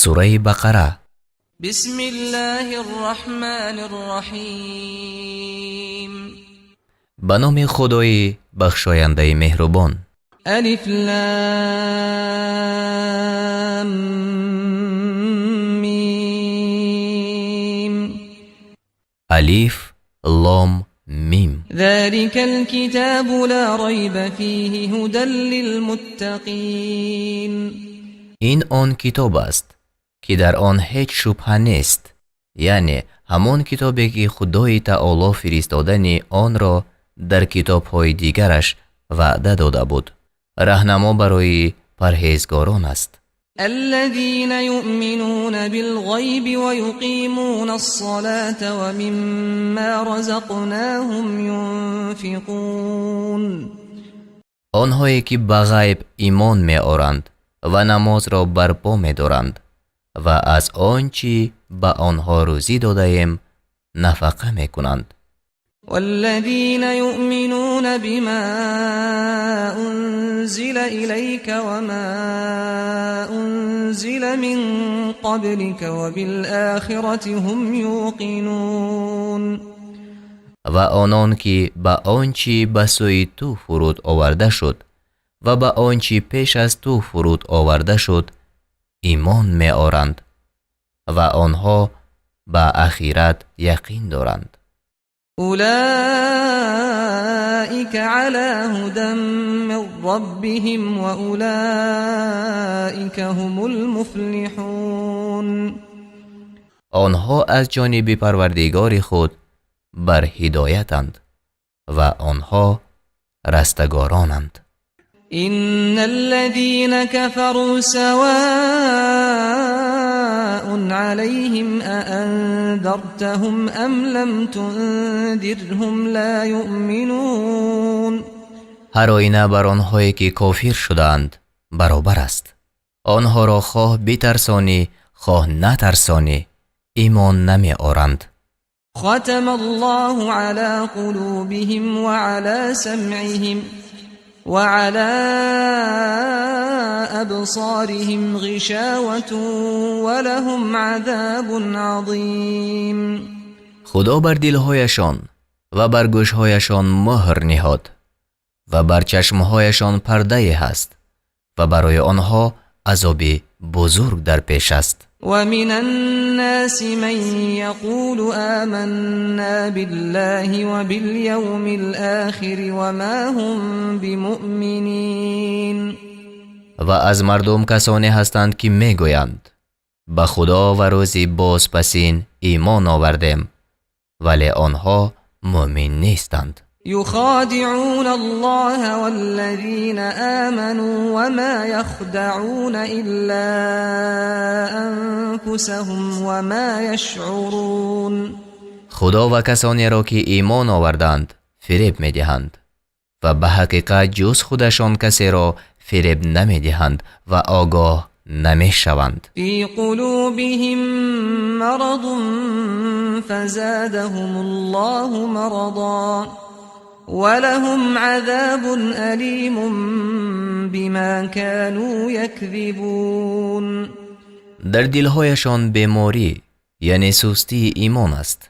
Сураи Бақара. بسم الله الرحمن الرحيم. Ба номи Худои бахшояндаи меҳрубон. ألف لام ميم. Алиф, Лом, Мим. ذلك الكتاب لا ريب فيه هدى للمتقين. Ин он китоб аст, ки дар он ҳеҷ шубҳа нест, яъне ҳамон китобе, ки Худои Таоло фиристодани онро дар китобҳои дигараш ваъда дода буд, раҳнамо барои парҳезгорон аст. الذين يؤمنون بالغيب ويقيمون الصلاة ومما رزقناهم ينفقون. Онҳое ки ба ғайб имон меоранд ва намозро барпо медоранд ва аз он чӣ ба онҳо рӯзӣ додаем нафақа мекунанд. والذين يؤمنون بما أنزل إليك وما أنزل من قبلك وبالآخرة هم يوقنون. Ва онон ки ба он чӣ ба сӯи ту фуруд оварда шуд ва ба он чӣ пеш аз ту фуруд оварда шуд имон меоранд ва онҳо ба ахират яқин доранд. أولئك على هدى من ربهم وأولئك هم المفلحون. Онҳо аз ҷониби Парвардигори худ бар ҳидоятанд ва онҳо растагоронанд. إن الذين كفروا سواء عليهم أأنذرتهم أم لم تنذرهم لا يؤمنون. Ҳар оина бар онҳое ки кофир шудаанд баробар аст, онҳоро хоҳ битарсонӣ, хоҳ натарсонӣ, имон намеоранд. ختم الله على قلوبهم وعلى سمعهم وعلى أبصارهم غشاوة ولهم عذاب عظيم. Худо бар дилҳояшон ва бар гӯшҳояшон муҳр ниҳод ва бар чашмҳояшон пардае ҳаст ва барои онҳо азоби бузург дар пеш аст. ومن الناس من يقول آمنا بالله وباليوم الآخر وما هم بمؤمنين. Ва аз мардум касоне ҳастанд, ки мегӯянд: «Ба Худо ва рӯзи бозпасин имон овардем», вале онҳо мӯмин нестанд. يخادعون الله والذين آمنوا وما يخدعون إلا أنفسهم وما يشعرون. Худо ва касонеро, ки имон оварданд, фиреб медиҳанд ва ба ҳақиқат ҷуз худашон касеро фиреб намедиҳанд ва огоҳ намешаванд. في قلوبهم مرض فزادهم الله مرضا ولهم عذاب أليم بما كانوا يكذبون. Дар дилҳояшон беморӣ, яъне сустии имон аст,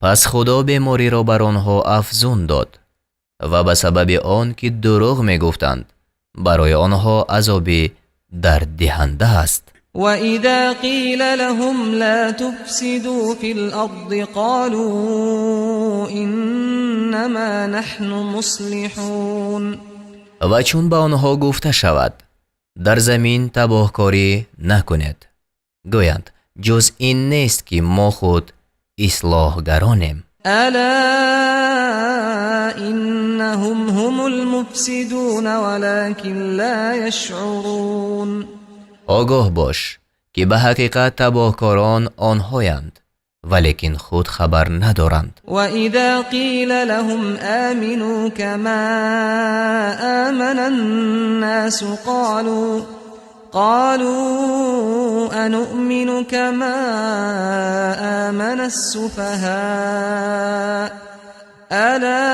пас Худо бемориро бар онҳо афзун дод ва ба сабаби он ки дурӯғ мегуфтанд, барои онҳо азоби дарддиҳанда аст. وإذا قيل لهم لا تفسدوا في الأرض قالوا إنما نحن مصلحون. Ва чун ба онҳо гуфта шавад: «Дар замин табоҳкорӣ накунед», гӯянд: «Ҷуз ин нест, ки мо худ ислоҳгаронем». ألا إنهم هم المفسدون ولكن لا يشعرون. Огоҳ бош, ки ба ҳақиқат табоҳкорон онҳоянд, валекин худ хабар надоранд. وإذا قيل لهم آمنوا كما آمن الناس قالوا أنؤمن كما آمن السفهاء ألا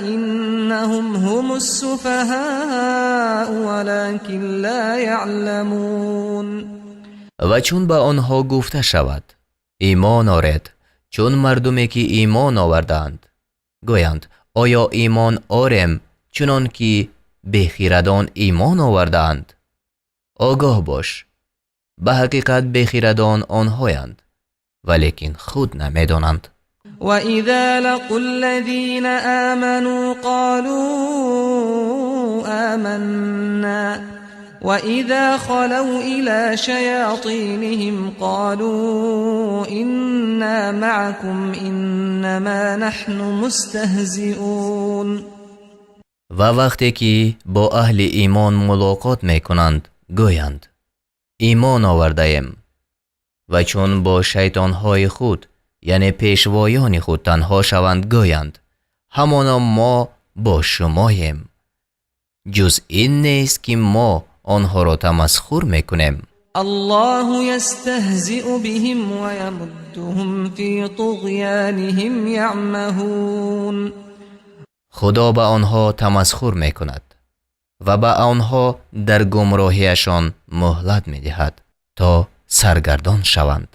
إنهم هم السفهاء ولكن لا يعلمون. Ва чун ба онҳо гуфта шавад: имон оред, чун мардуме ки имон овардаанд, гӯянд: оё имон орем чунон ки бехирадон имон овардаанд? Огоҳ бош, ба ҳақиқат бехирадон онҳоянд, валекин худ намедонанд. وإذا لقوا الذين آمنوا قالوا آمنا وإذا خلوا إلى شياطينهم قالوا إنا معكم إنما نحن مستهزئون. Ва вақте ки бо аҳли имон мулоқот мекунанд, гӯянд: имон овардаем, ва чун бо шайтонҳои худ, яъне пешвоёни худ, танҳо шаванд, гӯянд: ҳамоно мо бо шумоем, ҷуз ин нест ки мо онҳоро тамасхур мекунем. الله يستهزئ بهم ويمدهم في طغيانهم يعمهون. Худо ба онҳо тамасхур мекунад ва ба онҳо дар гумроҳиашон муҳлат медиҳад, то саргардон шаванд.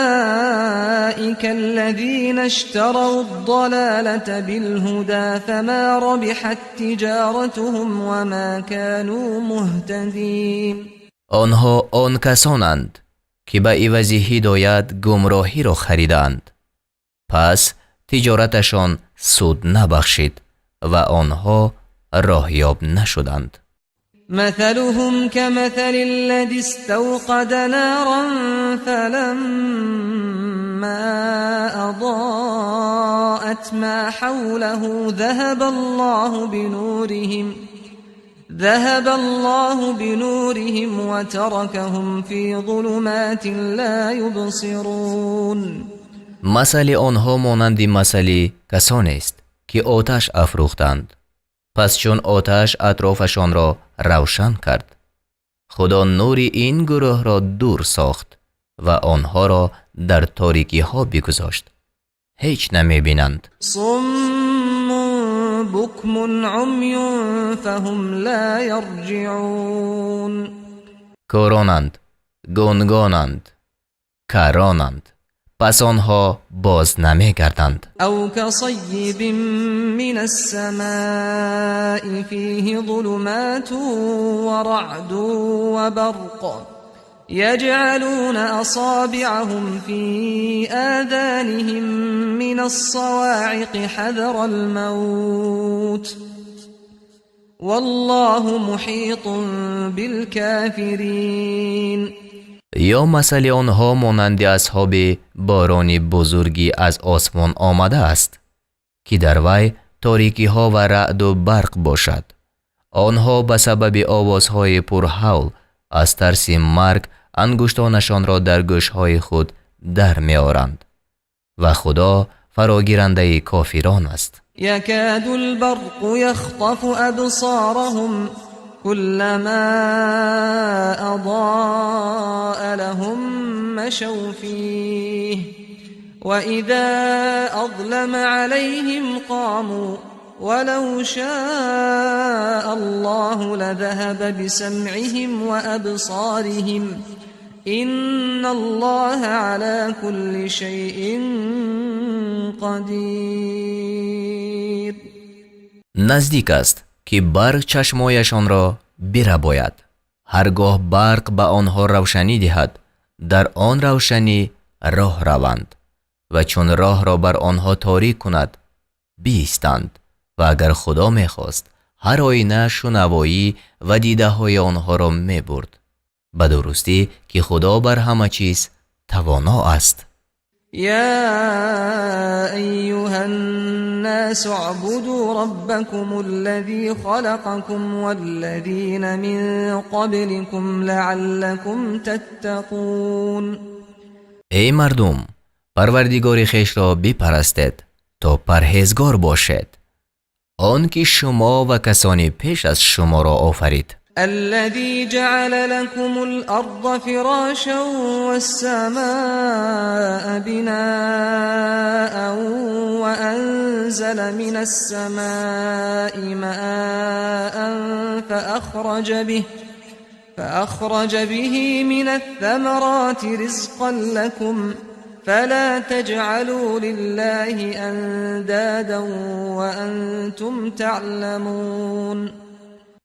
أولئك الذين اشتروا الضلالة بالهدى فما ربحت تجارتهم وما كانوا مهتدين. Онҳо он касонанд, ки ба ивази ҳидоят гумроҳиро харидаанд, пас тиҷораташон суд набахшид ва онҳо роҳёб нашуданд. مثلهم كمثل الذي استوقد نارا فلما أضاءت ما حوله ذهب الله بنورهم وتركهم في ظلمات لا يبصرون. Масали онҳо монанди масали касонест, ки оташ афрӯхтанд. Пас чун оташ атрофашонро равшан кард, Худо нури ин гурӯҳро дур сохт ва онҳоро дар торикиҳо бигузошт, ҳеҷ намебинанд. صم بكم عمي فهم لا يرجعون. Кӯронанд, гунгонанд, каронанд, пас онҳо боз намегарданд. أو كصيب من السماء فيه ظلمات ورعد وبرق يجعلون أصابعهم في آذانهم من الصواعق حذر الموت والله محيط بالكافرين. Ё масали онҳо монанди асҳоби борони бузургӣ аз осмон омадааст, ки дар вай торикиҳо ва раъду барқ бошад. Онҳо ба сабаби овозҳои пурҳавл аз тарси марг ангуштонашонро дар гӯшҳои худ дар меоранд, ва Худо фарогирандаи кофирон аст. يكاد البرق يخطف أبصارهم كلما أضاء لهم مشوا فيه وإذا أظلم عليهم قاموا ولو شاء الله لذهب بسمعهم وأبصارهم إن الله على كل شيء قدير. Наздик аст, ки барқ чашмояшонро бирабояд. Ҳар гоҳ барқ ба онҳо равшанӣ диҳад, дар он равшанӣ роҳ раванд, ва чун роҳро бар онҳо торик кунад, биистанд. Ва агар Худо мехост, ҳар оина шунавоӣ ва дидаҳои онҳоро мебурд. Ба дурустӣ, ки Худо бар ҳама чиз тавоно аст. يا أيها الناس اعبدوا ربكم الذي خلقكم والذين من قبلكم لعلكم تتقون. Эй мардум, Парвардигори хешро бипарастед, то парҳезгор бошед, он ки шумо ва касони пеш аз шуморо офарид. الذي جعل لكم الأرض فراشا والسماء بناء وأنزل من السماء ماء فأخرج به فأخرج به من الثمرات رزقا لكم فلا تجعلوا لله أندادا وأنتم تعلمون.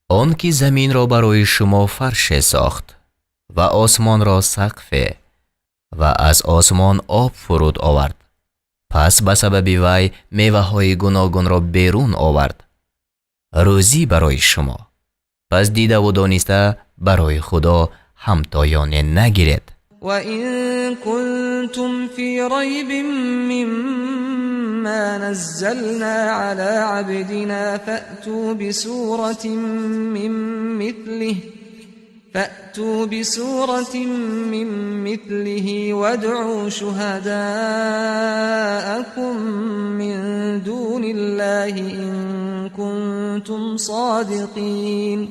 Он ки заминро барои шумо фарше сохт ва осмонро сақфе ва аз осмон об фуруд овард, пас ба сабаби вай меваҳои гуногунро берун овард, рӯзӣ барои шумо. Пас дидаву дониста барои Худо ҳамтоёне нагиред. وإن كنتم في ريب مما نزلنا على عبدنا فأتوا بسورة من مثله وادعوا شهداءكم من دون الله إن كنتم صادقين.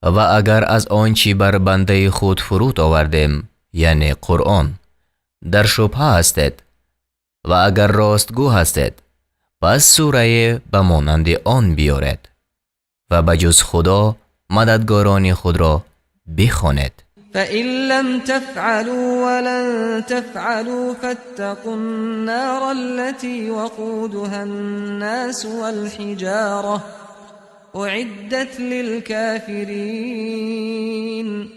Ва агар аз он чӣ бар бандаи худ фуруд овардем, яъне Қуръон, дар шубҳа ҳастед ва агар ростгӯ ҳастед, пас сурае ба монанди он биёред ва ба ҷуз Худо мададгорони худро бихонед. فإن لم تفعلوا ولن تفعلوا فاتقوا النار التي وقودها الناس والحجارة أعدت للكافرين.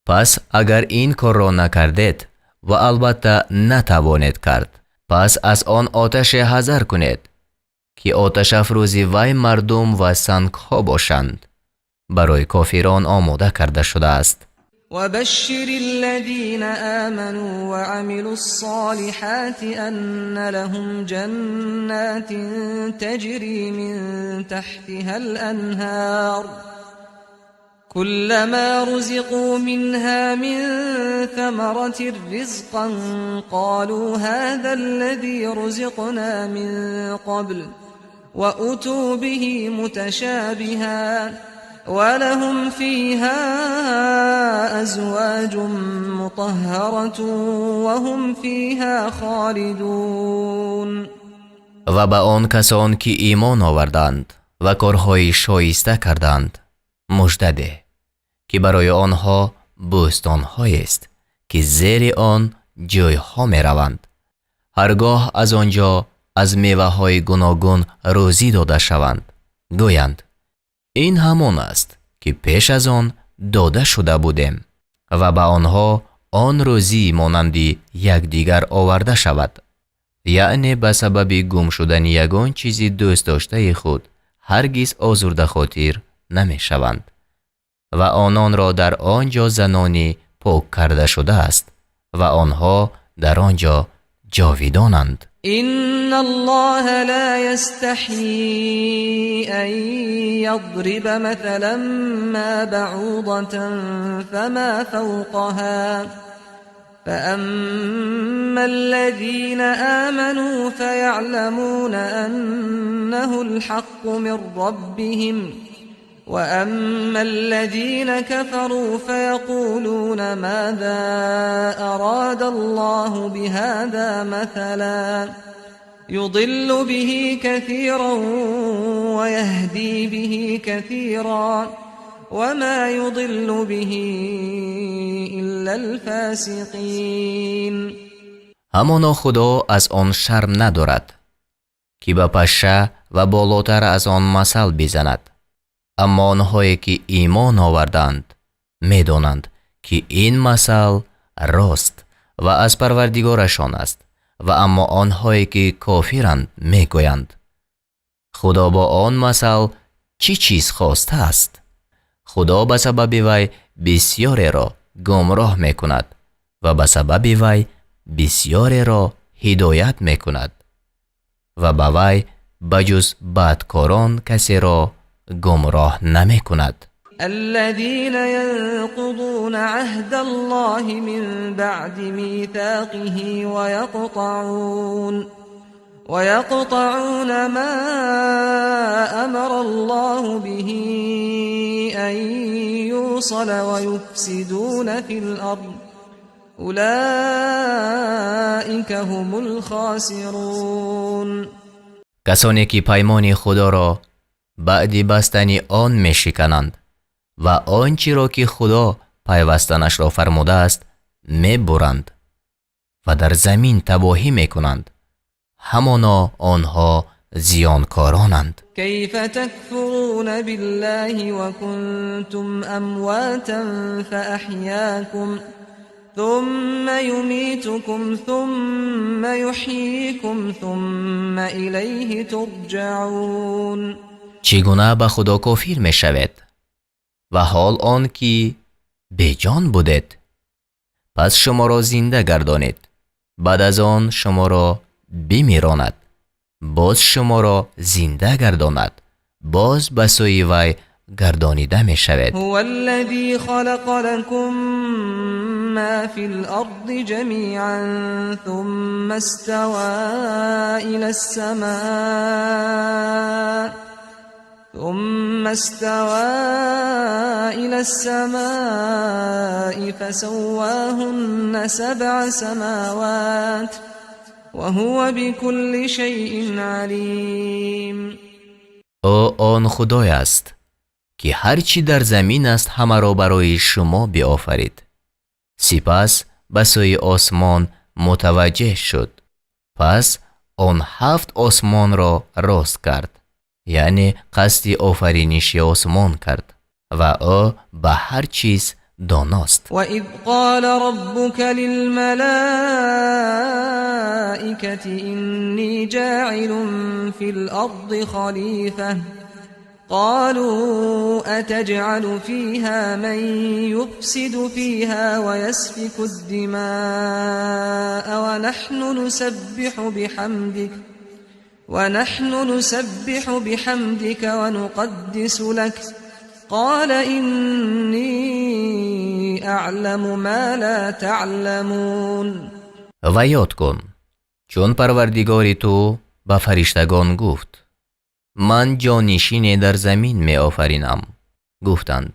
Пас агар ин корро накардед ва албатта натавонед кард, пас аз он оташе ҳазар кунед, ки оташафрӯзи вай мардум ва сангҳо бошанд, барои кофирон омода карда шудааст. وبشر الذين آمنوا وعملوا الصالحات أن لهم جنات تجري من تحتها الأنهار كلما رزقوا منها من ثمرة رزقا قالوا هذا الذي رزقنا من قبل وأتوا به متشابها ولهم فيها أزواج مطهرة وهم فيها خالدون. Ва ба он касон ки имон оварданд ва корҳои шоиста карданд, мужда деҳ, ки барои онҳо бӯстонҳоест, ки зери он ҷӯйҳо мераванд. Ҳаргоҳ аз он ҷо аз меваҳои гуногун рӯзӣ дода шаванд, гӯянд: ин ҳамон аст, ки пеш аз он дода шуда будем. Ва ба онҳо он рӯзӣ монанди якдигар оварда шавад, яъне ба сабаби гум шудани ягон чизи дӯстдоштаи худ ҳаргиз озурдахотир намешаванд. Ва ононро дар он ҷо занони пок карда шудааст ва онҳо дар он ҷо ҷовидонанд. إن الله لا يستحيي أن يضرب مثلا ما بعوضة فما فوقها فأما الذين آمنوا فيعلمون أنه الحق من ربهم وأما الذين كفروا فيقولون ماذا أراد الله بهذا مثلا يضل به كثيرا ويهدي به كثيرا وما يضل به إلا الفاسقين. Ҳамоно Худо аз он шарм надорад, ки ба пашша ва болотар аз он масал бизанад. Аммо онҳое ки имон оварданд, медонанд, ки ин масал рост ва аз Парвардигорашон аст. Ва аммо онҳое ки кофиранд, мегӯянд: Худо бо он масал чӣ чиз хостааст? Худо ба сабаби вай бисёреро гумроҳ мекунад ва ба сабаби вай бисёреро ҳидоят мекунад ва ба вай ба ҷуз бадкорон касеро гумроҳ намекунад. الذين ينقضون عهد الله من بعد ميثاقه ويقطعون ما أمر الله به أن يوصل ويفسدون في الأرض أولئك هم الخاسرون. Касоне ки паймони Худоро баъди бастани он мешикананд. Ва он чиро ки Худо пайвастанашро фармудааст, мебуранд ва дар замин табоҳӣ мекунанд. Ҳамоно онҳо зиёнкоронанд. كيف تكفرون بالله وكنتم أمواتا فأحياكم ثم يميتكم ثم يحييكم ثم إليه ترجعون. Чӣ гуна ба Худо кофир мешавед ва ҳол он ки беҷон будед, пас шуморо зинда гардонид, баъд аз он шуморо бимиронад, боз шуморо зинда гардонад, боз ба сӯи вай гардонида мешавед. هو الذي خلق لكم ما في الأرض جميعا ثم استوى إلى السماء فسواهن سبع سماوات وهو بكل شيء عليم. Ӯ он Худой аст, ки ҳар чӣ дар замин аст, ҳамаро барои шумо биофарид, сипас ба сӯи осмон мутаваҷҷеҳ шуд, пас он ҳафт осмонро рост кард, яъне қасди офариниши осмон кард, ва ӯ ба ҳар чиз доност. وإذ قال ربك للملائكة إني جاعل في الأرض خليفة قالوا أتجعل فيها من يفسد فيها ويسفك الدماء ونحن نسبح بحمدك ونقدس لك قال إني أعلم ما لا تعلمون. Ва ёд кун, чун Парвардигори ту ба фариштагон гуфт: «Ман ҷонишине дар замин меофаринам». Гуфтанд: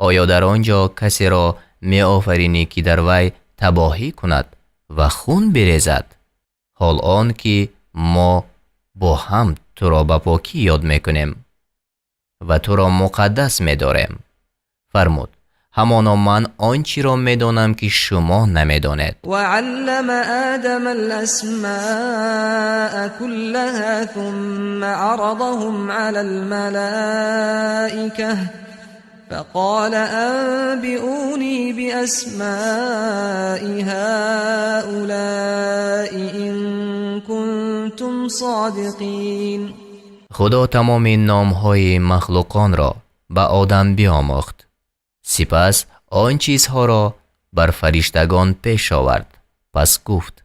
«Оё дар он ҷо касеро меофаринӣ, ки дар вай табоҳӣ кунад ва хун бирезад, ҳол он ки мо бо ҳамд туро ба покӣ ёд мекунем ва туро муқаддас медорем»? Фармуд: «Ҳамоно ман он чиро медонам, ки шумо намедонед». وعلم آدم الأسماء كلها ثم عرضهم على الملائكة فقال أنبئوني بأسماء هؤلاء إن كنتم صادقين. Худо тамоми номҳои махлуқонро ба Одам биомӯхт, сипас он чизҳоро бар фариштагон пеш овард, пас гуфт: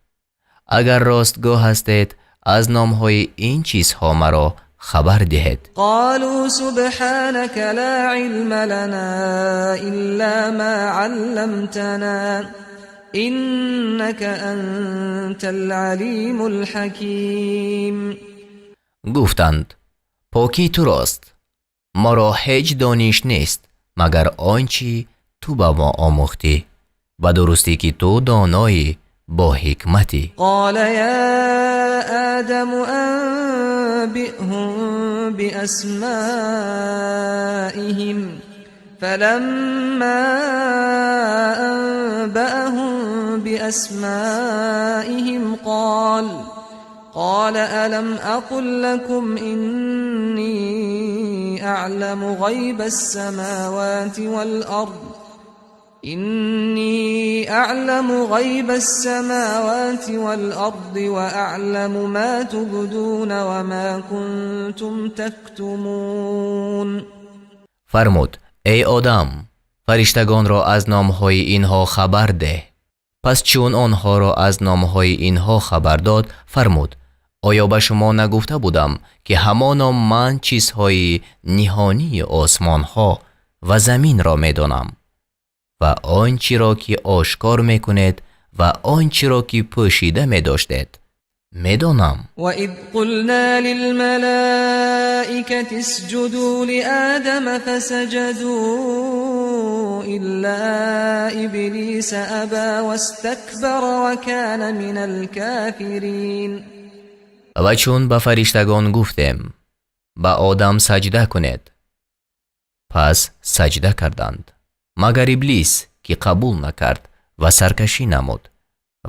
«Агар ростгӯ ҳастед, аз номҳои ин чизҳо маро хабар диҳед». قالوا سبحانك لا علم لنا إلا ما علمتنا إنك أنت العليم الحكيم. Гуфтанд: «Покӣ турост, моро ҳеҷ дониш нест, магар он чӣ ту ба мо омӯхтӣ. Ба дурустӣ ки ту доноӣ бо ҳикматӣ». قال يا آدم أنبئهم بأسمائهم فلما أنبأهم بأسمائهم قال ألم أقل لكم إني أعلم غيب السماوات والأرض إني أعلم غيب السماوات والأرض وأعلم ما تبدون وما كنتم تكتمون. Фармуд: «Эй Одам, фариштагонро аз номҳои инҳо хабар деҳ». Пас чун онҳоро аз номҳои инҳо хабар дод, фармуд: «Оё ба шумо нагуфта будам, ки ҳамоно ман чизҳои ниҳонии осмонҳо ва заминро медонам ва он чиро ки ошкор мекунед ва он чиро ки пӯшида медоштед, медонам»? وإذ قلنا للملائكة اسجدوا لآدم فسجدوا إلا إبليس أبى واستكبر وكان من الكافرين. Ва чун ба фариштагон гуфтем: «Ба Одам саҷда кунед», Пас саҷда карданд, магар Иблис, ки қабул накард ва саркашӣ намуд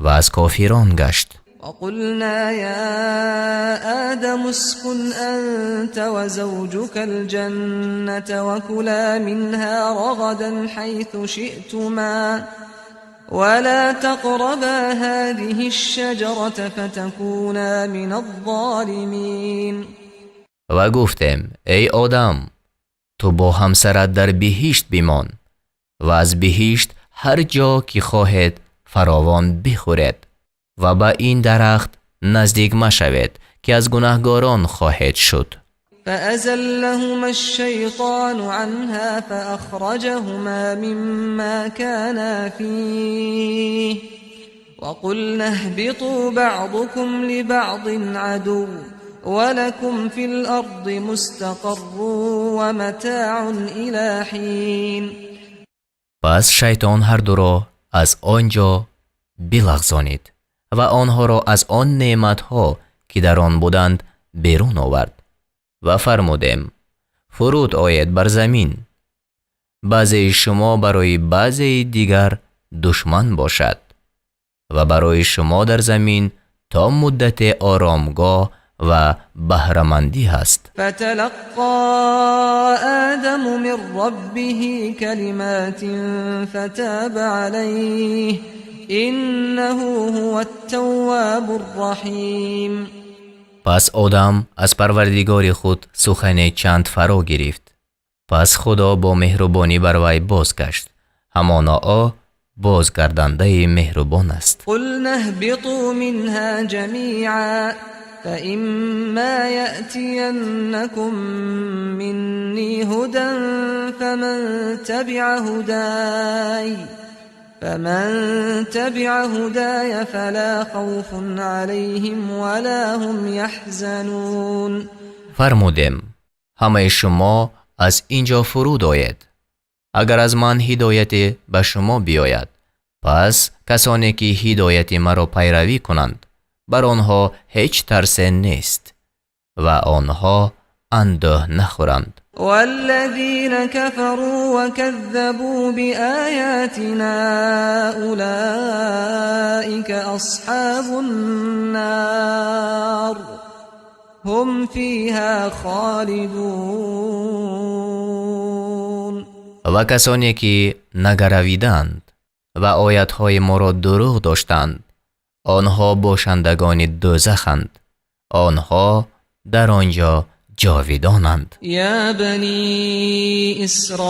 ва аз кофирон гашт. وقلنا يا آدم اسكن أنت وزوجك الجنة وكلا منها رغدا حيث شئتما ولا تقربا هذه الشجرة فتكونا من الظالمين. Ва гуфтем: «Эй Одам, ту бо ҳамсарат дар биҳишт бимон ва аз биҳишт ҳар ҷо ки хоҳед фаровон бихӯред ва ба ин дарахт наздик машавед, ки аз гунаҳгорон хоҳед шуд». فأزلهما الشيطان عنها فأخرجهما مما كانا فيه وقلنا اهبطوا بعضكم لبعض عدو ولكم في الأرض مستقر ومتاع إلى حين. Пас шайтон ҳардуро аз он ҷо билағзонид ва онҳоро аз он неъматҳо, ки дар он буданд, берун овард. Ва фармудем: «Фуруд оед бар замин, баъзеи шумо барои баъзеи дигар душман бошад ва барои шумо дар замин то муддате оромгоҳ ва баҳрамандӣ ҳаст». فتلقى آدم من ربه كلمات فتاب عليه إنه هو التواب الرحيم. Пас Одам аз Парвардигори худ сухане чанд фаро гирифт, пас Худо бо меҳрубонӣ бар вай бозгашт. Ҳамоно ӯ бозгардандаи меҳрубон аст. قلنا اهبطوا منها جميعا فإما يأتينكم مني هدى فمن تبع هداي فلا خوف عليهم ولا هم يحزنون. Фармудем: «Ҳамаи шумо аз ин ҷо фуруд оед. Агар аз ман ҳидояте ба шумо биёяд, пас касоне ки ҳидояти маро пайравӣ кунанд, бар онҳо ҳеҷ тарсе нест ва онҳо андӯҳ нахӯранд». والذين كفروا وكذبوا بآياتنا أولئك أصحاب النار هم فيها خالدون. Ва касоне ки нагаравиданд ва оятҳои моро дурӯғ доштанд, онҳо бошандагони дӯзаханд, онҳо дар он ҷо ҷовидонанд. يا بني إسرائيل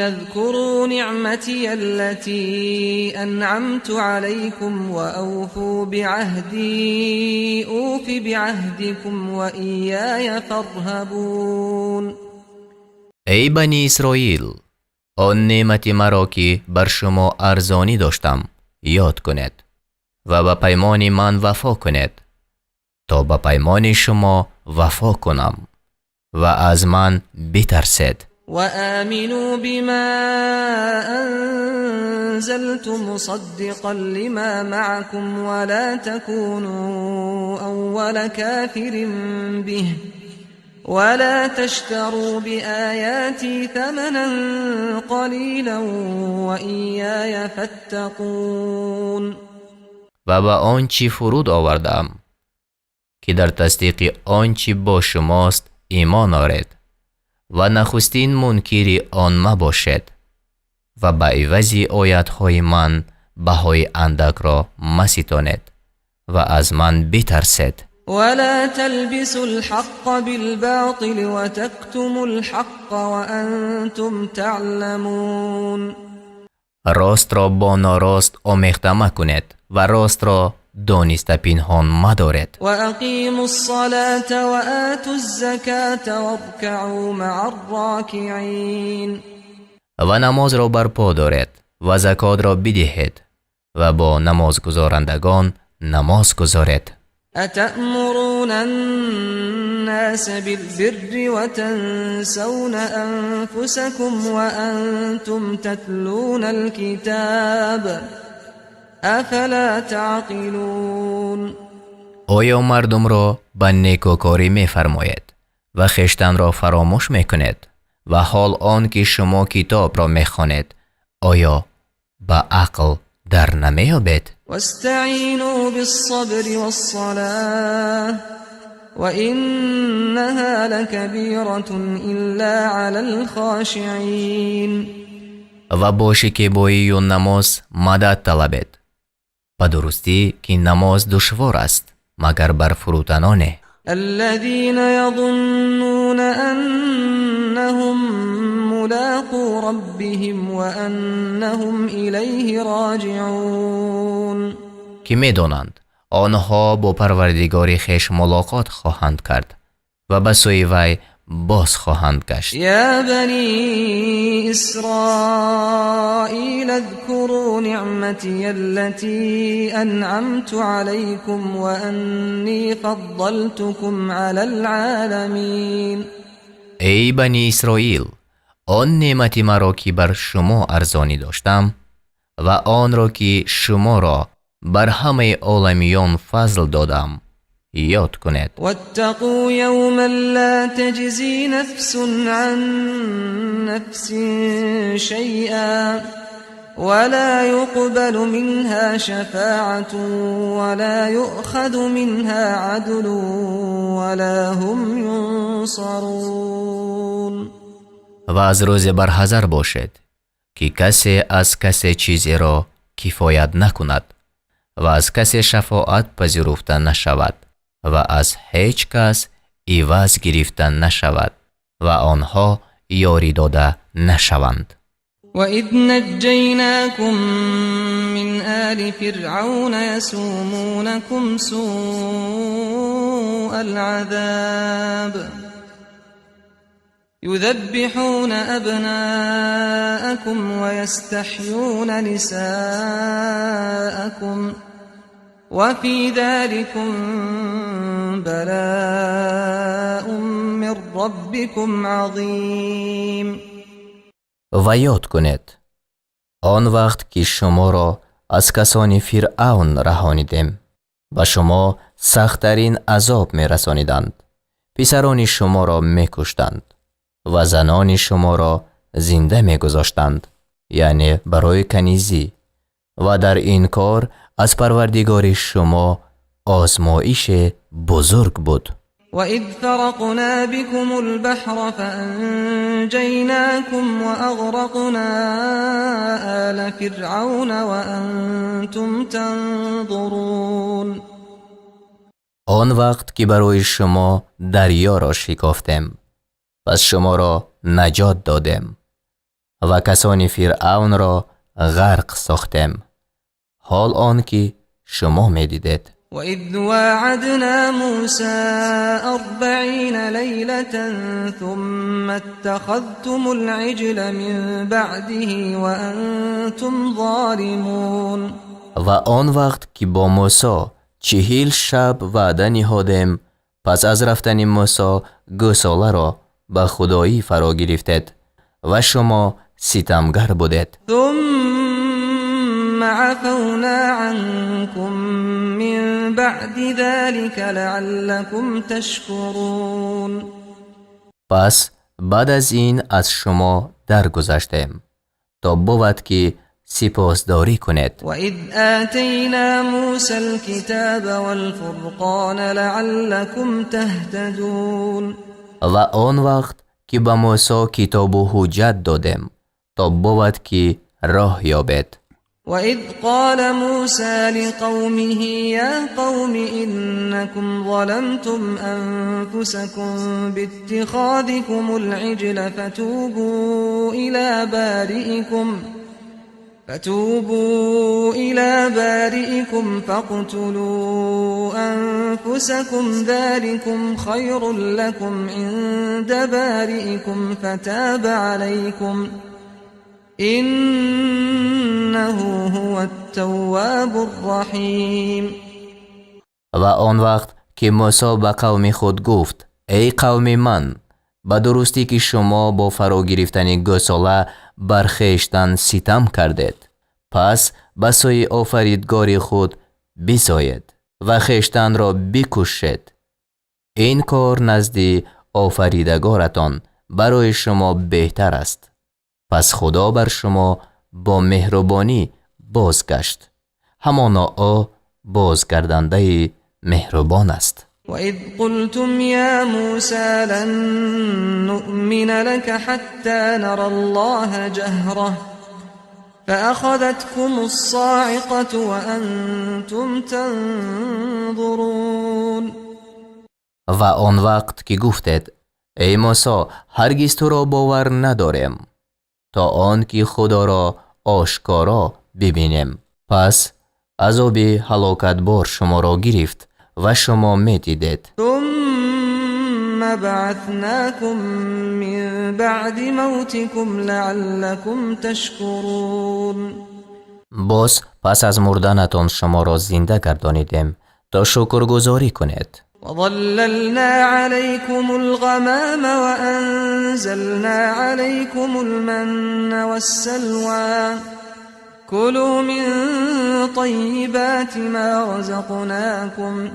اذكروا نعمتي التي أنعمت عليكم وأوفوا بعهدي أوف بعهدكم وإياي فارهبون. Эй Бани Исроил, он неъмати маро, ки бар шумо арзонӣ доштам, ёд кунед ва ба паймони ман вафо кунед, то ба паймони шумо вафо кунам, ва аз ман битарсед. وآمنوا بما أنزلت مصدقا لما معكم ولا تكونوا أول كافر به ولا تشتروا بآياتي ثمنا قليلا وإياي فاتقون. Ва ба он чӣ фуруд овардам, ки дар тасдиқи он чӣ бо шумост, имон оред ва нахустин мункири он мабошед ва ба ивази оятҳои ман баҳои андакро маситонед ва аз ман битарсед. ولا تلبسوا الحق بالباطل وتكتموا الحق وأنتم تعلمون. Ростро бо норост омехта макунед ва ростро дониста пинҳон мадоред. وأقيموا الصلاة وآتوا الزكاة واركعوا مع الراكعين. Ва намозро барпо доред ва закотро бидиҳед ва бо намозгузорандагон намоз гузоред. أتأمرون الناس بالبر وتنسون أنفسكم وأنتم تتلون الكتاب أفلا تعقلون. Оё мардумро ба некӯкорӣ мефармоед Ва хештанро фаромӯш мекунед, ва ҳол он ки шумо китобро мехонед, оё ба ақл дар намеёбед? واستعينوا بالصبر والصلاة وإنها لكبيرة إلا على الخاشعين. Ва бо шикебоию намоз мадад талабед. Ба дурустӣ, ки намоз душвор аст, магар бар фурӯтаноне. الذين يظنون أنهم ملاقو ربهم وأنهم إليه راجعون. Ки медонанд, онҳо бо Парвардигори хеш мулоқот хоҳанд кард ва ба сӯи вай боз хоҳанд гашт. يا بني إسرائيل اذكروا نعمتي التي أنعمت عليكم وأني فضلتكم على العالمين. Эй Бани Исроил, он неъмати маро, ки бар шумо арзонӣ доштам, ва онро, ки шуморо бар ҳамаи оламиён фазл додам, ёд кунед. واتقوا يوما لا تجزي نفس عن نفس شيئا ولا يقبل منها شفاعة ولا يؤخذ منها عدل ولا هم ينصرون. Ва аз рӯзе барҳазар бошед, ки касе аз касе чизеро кифоят накунад ва аз касе шафоат пазируфта нашавад ва аз ҳеҷ кас иваз гирифта нашавад ва онҳо ёрӣ дода нашаванд. وإذ نجيناكم من آل فرعون يسومونكم سوء العذاب يذبحون أبناءكم ويستحيون نساءكم وفي ذلكم بلاء من ربكم عظيم. Ва ёд кунед он вақт, ки шуморо аз касони Фиръавн раҳонидем. Ба шумо сахттарин азоб мерасониданд, писарони шуморо мекуштанд ва занони шуморо зинда мегузоштанд, яъне барои канизӣ, ва дар ин кор аз Парвардигори шумо озмоише бузург буд. وإذ فرقنا بكم البحر فأنجيناكم وأغرقنا آل فرعون وأنتم تنظرون. Он вақт ки барои шумо дарёро шикофтем, пас шуморо наҷот додем ва касони Фиръавнро ғарқ сохтем, ҳол он ки шумо медидед. وإذ واعدنا موسى 40 ليلة ثم اتخذتم العجل من بعده وأنتم ظالمون. Ва он вақт ки бо Мусо 40 шаб ваъда ниҳодем, пас аз рафтани Мусо гӯсоларо ба худоӣ фаро гирифтед ва шумо ситамгар будед. ثم عفونا عنكم من بعد ذلك لعلكم تشكرون. Пас баъд аз ин аз шумо даргузаштем, то бувад, ки сипосдорӣ кунед. وإذ آتينا موسى الكتاب والفرقان لعلكم تهتدون. Ва он вақт ки ба Мусо китобу ҳуҷҷат додем, то бувад, ки роҳ ёбед. وإذ قال موسى لقومه يا قوم إنكم ظلمتم أنفسكم باتخاذكم العجل فتوبوا إلى بارئكم فاقتلوا أنفسكم ذلكم خير لكم عند بارئكم فتاب عليكم إنه هو التواب الرحيم. Ва он вақт ки Мусо ба қавми худ гуфт: эй қавми ман, ба дурустӣ, ки шумо бо фаро гирифтани гӯсола бар хештан ситам кардед, пас ба сӯи Офаридгори худ бисоед ва хештанро бикушед, ин кор назди Офаридагоратон барои шумо беҳтар аст. Пас Худо бар шумо бо меҳрубонӣ бозгашт. Ҳамоно ӯ бозгардонандаи меҳрубон аст. وإذ قلتم يا موسى لن نؤمن لك حتى نرى الله جهرة فأخذتكم الصاعقة وأنتم تنظرون. Ва он вақт ки гуфтед: эй Мусо, ҳаргиз туро бовар надорем, то он ки Худоро ошкоро бибинем. Пас азоби ҳалокатбор шуморо гирифт ва шумо медидед. ثم بعثناكم من بعد موتكم لعلكم تشكرون. Боз пас аз мурданатон шуморо зинда гардонидем, то шукргузорӣ кунед. وظللنا عليكم الغمام وأنزلنا عليكم المن والسلوى كلوا من طيبات ما رزقناكم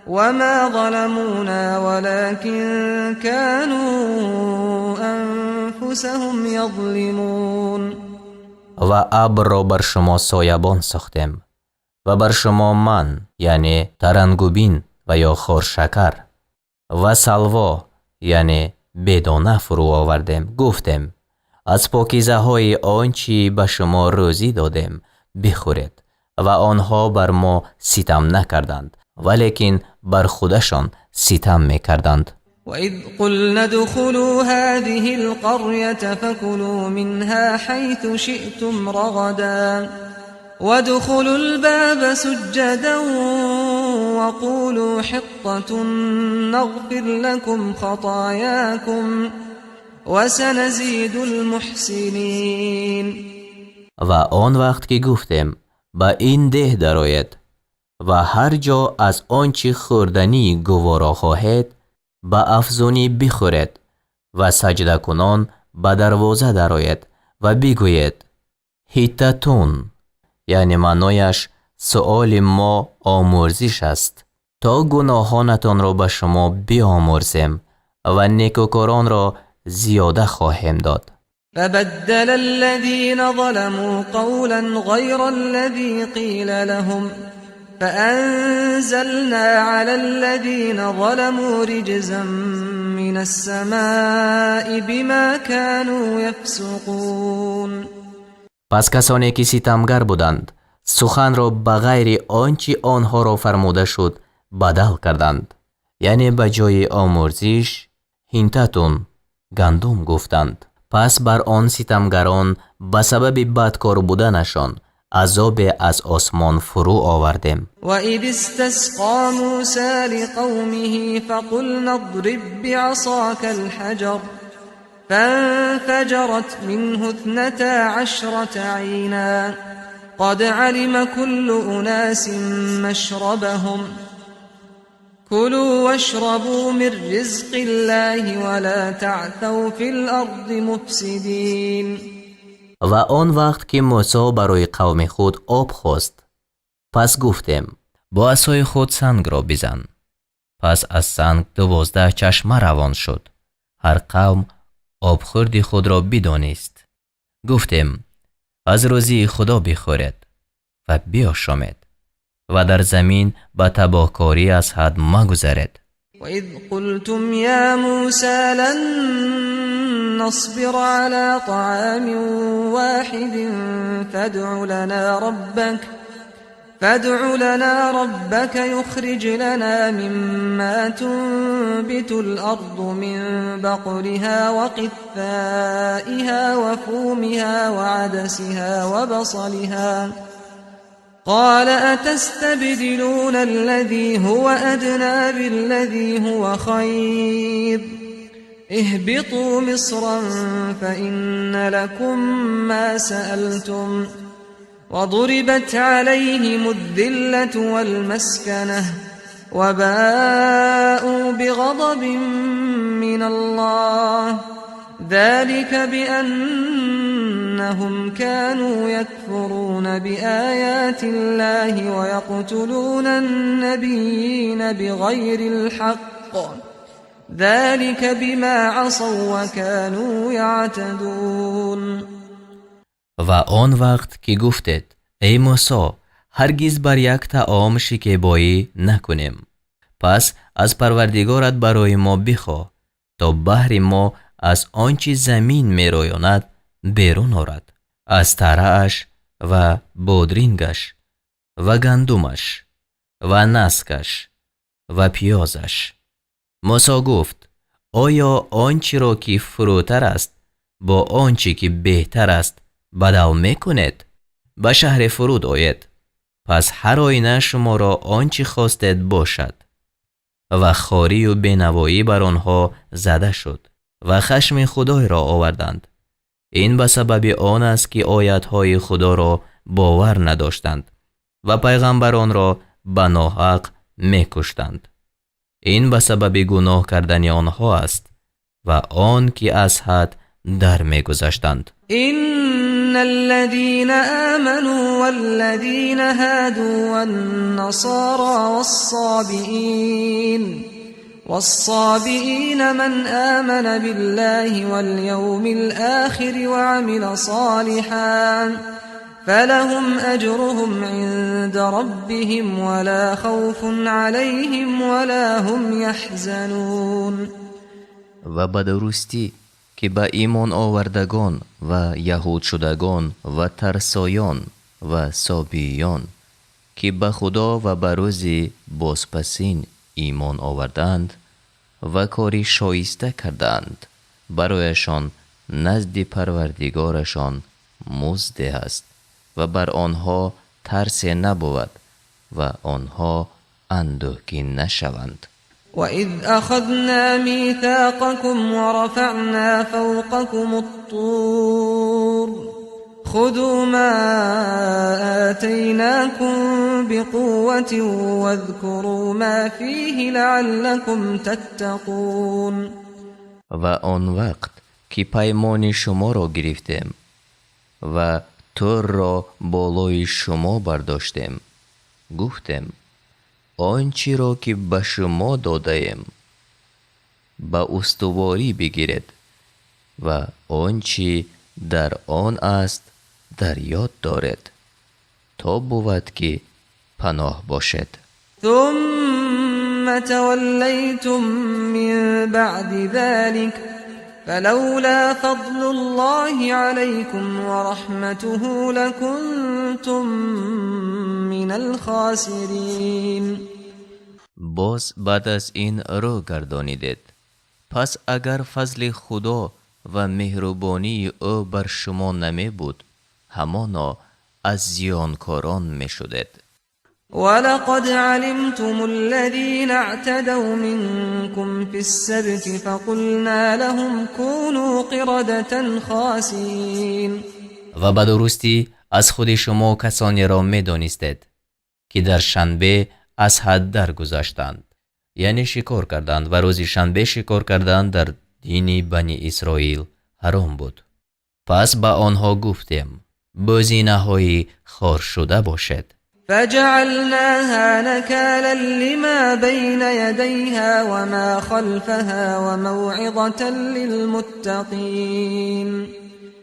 وما ظلمونا ولكن كانوا أنفسهم يظلمون. Ва абрро бар шумо соябон сохтем ва бар шумо ман, яъне тарангубин ва ё хоршакар, ва салво, яъне бедона фурӯ овардем. Гуфтем: аз покизаҳои он чӣ ба шумо рӯзӣ додем бихӯред. Ва онҳо бар мо ситам накарданд, валекин бар худашон ситам мекарданд. وإذ قلنا ادخلوا هذه القرية فكلوا منها حيث شئتم رغدا وادخلوا الباب سجدا وقولوا حطة نغفر لكم خطاياكم وسنزيد المحسنين. Ва он вақт ки гуфтем: ба ин деҳ дароед ва ҳар ҷо аз он чӣ хӯрданӣ гуворо хоҳед ба афзунӣ бихӯред ва саҷдакунон ба дарвоза дароед ва бигӯед: ҳиттатун, яъне маънояш суоли мо омӯрзиш аст, то гуноҳонатонро ба шумо биомӯрзем ва некӯкоронро зиёда хоҳем дод. فبدل الذين ظلموا قولا غير الذي قيل لهم فأنزلنا على الذين ظلموا رجزا من السماء بما كانوا يفسقون. Пас касоне ки ситамгар буданд, суханро ба ғайри он чӣ онҳоро фармуда шуд бадал карданд, яъне ба ҷои омӯрзиш ҳинтатун, гандум гуфтанд. Пас бар он ситамгарон ба сабаби бадкор буданашон азобе аз осмон фурӯ овардем. وإذ استسقى موسى لقومه فقلنا اضرب بعصاك الحجر فانفجرت منه 12 عينا قد علم كل أناس مشربهم كلوا واشربوا من رزق الله ولا تعثوا في الأرض مفسدين. Ва он вақт ки Мусо барои қавми худ об хост, пас гуфтем: бо асои худ сангро бизан. Пас аз санг 12 чашма равон шуд. Ҳар қавм обхӯрди худро бидонист. Гуфтем: аз рӯзии Худо бихӯред ва биошомед ва дар замин ба табоҳкорӣ аз ҳад магузаред. وإذ قلتم يا موسى لن نصبر على طعام واحد فادع لنا ربك يخرج لنا مما تنبت الأرض من بقلها وقثائها وفومها وعدسها وبصلها قال أتستبدلون الذي هو أدنى بالذي هو خير اهبطوا مصرا فإن لكم ما سألتم وضربت عليهم الذلة والمسكنة وباءوا بغضب من الله ذلك بأنهم كانوا يكفرون بآيات الله ويقتلون النبيين بغير الحق ذلك بما عصوا وكانوا يعتدون. Ва он вақт ки гуфтед: эй Мусо, ҳаргиз бар як таом шикебоӣ накунем, пас аз Парвардигорат барои мо бихоҳ, то баҳри мо аз он чи замин мерӯёнад берун орад, аз тарааш ва бодрингаш ва гандумаш ва наскаш ва пиёзаш. Мусо гуфт: оё он чиро ки фурӯтар аст бо он чи ки беҳтар аст бадал мекунед? Ба шаҳре фуруд оед, пас ҳар оина шуморо он чӣ хостед бошад. Ва хорию бенавоӣ бар онҳо зада шуд ва хашми Худойро оварданд. Ин ба сабаби он аст, ки оятҳои Худоро бовар надоштанд ва пайғамбаронро ба ноҳақ мекуштанд. Ин ба сабаби гуноҳ кардани онҳо аст ва он ки аз ҳад дар мегузаштанд. إن الذين آمنوا والذين هادوا والنصارى والصابئين من آمن بالله واليوم الآخر وعمل صالحا فلهم أجرهم عند ربهم ولا خوف عليهم ولا هم يحزنون. Ва ба дурустӣ, ки ба имон овардагон ва яҳудшудагон ва тарсоён ва собиён, ки ба Худо ва ба рӯзи бозпасин имон овардаанд ва кори шоиста кардаанд, барояшон назди Парвардигорашон музде ҳаст ва бар онҳо тарсе набувад ва онҳо андӯҳгин нашаванд. وإذ أخذنا ميثاقكم ورفعنا فوقكم الطور خذوا ما آتيناكم بقوة واذكروا ما فيه لعلكم تتقون. Ва он вақт ки паймони шуморо гирифтем ва Турро болои шумо бардоштем, гуфтем: он чиро ки ба шумо додаем, ба устуворӣ бигиред ва он чӣ дар он аст дар ёд доред, то бувад ки паноҳ бошед. ثم توليتم من بعد ذلك فلولا فضل الله عليكم ورحمته لكنتم من الخاسرين. Боз баъд аз ин рӯ гардонидед, пас агар фазли Худо ва меҳрубонии ӯ бар шумо намебуд, ҳамоно аз зиёнкорон мешудед. ولقد علمتم الذين اعتدوا منكم في السبت فقلنا لهم كونوا قردة خاسئين. Ва ба дурустӣ аз худи шумо касонеро медонистед, ки дар шанбе аз ҳад даргузаштанд, яъне шикор карданд, ва рӯзи шанбе шикор кардан дар дини Бани Исроил ҳаром буд. Пас ба онҳо гуфтем: бӯзинаҳои хоршуда бошед. فجعلناها نكالا لما بين يديها وما خلفها وموعظة للمتقين.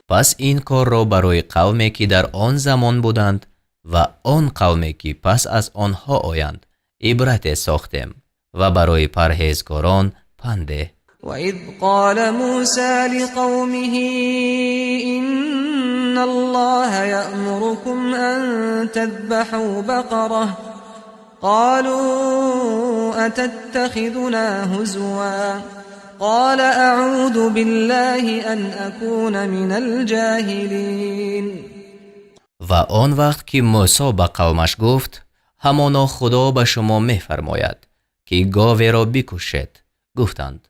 Пас ин корро барои қавме, ки дар он замон буданд, ва он қавме, ки пас аз онҳо оянд, ибрате сохтем ва барои парҳезгорон панде. وإذ قال موسى لقومه إن الله يأمركم أن تذبحوا بقرة قالوا أتتخذنا هزوا قال أعوذ بالله أن أكون من الجاهلين. Ва он вақт ки Мӯсо ба қавмаш гуфт: ҳамоно Худо ба шумо мефармояд, ки говеро бикушед. Гуфтанд: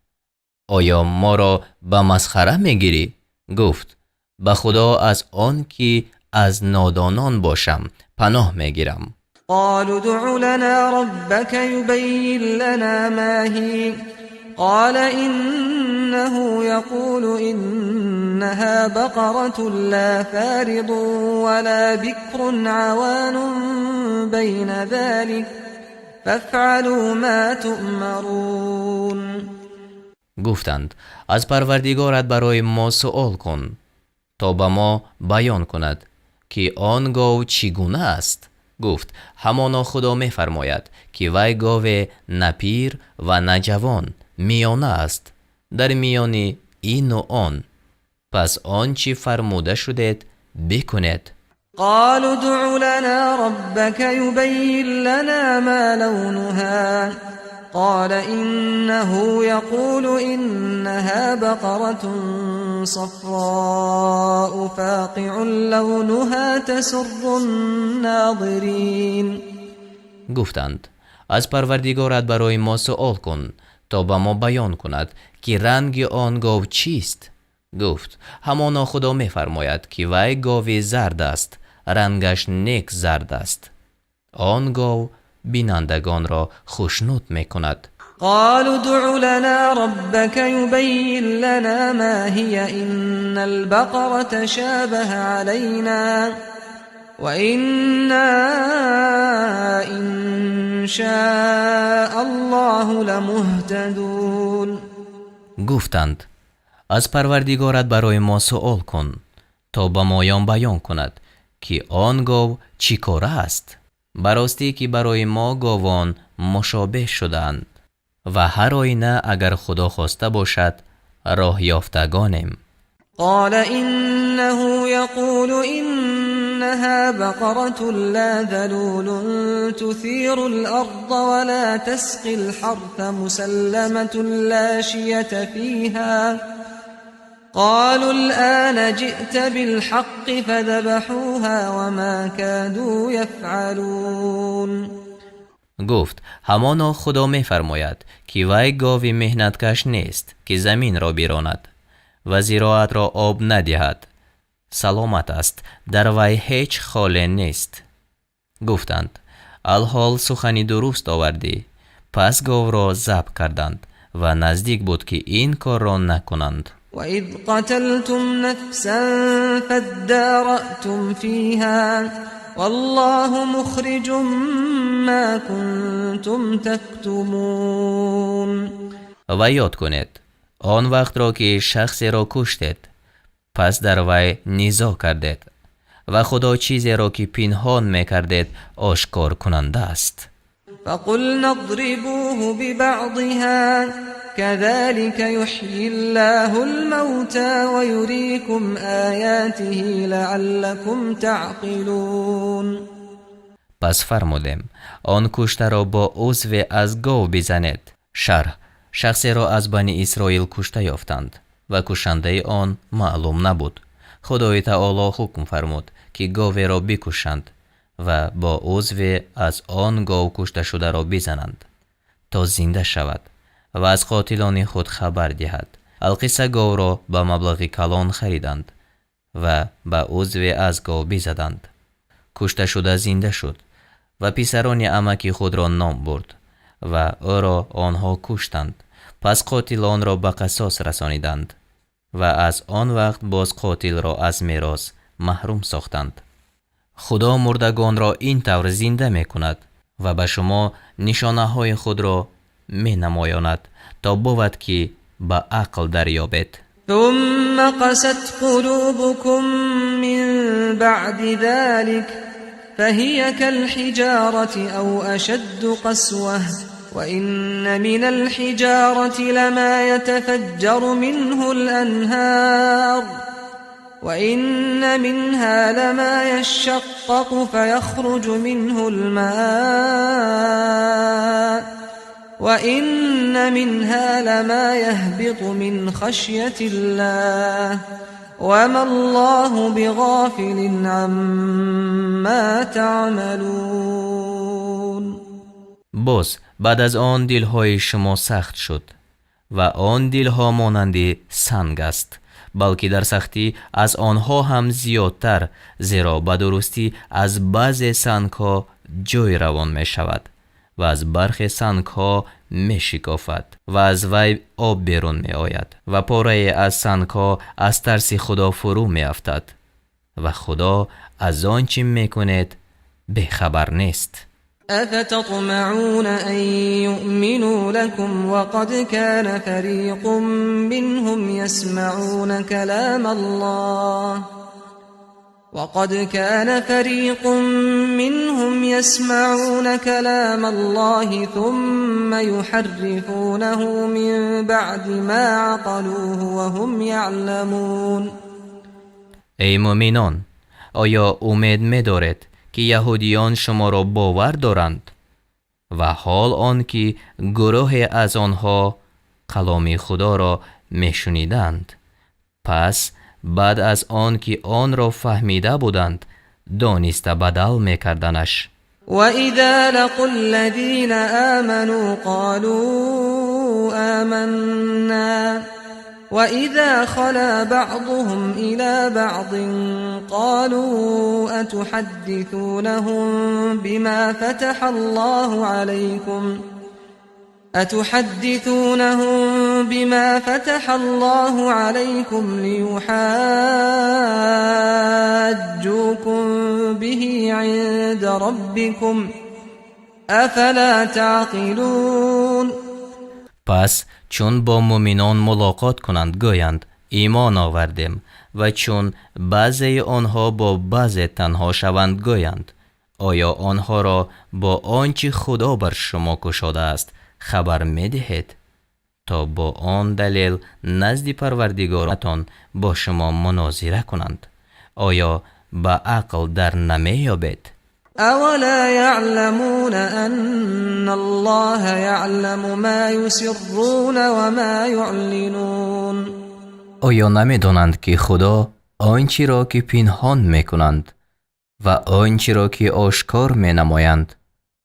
оё моро ба масхара мегирӣ? Гуфт: ба Худо аз он ки аз нодонон бошам паноҳ мегирам. قالوا ادع لنا ربك يبين لنا ما هي قال إنه يقول إنها بقرة لا فارض ولا بكر عوان بين ذلك فافعلوا ما تؤمرون. Гуфтанд: аз Парвардигорат барои мо суол кун, то ба мо баён кунад, ки он гов чӣ гуна аст. Гуфт: ҳамоно Худо мефармояд, ки вай гове на пир ва на ҷавон, миёна аст, дар миёни ин ва он. Пас он чӣ фармуда шудед бикунед. قالوا ادع لنا ربك يبين لنا ما لونها قال إنه يقول إنها بقرة صفراء فاقع لونها تسر الناظرين. Гуфтанд: аз Парвардигорат барои мо суол кун, то ба мо баён кунад, ки ранги он гов чист. Гуфт: ҳамоно Худо мефармояд, ки вай гови зард аст, рангаш нек зард аст, он гов бинандагонро хушнуд мекунад. قالوا ادع لنا ربك يبين لنا ما هي إن البقر تشابه علينا وإنا إن شاء الله لمهتدون. Гуфтанд: аз Парвардигорат барои мо суол кун, то ба моён баён кунад, ки он гов чӣ кора аст. Ба ростӣ ки барои мо говон мушобеҳ шудаанд ва ҳар оина агар Худо хоста бошад, роҳ ёфтагонем. قال إنه يقول إنها بقرة لا ذلول تثير الأرض ولا تسقي الحرث مسلمة لا شية فيها. قالوا الآن جئت بالحق فذبحوها وما كادوا يفعلون. Гуфт: ҳамоно Худо мефармояд, ки вай гови меҳнаткаш нест, ки заминро биронад ва зироатро об надиҳад, саломат аст, дар вай ҳеҷ холе нест. Гуфтанд: алҳол сухани дуруст овардӣ. Пас говро забҳ карданд ва наздик буд, ки ин корро накунанд. وإذ قتلتم نفسا فادارأتم فيها والله مخرج ما كنتم تكتمون. Ва ёд кунед он вақтро, ки шахсеро куштед, пас дар вай низоъ кардед ва Худо чизеро, ки пинҳон мекардед, ошкор кунанда аст. فقلنا اضربوه ببعضها كذلك يحيي الله الموتى ويريكم آياته لعلكم تعقلون. Пас фармудем: он куштаро бо узве аз гов бизанед. Шарҳ: шахсеро аз Бани Исроил кушта ёфтанд ва кушандаи он маълум набуд. Худои Таоло ҳукм фармуд, ки говеро бикушанд ва бо узве аз он гов кушташударо бизананд, то зинда шавад ва аз қотилони худ хабар диҳад. Алқисса, говро ба маблағи калон хариданд ва ба узве аз гов бизаданд. Кушташуда зинда шуд ва писарони амаки худро ном бурд ва ӯро онҳо куштанд. Пас қотилонро ба қасос расониданд ва аз он вақт боз қотилро аз мерос маҳрум сохтанд. Худо мурдагонро ин тавр зинда мекунад ва ба шумо нишонаҳои худро менамоёнад, то бувад, ки ба ақл дарёбед. ثم قست قلوبكم من بعد ذلك فهي كالحجارة أو أشد قسوة وإن من الحجارة لما يتفجر منه الأنهار وإن منها لما يشقق فيخرج منه الماء وإن منها لما يهبط من خشية الله وما الله بغافل عما تعملون. Боз баъд аз он дилҳои шумо сахт шуд ва он дилҳо монанди санг аст, балки дар сахтӣ аз онҳо ҳам зиёдтар, зеро ба дурустӣ аз баъзе сангҳо ҷой равон мешавад ва аз бархе сангҳо мешикофад ва аз вай об берун меояд ва порае аз сангҳо аз тарси Худо фурӯ меафтад ва Худо аз он чӣ мекунед бехабар нест. أفتطمعون أن يؤمنوا لكم وقد كان فريق منهم يسمعون كلام الله وقد كان فريق منهم يسمعون كلام الله ثم يحرفونه من بعد ما عقلوه وهم يعلمون. Эй муъминон, оё умед медоред, ки яҳудиён шуморо бовар доранд, ва ҳол он ки гурӯҳе аз онҳо каломи Худоро мешуниданд, пас баъд аз он ки онро фаҳмида буданд, дониста бадал мекарданаш? وإذا لقوا الذين آمنوا قالوا آمنا وإذا خلا بعضهم إلى بعض قالوا أتحدثونهم بما فتح الله عليكم ليحاجوكم به عند ربكم أفلا تعقلون. Пас чун бо муъминон мулоқот кунанд, гӯянд: «Имон овардем», ва чун баъзеи онҳо бо баъзе танҳо шаванд, гӯянд: «Оё онҳоро бо он чӣ Худо бар шумо кушодааст, хабар медиҳед, то бо он далел назди Парвардигоратон бо шумо мунозира кунанд? Оё ба ақл дар намеёбед?» أولا يعلمون أن الله يعلم ما يسرون وما يعلنون. Оё намедонанд, ки Худо он чиро, ки пинҳон мекунанд, ва он чиро, ки ошкор менамоянд,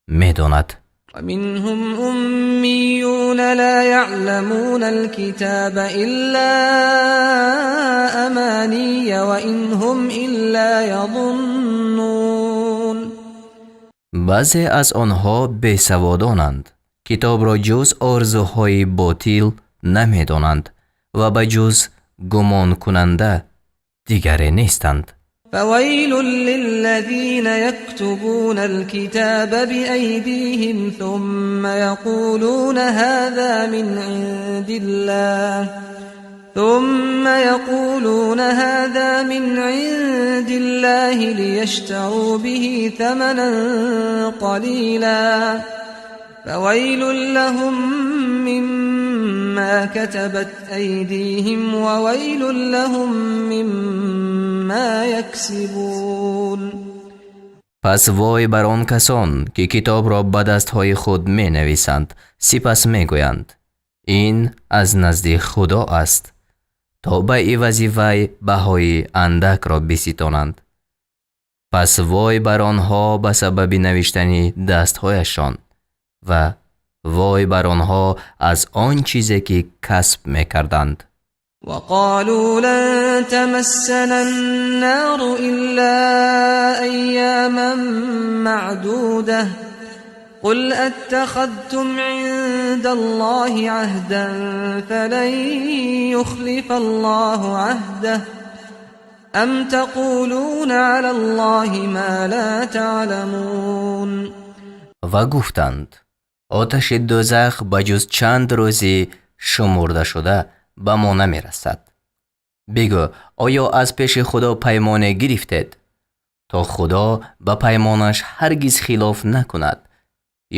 медонад? ومنهم أميون لا يعلمون الكتاب إلا أماني وإن هم إلا يظنون. Баъзе аз онҳо бесаводонанд, китобро ҷуз орзуҳои ботил намедонанд ва ба ҷуз гумонкунанда дигаре нестанд. فويل للذين يكتبون الكتاب بأيديهم ثم يقولون هذا من عند الله ثم يقولون هذا من عند الله ليشتروا به ثمنا قليلا فويل لهم مما كتبت أيديهم وويل لهم مما يكسبون. Пас вой бар он касон, ки китобро ба дастҳои худ менависанд, сипас мегӯянд: «Ин аз назди Худо аст», то ба ивази вай баҳои андакро биситонанд. Пас вой бар онҳо ба сабаби навиштани дастҳояшон ва вой бар онҳо аз он чизе, ки касб мекарданд. وقالوا لن تمسنا النار إلا أياما معدودة قل أتخذتم عند الله عهدا فلن يخلف الله عهده أم تقولون على الله ما لا تعلمون. Ва гуфтанд: «Оташи дӯзах ба ҷуз чанд рӯзи шумурдашуда ба мо намерасад». Бигӯ: «Оё аз пеши Худо паймоне гирифтед, то Худо ба паймонаш ҳаргиз хилоф накунад,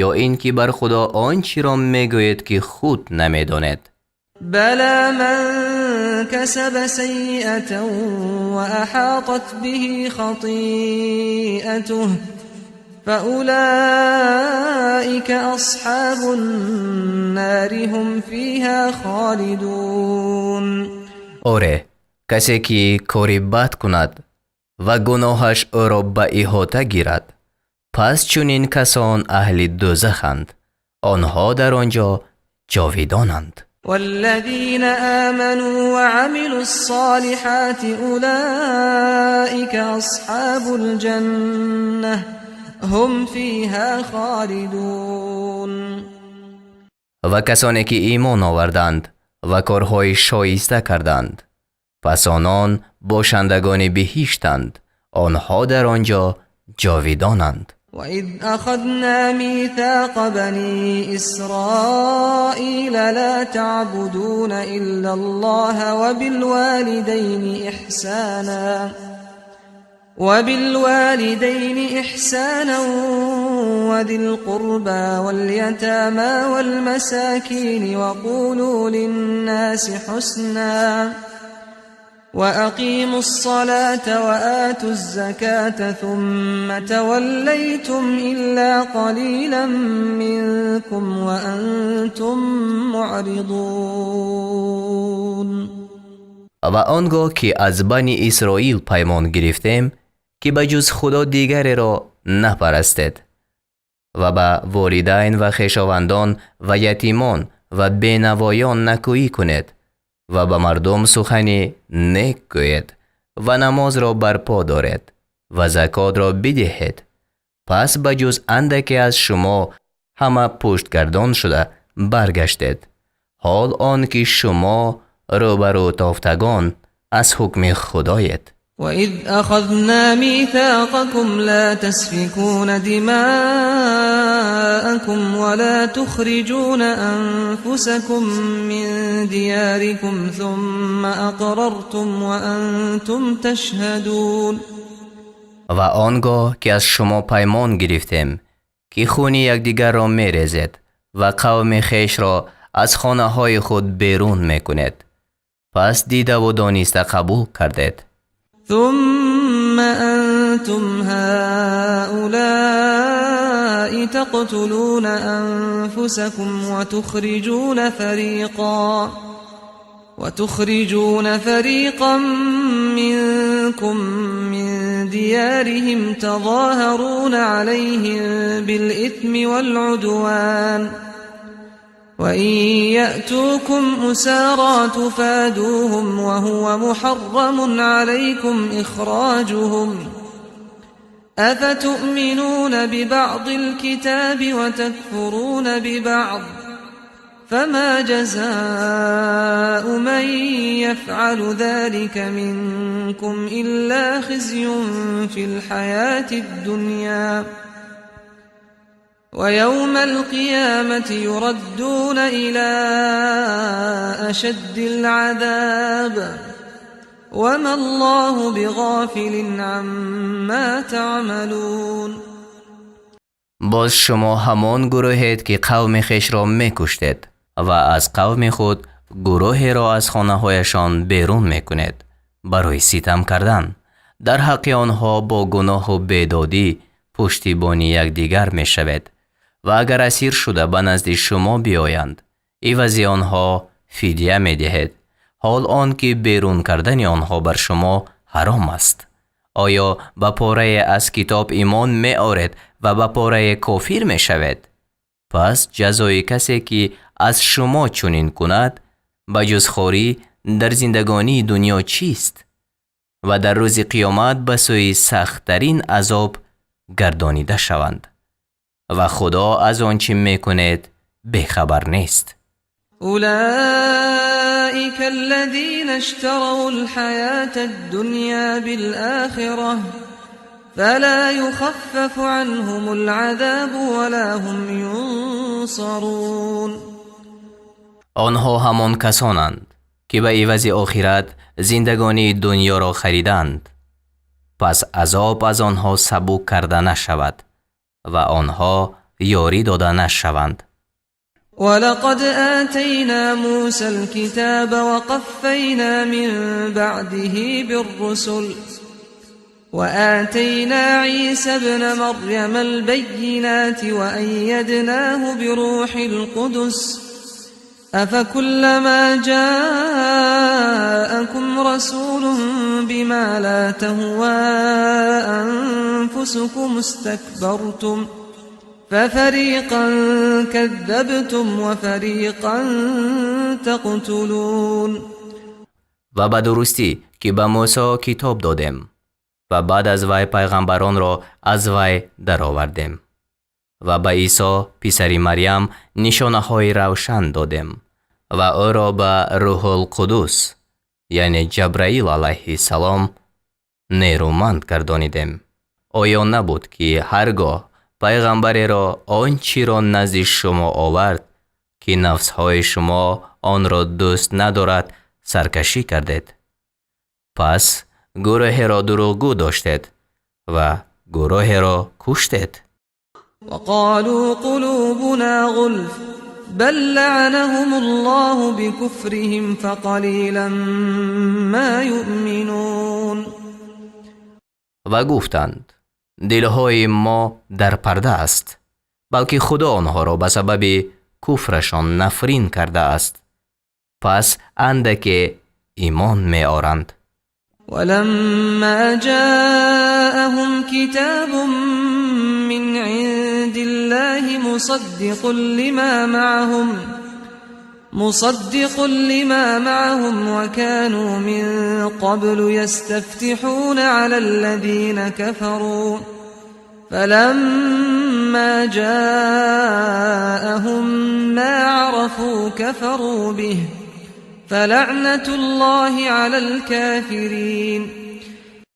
ё ин ки бар Худо он чиро мегӯед, ки худ намедонед?» بلى من كسب سيئة وأحاطت به خطيئته فأولئك أصحاب النار هم فيها خالدون. Оре, касе ки кори бад кунад ва гуноҳаш ӯро ба иҳота гирад, пас чунин касон аҳли дӯзаханд, онҳо дар он ҷо ҷовидонанд. والذين آمنوا وعملوا الصالحات أولئك أصحاب الجنة هم فيها خالدون. Ва касоне ки имон оварданд ва корҳои шоиста карданд, пас онон бошандагони биҳиштанд, онҳо дар он ҷо ҷовидонанд. وإذ أخذنا ميثاق بني إسرائيل لا تعبدون إلا الله وبالوالدين إحسانا وذي القربى واليتامى والمساكين وقولوا للناس حسنا وأقيموا الصلاة وآتوا الزكاة ثم توليتم إلا قليلا منكم وأنتم معرضون. Ва он гоҳ ки аз Бани Исроил паймон гирифтем, ки ба ҷуз Худо дигареро напарастед ва ба волидайн ва хешовандон ва ятимон ва бенавоён некӯӣ кунед ва ба мардум сухани нек гӯед ва намозро барпо доред ва закотро бидиҳед, пас ба ҷуз андаке аз шумо ҳама пуштгардон шуда баргаштед, ҳол он ки шумо рӯбарӯ тофтагон аз ҳукми Худоед. وإذ أخذنا ميثاقكم لا تسفكون دماءكم ولا تخرجون أنفسكم من دياركم ثم أقررتم وأنتم تشهدون. Ва он гоҳ ки аз шумо паймон гирифтем, ки хуни якдигарро мерезед ва қавми хешро аз хонаҳои худ берун мекунед, пас дидаву дониста қабул кардед. ثم أنتم هؤلاء تقتلون أنفسكم وتخرجون فريقا منكم من ديارهم تظاهرون عليهم بالإثم والعدوان وإن يأتوكم أسارى تفادوهم وهو محرم عليكم إخراجهم أفتؤمنون ببعض الكتاب وتكفرون ببعض فما جزاء من يفعل ذلك منكم إلا خزي في الحياة الدنيا ويوم القيامة يردون إلى أشد العذاب وما الله بغافل عما تعملون. Боз шумо ҳамон гурӯҳед, ки қавми хешро мекуштед ва аз қавми худ гурӯҳеро аз хонаҳояшон берун мекунед барои ситам кардан дар ҳаққи онҳо бо гуноҳу бедодӣ пуштибони якдигар мешавед ва агар асир шуда ба назди шумо биёянд, ивази онҳо фидя медиҳед, ҳол он ки берун кардани онҳо бар шумо ҳаром аст. Оё ба порае аз китоб имон меоред ва ба порае кофир мешавед? Пас ҷазои касе, ки аз шумо чунин кунад, ба ҷуз хорӣ дар зиндагонии дунё чист? Ва дар рӯзи қиёмат ба сӯи сахттарин азоб гардонида шаванд ва Худо аз он чӣ мекунед бехабар нест. أولئك الذين اشتروا الحياة الدنيا بالآخرة فلا يخفف عنهم العذاب ولا هم ينصرون. Онҳо ҳамон касонанд, ки ба ивази охират зиндагонии дунёро хариданд, пас азоб аз онҳо сабук карда нашавад ва онҳо ёрӣ дода нашаванд. ولقد آتينا موسى الكتاب وقفينا من بعده بالرسل وآتينا عيسى ابن مريم البينات وأيدناه بروح القدس أفكلما جاءكم رسول بما لا تهوى أنفسكم استكبرتم ففريقا كذبتم وفريقا تقتلون. Ва ба дурустӣ, ки ба Мусо китоб додем ва баъд аз вай пайғамбаронро аз вай даровардем ва ба Исо писари Марьям нишонаҳои равшан додем ва ӯро ба Рӯҳулқудус, яъне Ҷабраил алайҳиссалом, нерӯманд гардонидем. Оё набуд, ки ҳар гоҳ Пайғамбареро он чиро назди шумо овард, ки нафсҳои шумо онро дӯст надорад, саркашӣ кардед. Пас гурӯҳеро дурӯғгӯ доштед ва гурӯҳеро куштед. وقالوا قلوبنا غلف بل لعنهم الله بكفرهم فقليلا ما يؤمنون. Ва гуфтанд: дилҳои мо дар парда аст, балки Худо онҳоро ба сабаби куфрашон нафрин кардааст, пас андаке имон меоранд. ولما جاءهم كتاب من عند الله مصدق لما معهم وكانوا من قبل يستفتحون على الذين كفروا فلما جاءهم ما عرفوا كفروا به فلعنة الله على الكافرين.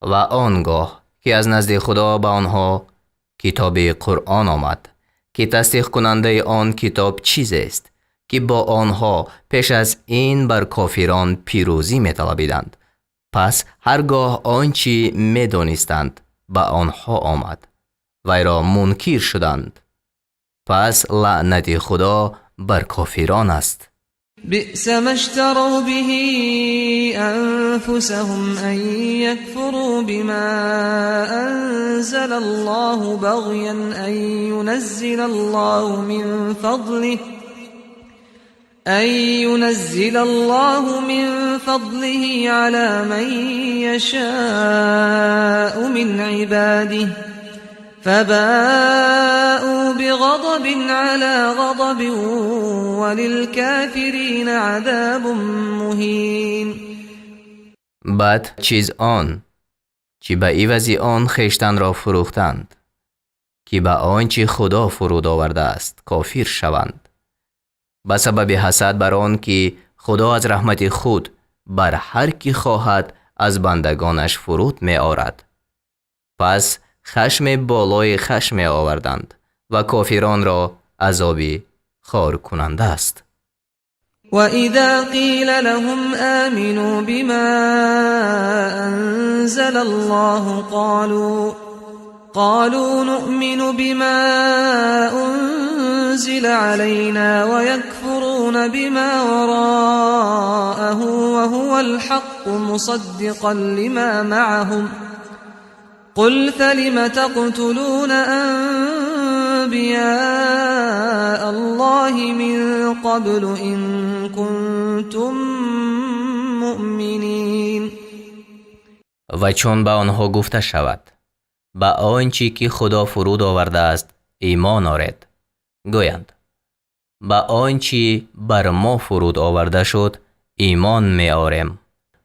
Ва он гоҳ ки аз назди Худо ба онҳо китоби Қуръон омад, ки тасдиқкунандаи он китоб чизест, ки бо онҳо пеш аз ин бар кофирон пирӯзӣ металабиданд, пас ҳар гоҳ он чӣ медонистанд ба онҳо омад, вайро мункир шуданд. Пас лаънати Худо бар кофирон аст. بئس ما اشتروا به أنفسهم أن يكفروا بما أنزل الله بغيا أن ينزل الله من فضله على من يشاء من عباده فباءوا بغضب على غضب وللكافرين عذاب مهين. Бад чиз он чӣ ба ивази он хештанро фурӯхтанд, ки ба он чӣ Худо фуруд овардааст кофир шаванд, ба сабаби ҳасад бар он ки Худо аз раҳмати худ бар ҳар ки хоҳад аз бандагонаш фуруд меорад. Пас хашме болои хашм меоварданд ва кофиронро азоби хоркунанда аст. وإذا قيل لهم آمنوا بما أنزل الله قالوا نؤمن بما أنزل علينا ويكفرون بما وراءه وهو الحق مصدقا لما معهم قل فلم تقتلون أنبياء الله من قبل إن كنتم مؤمنين. Ва чун ба онҳо гуфта шавад: ба он чӣ ки Худо фуруд овардааст имон оред, гӯянд: ба он чӣ бар мо фуруд оварда шуд имон меорем,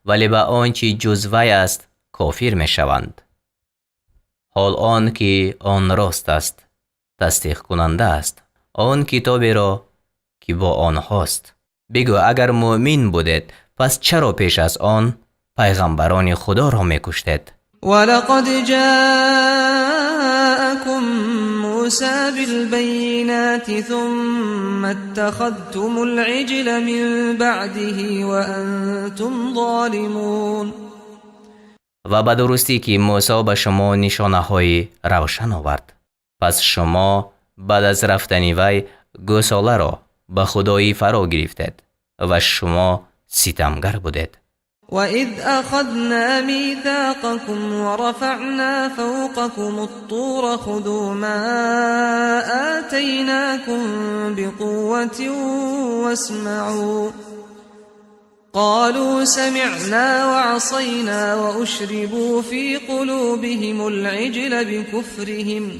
вале ба он чӣ ҷуз вай аст кофир мешаванд, ҳол он ки он рост аст, тасдиқкунанда аст он китоберо, ки бо онҳост. Бигӯ: агар муъмин будед, пас чаро пеш аз он пайғамбарони Худоро мекуштед? ولقد جاءكم موسى بالبينات ثم اتخذتم العجل من بعده وأنتم ظالمون. Ва ба дурустӣ ки Мӯсо ба шумо нишонаҳои равшан овард, пас шумо баъд аз рафтани вай гӯсоларо ба худоӣ фаро гирифтед ва шумо ситамгар будед. وإذ أخذنا ميثاقكم ورفعنا فوقكم الطور خذوا ما آتيناكم بقوة واسمعوا قالوا سمعنا وعصينا وأشربوا في قلوبهم العجل بكفرهم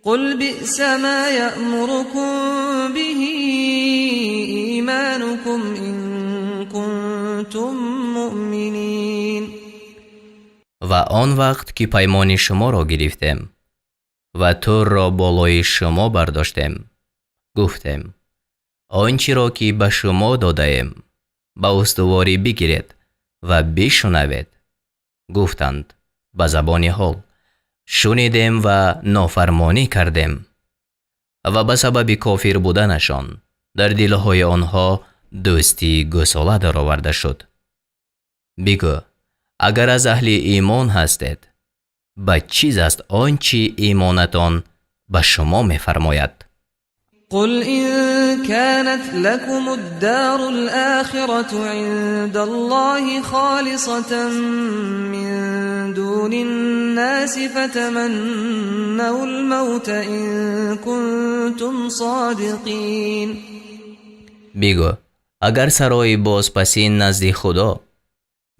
قل بئس ما يأمركم به إيمانكم إن كنتم مؤمنين. Ва он вақт ки паймони шуморо гирифтем ва Турро болои шумо бардоштем, гуфтем: он чиро ки ба шумо додаем, ба устуворӣ бигиред ва бишунавед. Гуфтанд ба забони ҳол: Шунидем ва нофармонӣ кардем. Ва ба сабаби кофир буданашон дар дилҳои онҳо дӯстии гӯсола дароварда шуд. Бигӯ: агар аз аҳли имон ҳастед, бад чиз аст он чи имонатон ба шумо мефармояд. قل إن كانت لكم الدار الآخرة عند الله خالصة من دون الناس فتمنوا الموت إن كنتم صادقين. Бигӯ: агар сарои бозпасин назди Худо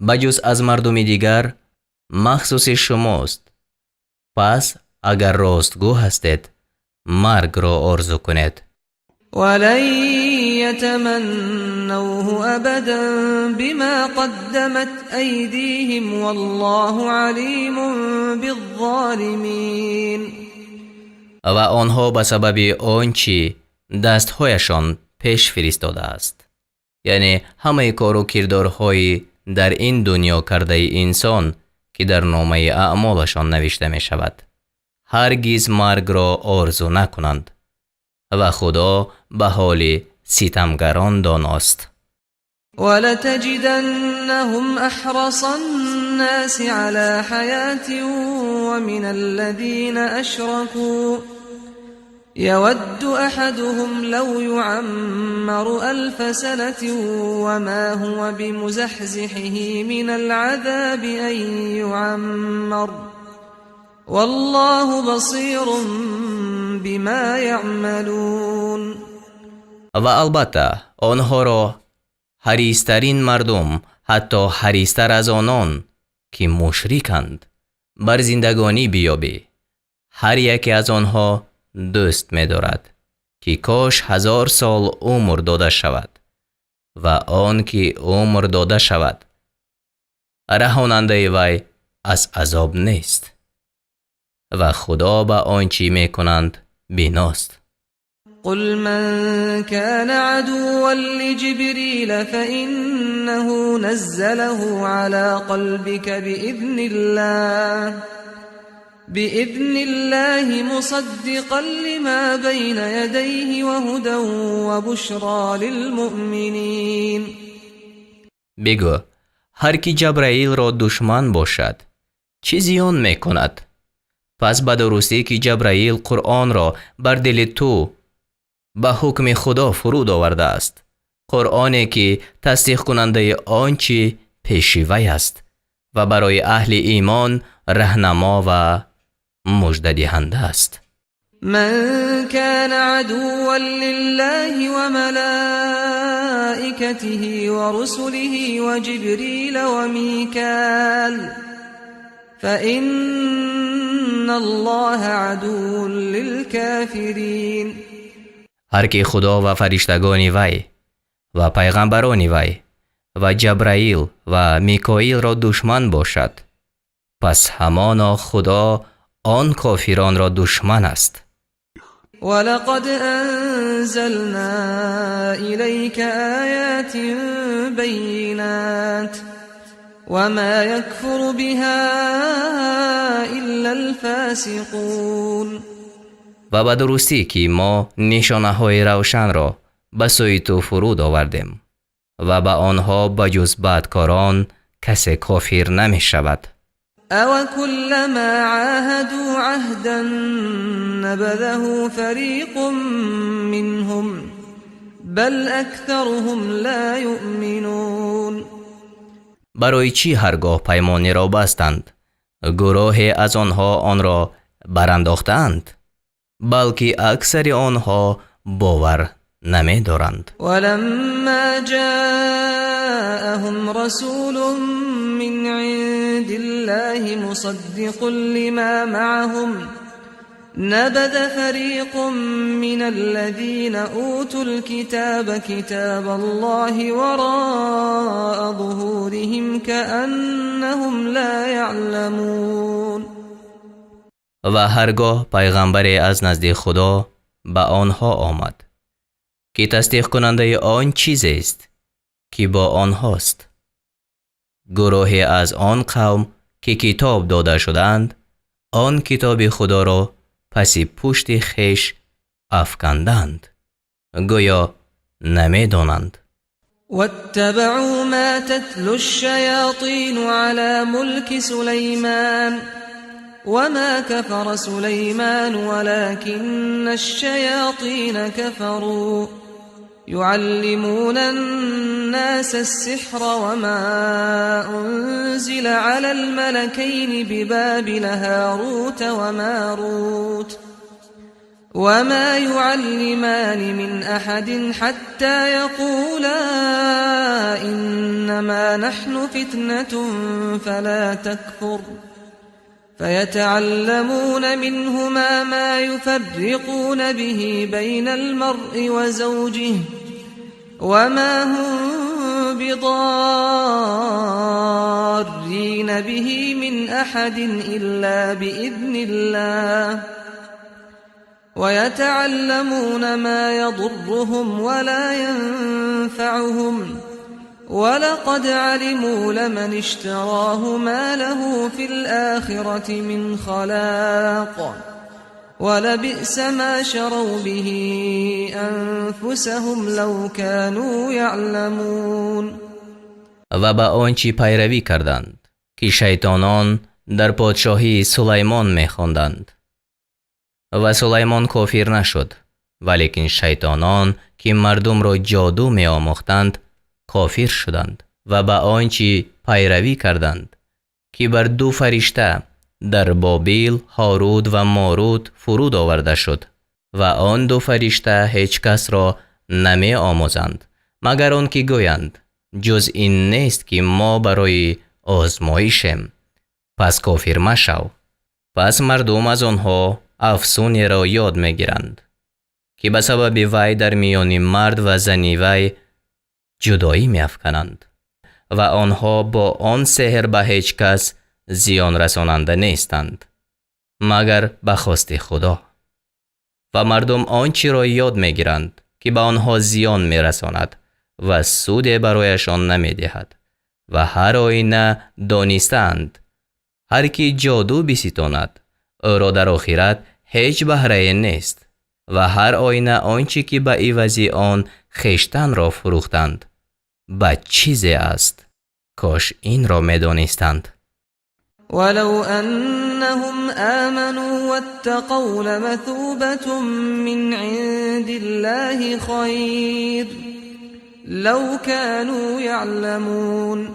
ба ҷуз аз мардуми дигар махсуси шумост, пас агар ростгӯ ҳастед, маргро орзу кунед. ولن يتمنوه أبدا بما قدمت أيديهم والله عليم بالظالمين. Ва онҳо ба сабаби он чӣ дастҳояшон пеш фиристодааст, яъне ҳамаи кору кирдорҳои дар ин дунё кардаи инсон, ки дар номаи аъмолашон навишта мешавад, ҳаргиз маргро орзу накунанд, ва Худо ба ҳоли ситамгарон доност. ولتجدنهم أحرص الناس على حياة ومن الذين أشركوا يود أحدهم لو يعمر ألف سنة وما هو بمزحزحه من العذاب أن يعمر والله بصير بما يعملون. Ва албатта онҳоро ҳаристарин мардум, ҳатто ҳаристар аз онон ки мушриканд, бар зиндагонӣ биёбӣ. Ҳар яке аз онҳо дӯст медорад, ки кош 1000 сол умр дода шавад, ва он ки умр дода шавад, раҳонандаи вай аз азоб нест, ва Худо ба он чӣ мекунанд биност. قل من كان عدوا لجبريل فإنه نزله على قلبك بإذن الله مصدقا لما بين يديه وهدى وبشرى للمؤمنين. Бигӯ: ҳар ки Ҷабраилро душман бошад, чӣ зиён мекунад? Пас ба дурустӣ ки Ҷабраил Қуръонро бар дили ту ба ҳукми Худо фуруд овардааст, Қуръоне ки тасдиқкунандаи он чӣ пеши вай аст ва барои аҳли имон раҳнамо ва муждадиҳанда аст. من كان عدوا لله وملائكته ورسله وجبريل وميكال فإن الله عدو للكافرين. Ҳар ки Худо ва фариштагони вай ва пайғамбарони вай ва Ҷабраил ва Микоилро душман бошад, пас ҳамоно Худо он кофиронро душман аст. ولقد أنزلنا إليك آيات بينات وما يكفر بها إلا الفاسقون. Ва ба дурустӣ ки мо нишонаҳои равшанро ба сӯи ту фуруд овардем, ва ба онҳо ба ҷуз бадкорон касе кофир намешавад. أوكلما عاهدوا عهدا نبذه فريق منهم بل أكثرهم لا يؤمنون. Барои чӣ ҳаргоҳ паймонеро бастанд, гурӯҳе аз онҳо онро барандохтаанд? Балки аксари онҳо бовар намедоранд. ولما جاءهم رسول من عند الله مصدق لما معهم نبذ فريق من الذين أوتوا الكتاب كتاب الله وراء ظهورهم كأنهم لا يعلمون. Ва ҳаргоҳ пайғамбаре аз назди Худо ба онҳо омад, ки тасдиқкунандаи он чизест, ки бо онҳост, гурӯҳе аз он қавм ки китоб дода шудаанд, Он китоби Худоро паси пушти хеш афкандаанд, гӯё намедонанд. واتبعوا ما تتلو الشياطين على ملك سليمان وما كفر سليمان ولكن الشياطين كفروا يعلمون الناس السحر وما أنزل على الملكين ببابل هاروت وماروت وما يعلمان من أحد حتى يقولا إنما نحن فتنة فلا تكفر فيتعلمون منهما ما يفرقون به بين المرء وزوجه وما هم بضارين به من أحد إلا بإذن الله ويتعلمون ما يضرهم ولا ينفعهم ولقد علموا لمن اشتراه ما له في الآخرة من خلاق ولبئس ما شروا به أنفسهم لو كانوا يعلمون. Ва ба он чӣ пайравӣ карданд, ки шайтонон дар подшоҳии Сулаймон мехонданд. Ва Сулаймон кофир нашуд, валекин шайтонон, ки мардумро ҷоду меомӯхтанд, кофир шуданд ва ба он чӣ пайравӣ карданд, ки бар ду фаришта дар Бобил, Ҳорут ва Морут, фуруд оварда шуд. Ва он ду фаришта ҳеҷ касро намеомӯзанд, магар он ки гӯянд: ҷуз ин нест, ки мо барои озмоишем, пас кофир машав. Пас мардум аз онҳо афсунеро ёд мегиранд, ки ба сабаби вай дар миёни мард ва зани вай ҷудоӣ меафкананд, ва онҳо бо он сеҳр ба ҳеҷ кас зиёнрасонанда нестанд, магар ба хости Худо. Ва мардум он чиро ёд мегиранд, ки ба онҳо зиён мерасонад ва суде барояшон намедиҳад. Ва ҳар оина донистаанд, ҳар ки ҷоду биситонад, ӯро дар охират ҳеҷ баҳрае нест. Ва ҳар оина он чӣ ки ба ивази он хештанро фурӯхтанд, бад чизе аст. Кош инро медонистанд. ولو أنهم آمنوا واتقوا لمثوبة من عند الله خير لو كانوا يعلمون.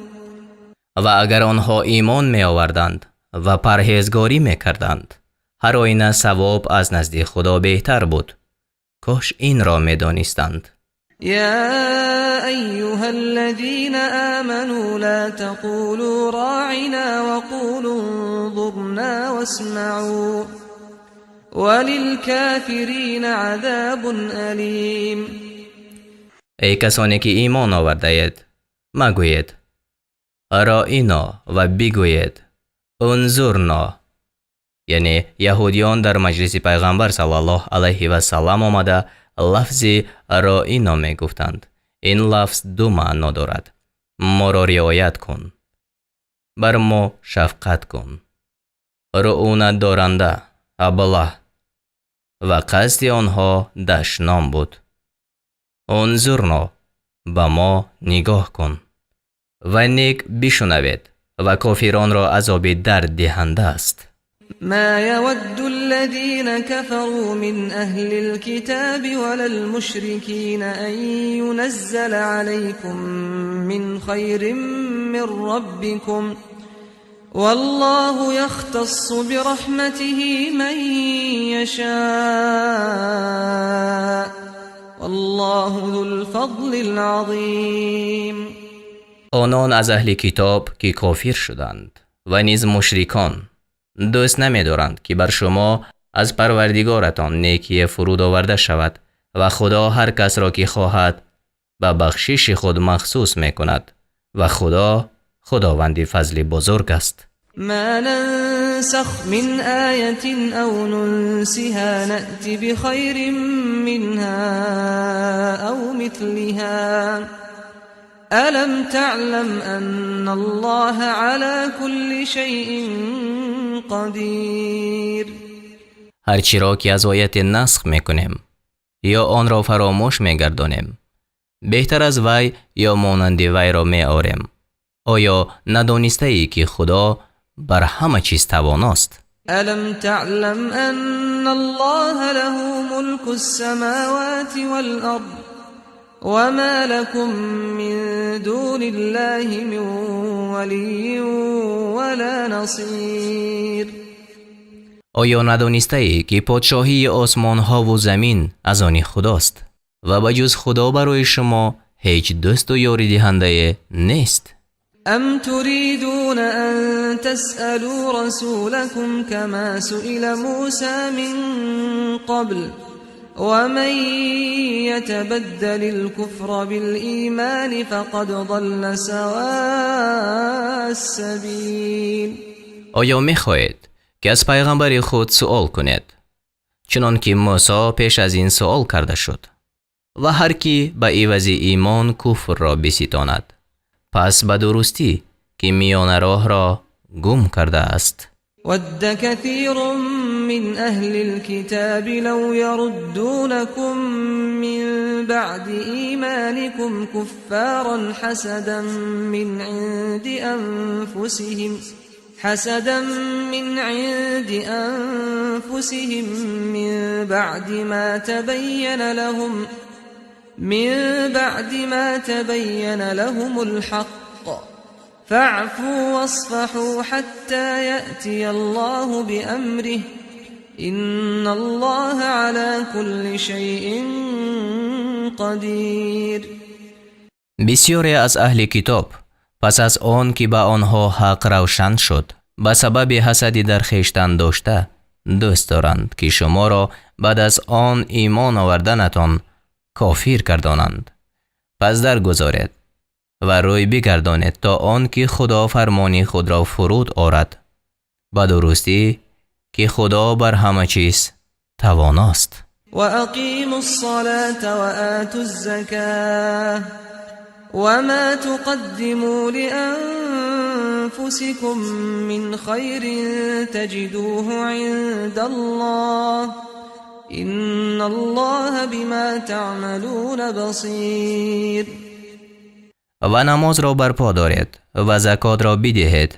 Ва агар онҳо имон меоварданд ва парҳезгорӣ мекарданд, ҳар оина савоб аз назди Худо беҳтар буд. Кош инро медонистанд. يا أيها الذين آمنوا لا تقولوا راعنا وقولوا انظرنا واسمعوا وللكافرين عذاب أليم. Эй касоне ки имон овардаед, магӯед роино ва бигӯед унзурно. Яъне яҳудиён дар маҷлиси Пайғамбар саллаллоҳ алайҳи васаллам омада, лафзи роино мегуфтанд. Ин лафз ду маъно дорад: моро риоят кун, бар мо шафқат кун, руунатдоранда, аблаҳ. Ва қасди онҳо дашном буд: унзурно, ба мо нигоҳ кун ва нек бишунавед. Ва кофиронро азоби дарддиҳанда аст. ما يود الذين كفروا من أهل الكتاب ولا المشركين أن ينزل عليكم من خير من ربكم والله يختص برحمته من يشاء والله ذو الفضل العظيم. Онон аз аҳли китоб, ки кофир шуданд, ва низ мушрикон дӯст намедоранд, ки бар шумо аз Парвардигоратон некие фуруд оварда шавад. Ва Худо ҳар касро ки хоҳад, ба бахшиши худ махсус мекунад, ва Худо худованди фазли бузург аст. ما ننسخ من آية أو ننسها نأت بخير منها أو مثلها. ألم تعلم أن الله على كل شيء قدير. Ҳар чиро ки аз ояте насх мекунем ё онро фаромӯш мегардонем, беҳтар аз вай ё монанди вайро меорем. Оё надонистаӣ, ки Худо бар ҳама чиз тавоност? ألم تعلم أن الله له ملك السماوات والأرض وما لكم من دون الله من ولي ولا نصير. Оё надонистаӣ, ки подшоҳии осмонҳову замин аз они Худост ва ба ҷуз Худо барои шумо ҳеҷ дӯсту ёридиҳандае нест? أم تريدون أن تسألوا رسولكم كما سئل موسى من قبل ومن يتبدل الكفر بالإيمان فقد ضل سواء السبيل. Оё мехоҳед, ки аз пайғамбари худ суол кунед, чунон ки Мусо пеш аз ин суол карда шуд? Ва ҳар кӣ ба ивази имон куфрро биситонад, пас ба дурустӣ, ки миёнароҳро гум кардааст. ود كثير من أهل الكتاب لو يردونكم من بعد إيمانكم كفارا حسدا من عند أنفسهم من بعد ما تبين لهم الحق فاعفوا واصفحوا حتى يأتي الله بأمره إن الله على كل شيء قدير. Бисёре аз аҳли китоб пас аз он ки ба онҳо ҳақ равшан шуд, ба сабаби ҳасади дар хештан дошта, дӯст доранд, ки шуморо баъд аз он имон оварданатон кофир гардонанд. Пас даргузоред ва рӯй бигардонед, то он ки Худо фармони худро фуруд орад. Ба дурустӣ, ки Худо бар ҳама чиз тавоност. وأقيموا الصلاة وآتوا الزكاة وما تقدموا لأنفسكم من خير تجدوه عند الله إن الله بما تعملون بصير. Ва намозро барпо доред ва закотро бидиҳед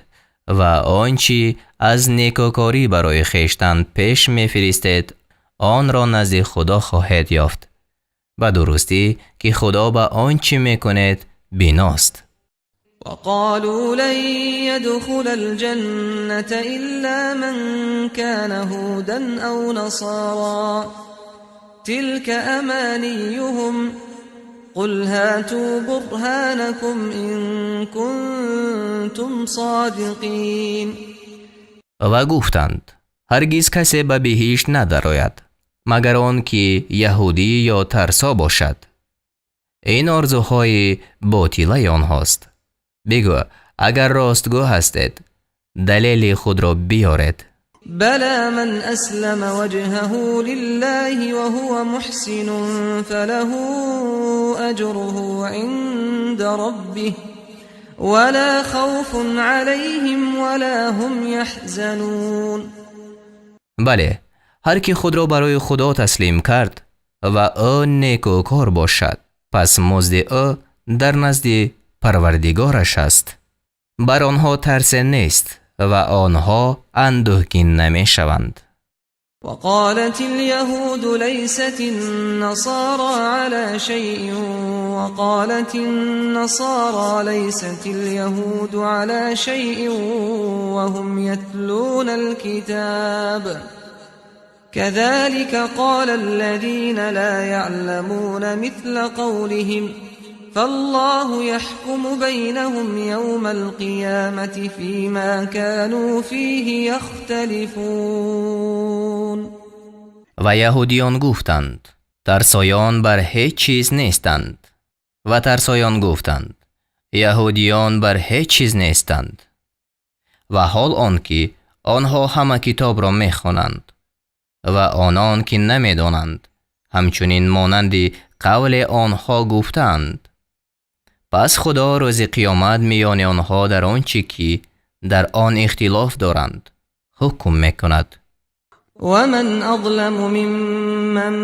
ва он чӣ аз некӯкорӣ барои хештан пеш мефиристед, онро назди Худо хоҳед ёфт. Ба дурустӣ, ки Худо ба он чӣ мекунед биност. وقالوا لن يدخل الجنة إلا من كان هودا أو نصارى تلك أمانيهم قل هاتوا برهانكم إن كنتم صادقين. Ва гуфтанд: ҳаргиз касе ба биҳишт надарояд, магар он ки яҳудӣ ё тарсо бошад. Ин орзуҳои ботилаи онҳост. Бигӯ: агар ростгӯ ҳастед, далели худро биёред. بلى من أسلم وجهه لله وهو محسن فله أجره عند ربه ولا خوف عليهم ولا هم يحزنون. Бале, ҳар ки худро барои Худо таслим кард ва ӯ некӯкор бошад, пас музди ӯ дар назди Парвардигораш аст. Бар онҳо тарсе нест ва онҳо андӯҳгин намешаванд. وقالت اليهود ليست النصارى على شيء وقالت النصارى ليست اليهود على شيء وهم يتلون الكتاب كذلك قال الذين لا يعلمون مثل قولهم فالله يحكم بينهم يوم القيامة فيما كانوا فيه يختلفون. Ва яҳудиён гуфтанд: тарсоён бар ҳеҷ чиз нестанд. Ва тарсоён гуфтанд: яҳудиён бар ҳеҷ чиз нестанд. Ва ҳол он ки онҳо ҳама китобро мехонанд ва онон ки намедонанд, ҳамчунин монанди қавле онҳо гуфтаанд. Пас Худо рӯзи қиёмат миёни онҳо дар он чӣ ки дар он ихтилоф доранд, ҳукм мекунад. ومن أظلم ممن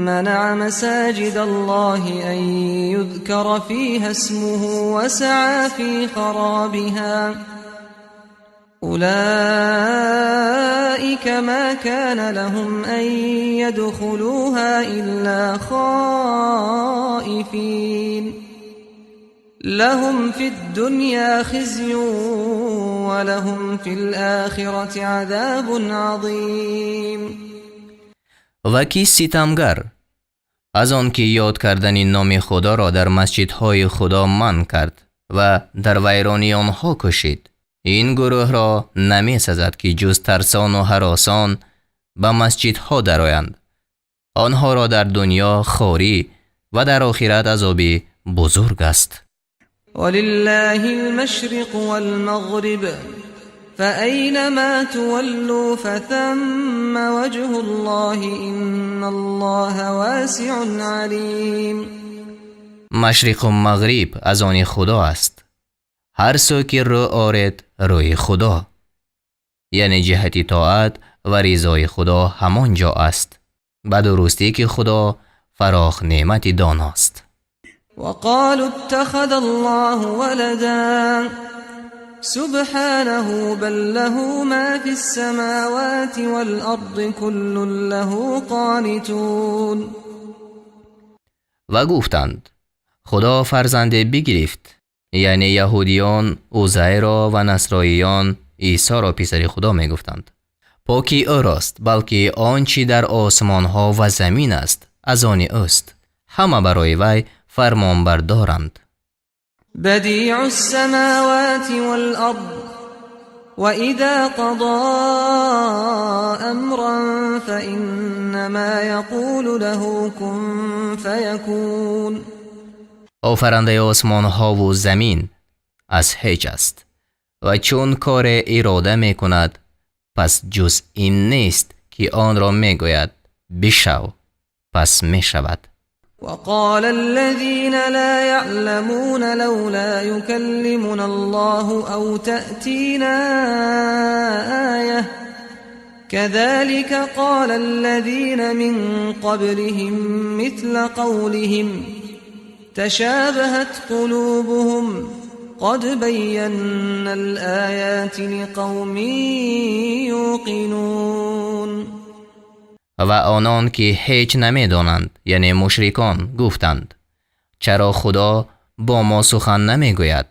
منع مساجد الله أن يذكر فيها اسمه وسعى في خرابها أولئك ما كان لهم أن يدخلوها إلا خائفين لهم في الدنيا خزي ولهم في الآخرة عذاب عظيم. Ва кӣ ситамгар аз он ки ёд кардани номи Худоро дар масҷидҳои Худо манъ кард ва дар вайронии онҳо кӯшид? Ин гурӯҳро намесазад, ки ҷуз тарсону ҳаросон ба масҷидҳо дароянд. Онҳоро дар дунё хорӣ ва дар охират азоби бузург аст. ولله المشرق والمغرب فأينما تولوا فثم وجه الله إن الله واسع عليم. Машриқу мағриб аз они Худо аст. Ҳар сӯ ки рӯ оред, рӯи Худо, яъне ҷиҳати тоат ва ризои Худо, ҳамон ҷо аст. Ба дурустӣ ки Худо фарохнеъмати доност. وقالوا اتخذ الله ولدا سبحانه بل له ما في السماوات والأرض كل له قانتون. Ва гуфтанд: Худо фарзанде бигирифт. Яъне яҳудиён Узайро ва насроиён Исоро писари Худо мегуфтанд. Покӣ ӯрост, балки он чӣ дар осмонҳо ва замин аст, аз они ӯст, ҳама барои вай фармонбардоранд. بديع السماوات والأرض وإذا قضى أمرا فإنما يقول له كن فيكون. Офарандаи осмонҳову замин аз ҳеҷ аст ва чун коре ирода мекунад, пас ҷуз ин нест, ки онро мегӯяд: бишав, пас мешавад. وقال الذين لا يعلمون لولا يكلمنا الله أو تأتينا آية كذلك قال الذين من قبلهم مثل قولهم تشابهت قلوبهم قد بينا الآيات لقوم يوقنون. Ва онон ки ҳеҷ намедонанд, яъне мушрикон, гуфтанд: чаро Худо бо мо сухан намегӯяд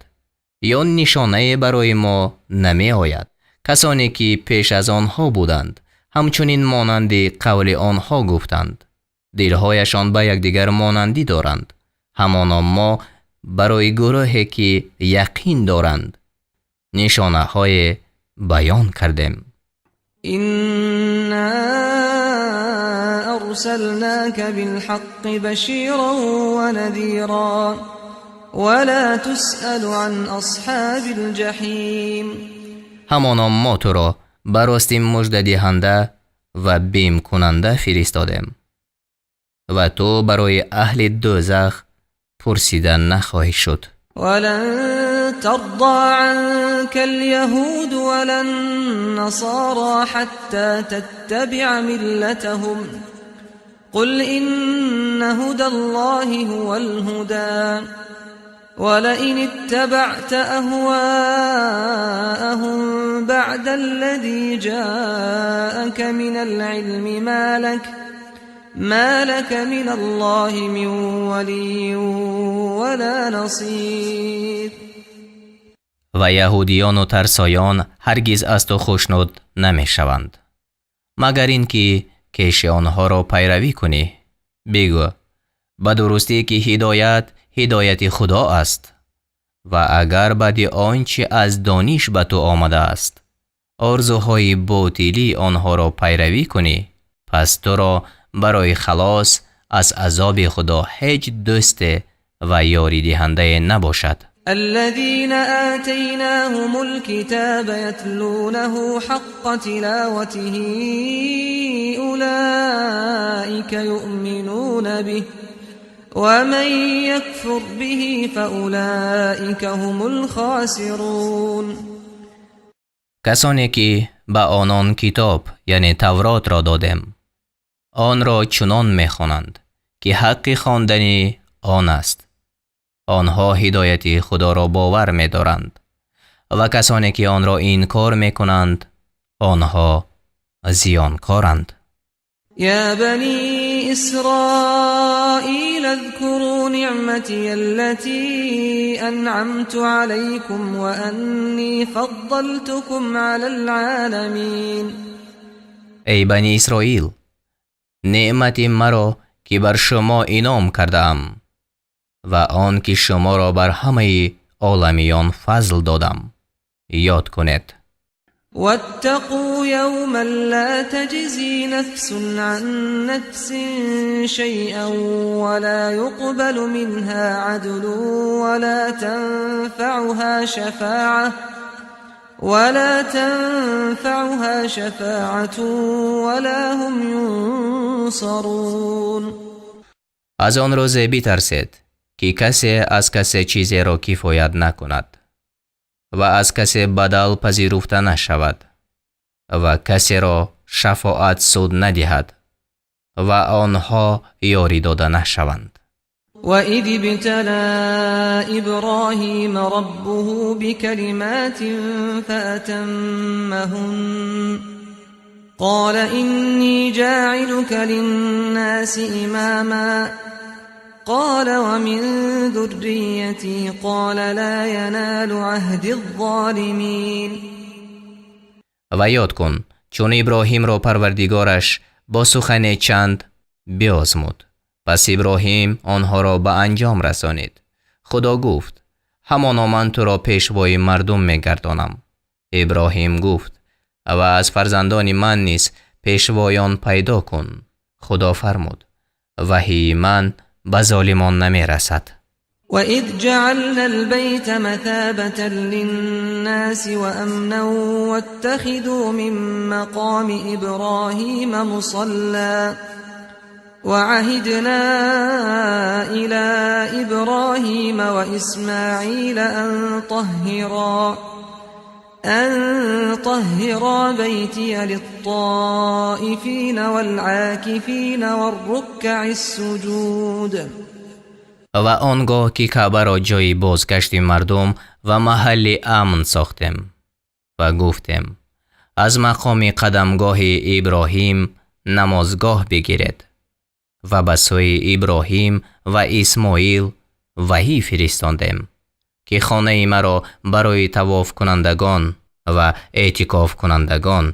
ё нишонае барои мо намеояд? Касоне ки пеш аз онҳо буданд, ҳамчунин монанди қавли онҳо гуфтанд. Дилҳояшон ба якдигар монандӣ доранд. Ҳамоно мо барои гурӯҳе ки яқин доранд, нишонаҳое баён кардем. إنا أرسلناك بالحق بشيرا ونذيرا ولا تسأل عن أصحاب الجحيم. Ҳамоно мо туро ба ростӣ муждадиҳанда ва бимкунанда фиристодем ва ту барои аҳли дӯзах пурсида нахоҳӣ шуд. ولن ترضى عنك اليهود ولا النصارى حتى تتبع ملتهم قل إن هدى الله هو الهدى ولئن اتبعت أهواءهم بعد الذي جاءك من العلم ما لك من الله من ولي ولا نصير. Ва яҳудиёну тарсоён ҳаргиз аз ту хушнуд намешаванд, магар ин ки кеши онҳоро пайравӣ кунӣ. Бигӯ: ба дурустӣ ки ҳидоят ҳидояти Худо аст ва агар баъди он чӣ аз дониш ба ту омадааст, орзуҳои ботилии онҳоро пайравӣ кунӣ, пас туро барои халос аз азоби Худо ҳеҷ дӯсте ва ёридиҳандае набошад. الذين آتيناهم الكتاب يتلونه حق تلاوته أولئك يؤمنون به ومن يكفر به فأولئك هم الخاسرون. Касоне ки ба онон китоб, яъне Тавротро додем, онро чунон мехонанд, ки ҳаққи хондани он аст, онҳо ҳидояти Худоро бовар медоранд, ва касоне ки онро инкор мекунанд, онҳо зиёнкоранд. يا بني إسرائيل اذكروا نعمتي التي أنعمت عليكم وأني فضلتكم على العالمين. Эй Бани Исроил, неъмати маро, ки бар шумо инъом кардаам, ва он ки шуморо бар ҳамаи оламиён фазл додам, ёд кунед. واتقوا يوما لا تجزي نفس عن نفس شيئا ولا يقبل منها عدل ولا تنفعها شفاعة ولا هم ينصرون. Аз он рӯзе битарсед, ки касе аз касе чизеро кифоят накунад ва аз касе бадал пазируфта нашавад ва касеро шафоат суд надиҳад ва онҳо ёрӣ дода нашаванд. وإذ ابتلى إبراهيم ربه بكلمات فأتمهن قال إني جاعلك للناس إماما قال ومن ذريتي قال لا ينال عهدي الظالمين. Ва ёд кун, чун Иброҳимро Парвардигораш бо сухане чанд биозмуд, пас Иброҳим онҳоро ба анҷом расонид. Худо гуфт: «Ҳамоно ман туро пешвои мардум мегардонам». Иброҳим гуфт: «Ва аз фарзандони ман низ пешвоён пайдо кун». Худо фармуд: «Ваҳии ман ба золимон намерасад». وإذ جعلنا البيت مثابة للناس وأمنا واتخذوا من مقام إبراهيم مصلى وعهدنا إلى إبراهيم وإسماعيل أن طهرا بيتي للطائفين والعاكفين والركع السجود. Ва он гоҳ ки Каъбаро ҷойи бозгашти мардум ва маҳалли амн сохтем ва гуфтем: «Аз мақоми қадамгоҳи Иброҳим намозгоҳ бигиред», ва ба сӯи Иброҳим ва Исмоил ваҳӣ фиристондем, ки хонаи маро барои тавофкунандагон ва эътикофкунандагон,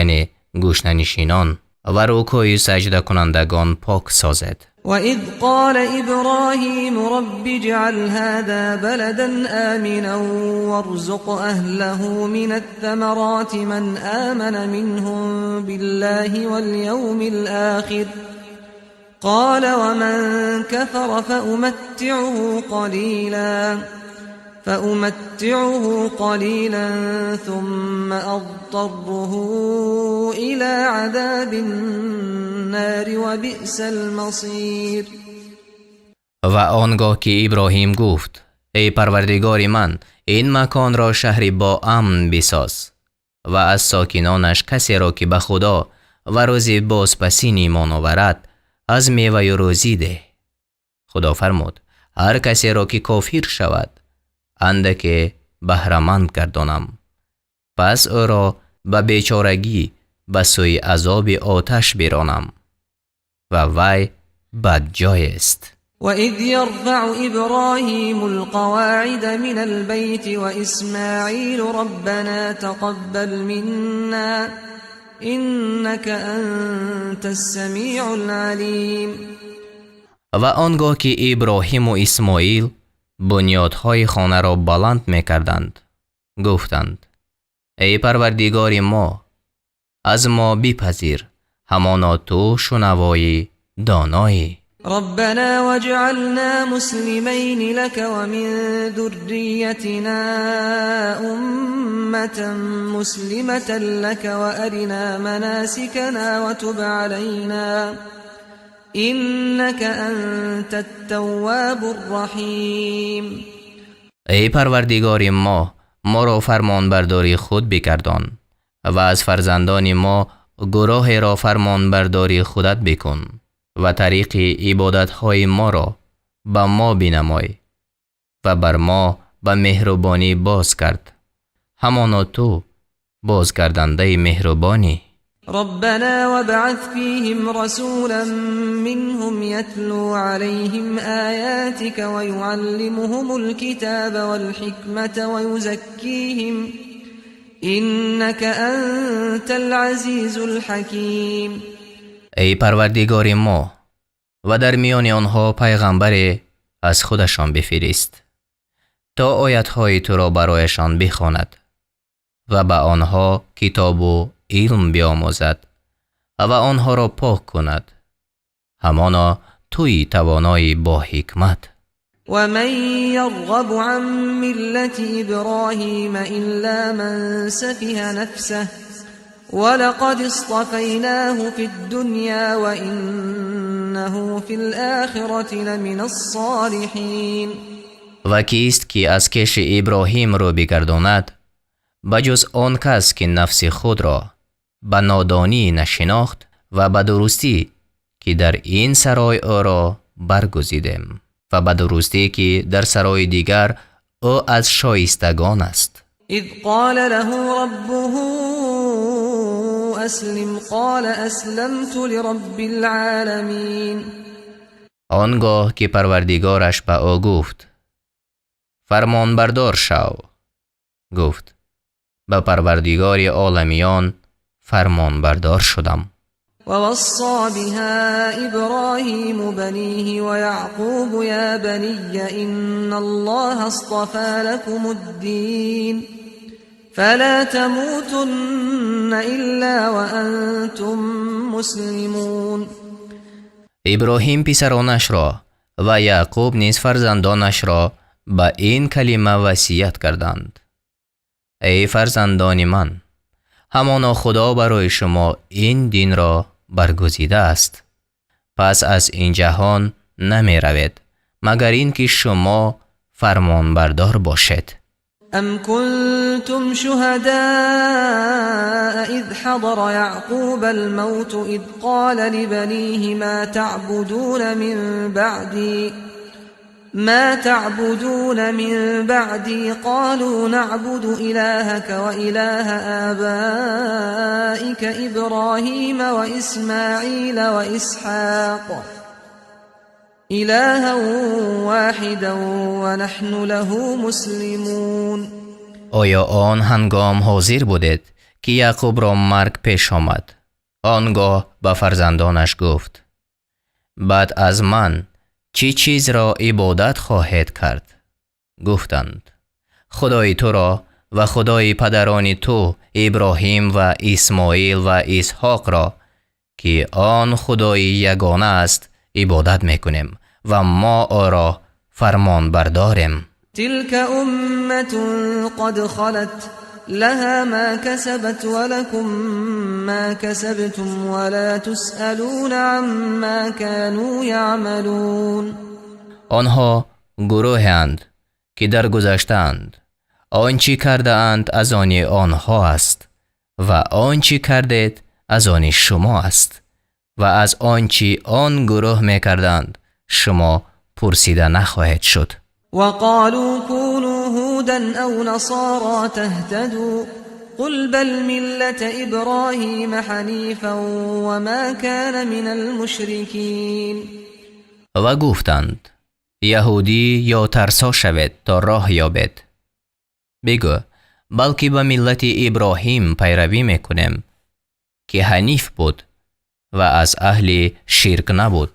яъне гӯшанишинон, ва рукӯю саҷдакунандагон пок созед. وإذ قال إبراهيم رب اجعل هذا بلدا آمنا وارزق أهله من الثمرات من آمن منهم بالله واليوم الآخر قال ومن كفر فأمتعه قليلا ثم أضطره إلى عذاب النار وبئس المصير. Ва он гоҳ ки Иброҳим гуфт: «Эй Парвардигори ман, ин маконро шаҳри боамн бисоз ва аз сокинонаш касеро, ки ба Худо ва рӯзи бозпасин имон оварад, аз меваю рӯзӣ деҳ». Худо фармуд: «Ҳар касеро ки кофир шавад, андаке баҳраманд гардонам, пас ӯро ба бечорагӣ ба сӯи азоби оташ биронам, ва вай бадҷоест». وإذ يرفع إبراهيم القواعد من البيت وإسماعيل ربنا تقبل منا إنك أنت السميع العليم. Ва он гоҳ ки Иброҳиму Исмоил бунёдҳои хонаро баланд мекарданд, гуфтанд: «Эй Парвардигори мо, аз мо бипазир, ҳамоно ту шунавои доноӣ. ربنا واجعلنا مسلمين لك ومن ذريتنا أمة مسلمة لك وأرنا مناسكنا وتب علينا إنك أنت التواب الرحيم. Эй Парвардигори мо, моро фармонбардори худ бигардон ва аз фарзандони мо гурӯҳеро фармонбардори худат бикун ва тариқи ибодатҳои моро ба мо бинамой ва бар мо ба меҳрубонӣ боз гард, ҳамоно ту бозгардонандаи меҳрубонӣ. ربنا وابعث فيهم رسولا منهم يتلو عليهم آياتك ويعلمهم الكتاب والحكمة ويزكيهم إنك أنت العزيز الحكيم. Эй Парвардигори мо, ва дар миёни онҳо паёмбаре аз худашон бифирист, то оятҳои туро барояшон бихонад ва ба онҳо китобу илм биомӯзад ва онҳоро пок кунад. Ҳамоно туи тавонои бо ҳикмат. ومن يرغب عن ملة إبراهيم إلا من سفه نفسه ولقد اصطفيناه في الدنيا وإنه في الآخرة لمن الصالحين. Ва кист ки аз кеши Иброҳим рӯ бигардонад, ба ҷуз он кас ки нафси худро ба нодонӣ нашинохт? Ва ба дурустӣ ки дар ин сарой ӯро баргузидем ва ба дурустӣ ки дар сарои дигар ӯ аз шоистагон аст. إذ قال له ربه أسلم قال أسلمت لرب العالمين. Он гоҳ ки Парвардигораш ба ӯ гуфт: «Фармонбардор шав», гуфт: «Ба Парвардигори оламиён фармонбардор шудам». ووصى بها إبراهيم بنيه ويعقوب يا بني إن الله اصطفى لكم الدين فلا تموتن إلا وأنتم مسلمون. Иброҳим писаронашро ва Яъқуб низ фарзандонашро ба ин калима васият карданд: Эй фарзандони ман, ҳамоно Худо барои шумо ин динро баргузидааст, пас аз ин ҷаҳон намеравед, магар ин ки шумо фармонбардор бошед. أم كنتم شهداء إذ حضر يعقوب الموت إذ قال لبنيه ما تعبدون من بعدي قالوا نعبد إلهك وإله آبائك إبراهيم وإسماعيل وإسحاق إلها واحدا ونحن له مسلمون. Оё он ҳангом ҳозир будед, ки Яъқубро марг пеш омад? Он гоҳ ба фарзандонаш гуфт: «Баъд аз ман чӣ чизро ибодат хоҳед кард?» Гуфтанд: «Худои туро ва Худои падарони ту Иброҳим ва Исмоил ва Исҳоқро, ки он Худои ягона аст, ибодат мекунем ва мо ӯро фармонбардорем». تلك أمة قد خلت لها ما كسبت ولكم ما كسبتم ولا تسألون عما كانوا يعملون. Онҳо гурӯҳеанд, ки даргузаштаанд. Он чӣ кардаанд, аз они онҳо аст ва он чӣ кардед, аз они шумо аст ва аз он чӣ он гурӯҳ мекарданд, шумо пурсида нахоҳед шуд. وقالوا كونوا هودا أو نصارى تهتدوا قل بل ملة إبراهيم حنيفا وما كان من المشركين. Ва гуфтанд: «Яҳудӣ ё тарсо шавед, то роҳ ёбед». Бигӯ: «Балки ба миллати Иброҳим пайравӣ мекунем, ки ҳаниф буд ва аз аҳли ширк набуд».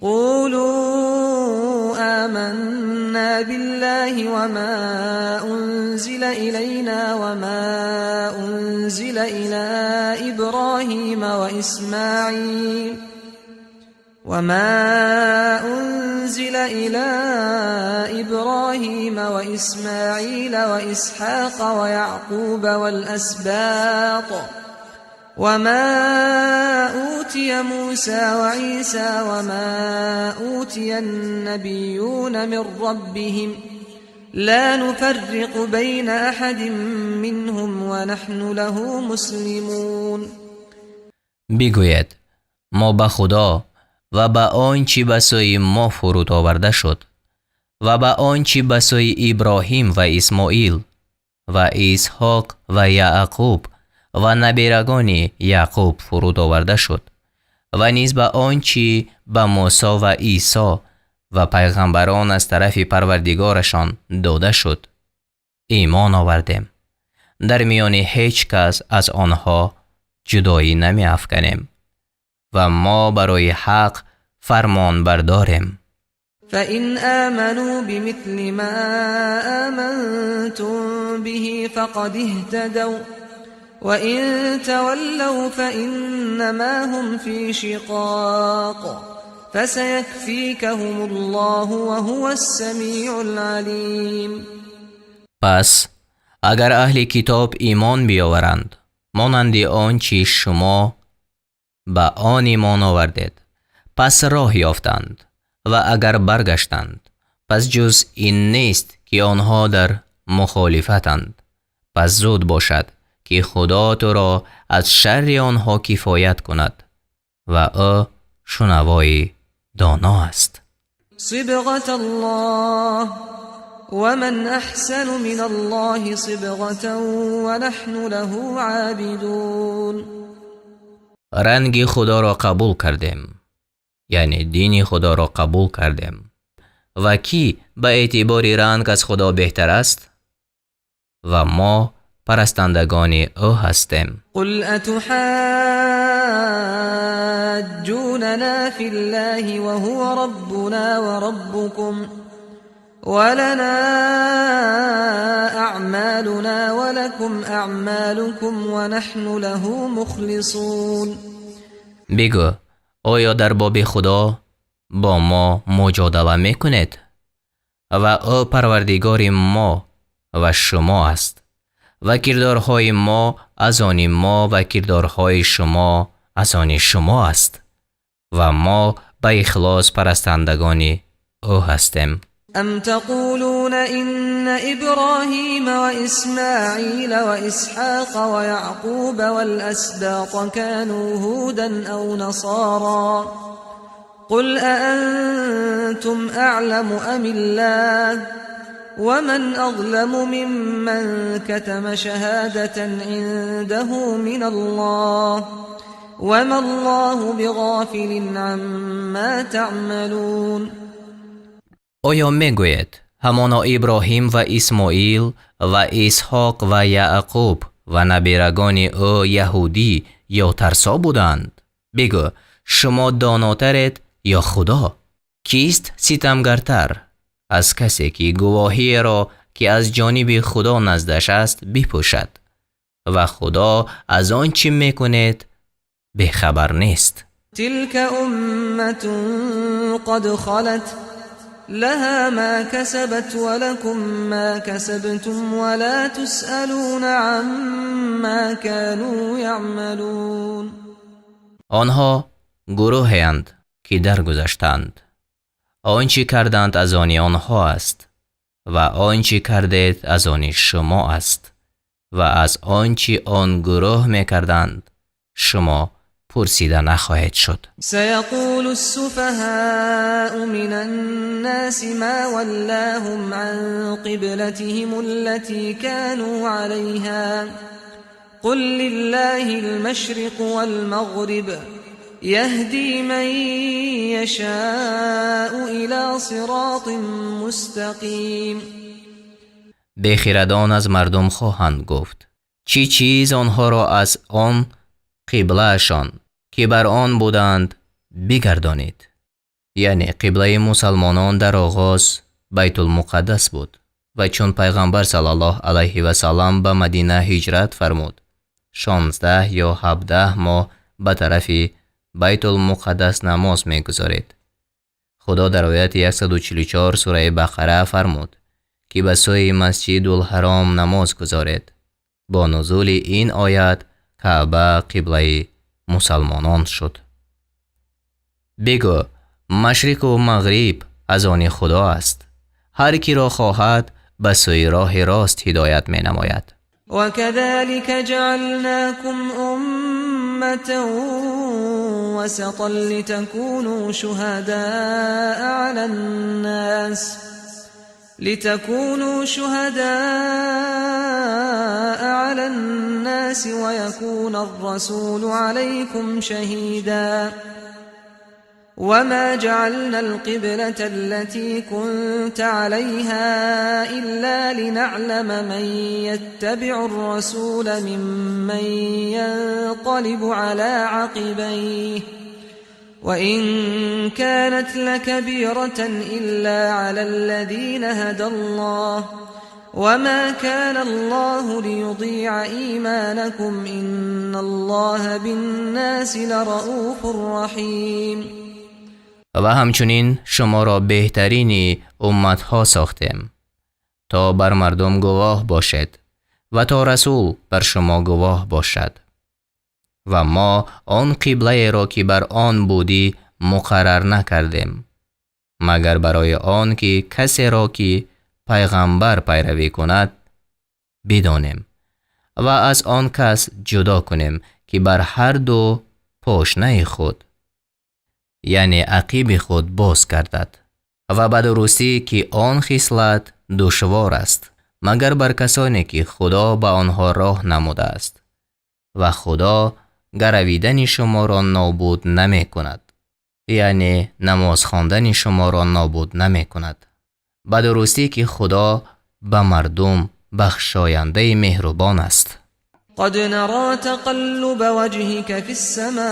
قولوا آمنا بالله وما أنزل إلينا وما أنزل إلى إبراهيم وإسماعيل وما أنزل إلى إبراهيم وإسماعيل وإسحاق ويعقوب والأسباط وما أوتي أوتي موسى وعيسى وما أوتي النبيون من ربهم لا نفرق بين أحد منهم ونحن له مسلمون. Бигӯед: мо ба Худо ва ба он чӣ ба сӯи мо фуруд оварда шуд ва ба он чӣ ба сӯи Иброҳим ва Исмоил ва Исҳоқ ва Яъқуб ва наберагони Яъқуб фуруд оварда шуд ва низ ба он чӣ ба Мусо ва Исо ва пайғамбарон аз тарафи Парвардигорашон дода шуд, имон овардем. Дар миёни ҳеҷ кас аз онҳо ҷудоӣ намеафканем ва мо барои ҳақ фармонбардорем. فإن آمنوا بمثل ما آمنتم به فقد اهتدوا وإن تولوا فإنما هم في شقاق فسيكفيكهم الله وهو السميع العليم. Пас агар аҳли китоб имон биёваранд монанди он чӣ шумо ба он имон овардед, пас роҳ ёфтанд, ва агар баргаштанд, пас ҷуз ин нест, ки онҳо дар мухолифатанд. Пас зуд бошад, ки Худо туро аз шарри онҳо кифоят кунад, ва ӯ шунавои доно аст. صبغة الله ومن أحسن من الله صبغة ونحن له عابدون. Ранги Худоро қабул кардем, яъне дини Худоро қабул кардем, ва кӣ ба эътибори ранг аз Худо беҳтар аст? Ва мо парастандагони ӯ ҳастем. قل أتحاجوننا في الله وهو ربنا وربكم ولنا أعمالنا ولكم أعمالكم ونحن له مخلصون. Бигӯ: оё дар боби Худо бо мо муҷодала мекунед, ва ӯ Парвардигори мо ва шумо аст, ва кирдорҳои мо аз они мо ва кирдорҳои шумо аз они шумо аст, ва мо ба ихлос парастандагони ӯ ҳастем. أم تقولون إن إبراهيم وإسماعيل وإسحاق ويعقوب والأسباط كانوا هودا أو نصارى قل أأنتم أعلم أم الله ومن أظلم ممن كتم شهادة عنده من الله وما الله بغافل عما تعملون. Оё мегӯед, ҳамоно Иброҳим ва Исмоил ва Исҳоқ ва Яъқуб ва набирагони ӯ яҳудӣ ё тарсо буданд? Бигӯ: шумо донотаред ё Худо? Кист ситамгартар аз касе, ки гувоҳиеро, ки аз ҷониби Худо наздаш аст, бипӯшад? Ва Худо аз он чӣ мекунед бехабар нест. تلك أمة قد خلت لها ما كسبت ولكم ما كسبتم ولا تسألون عما كانوا يعملون. Онҳо гурӯҳеанд, ки даргузаштанд. Он чӣ карданд, аз они онҳо аст, ва он чӣ кардед, аз они шумо аст, ва аз он чӣ он гурӯҳ мекарданд, шумо пурсида нахоҳед шуд. سيقول السفهاء من الناس ما ولاهم عن قبلتهم التي كانوا عليها قل لله المشرق والمغرب يهدي من يشاء إلى صراط مستقيم. Бехирадон аз мардум хоҳанд гуфт: чӣ чиз онҳоро аз он қиблаашон, ки бар он буданд, бигардонид? Яъне қиблаи мусалмонон дар оғоз Байтулмуқаддас буд, ва чун Пайғамбар саллаллоҳу алайҳи васаллам ба Мадина ҳиҷрат фармуд, 16 ё 17 моҳ ба тарафи Байтулмуқаддас намоз мегузорид. Худо дар ояти 144 сураи Бақара фармуд, ки ба сӯи Масҷидулҳаром намоз гузоред. Бо нузули ин оят Каъба қиблаи мусалмонон шуд. Бигӯ: машриқу мағриб аз они Худо аст, ҳар киро хоҳад ба сӯи роҳи рост ҳидоят менамояд. وكذلك جعلناكم أمة وسطا لتكونوا شهداء على الناس ويكون الرسول عليكم شهيدا. وما جعلنا القبلة التي كنت عليها إلا لنعلم من يتبع الرسول ممن ينقلب على عقبيه، وإن كانت لكبيرة إلا على الذين هدى الله، وما كان الله ليضيع إيمانكم، إن الله بالناس لرءوف رحيم. Ва ҳамчунин шуморо беҳтарини умматҳо сохтем, то бар мардум гувоҳ бошед ва то расул бар шумо гувоҳ бошад. Ва мо он қиблаеро, ки бар он будӣ, муқаррар накардем, магар барои он ки касеро, ки пайғамбар пайравӣ кунад, бидонем ва аз он кас ҷудо кунем, ки бар ҳар ду пошнаи худ, яъне ақиби худ, боз гардад. Ва ба дурустӣ, ки он хислат душвор аст, магар бар касоне, ки Худо ба онҳо роҳ намудааст. Ва Худо гаравидани шуморо нобуд намекунад, яъне намоз хондани шуморо нобуд намекунад. Ба дурустӣ, ки Худо ба мардум бахшояндаи меҳрубон аст. قد نرى تقلب وجهك في السماء،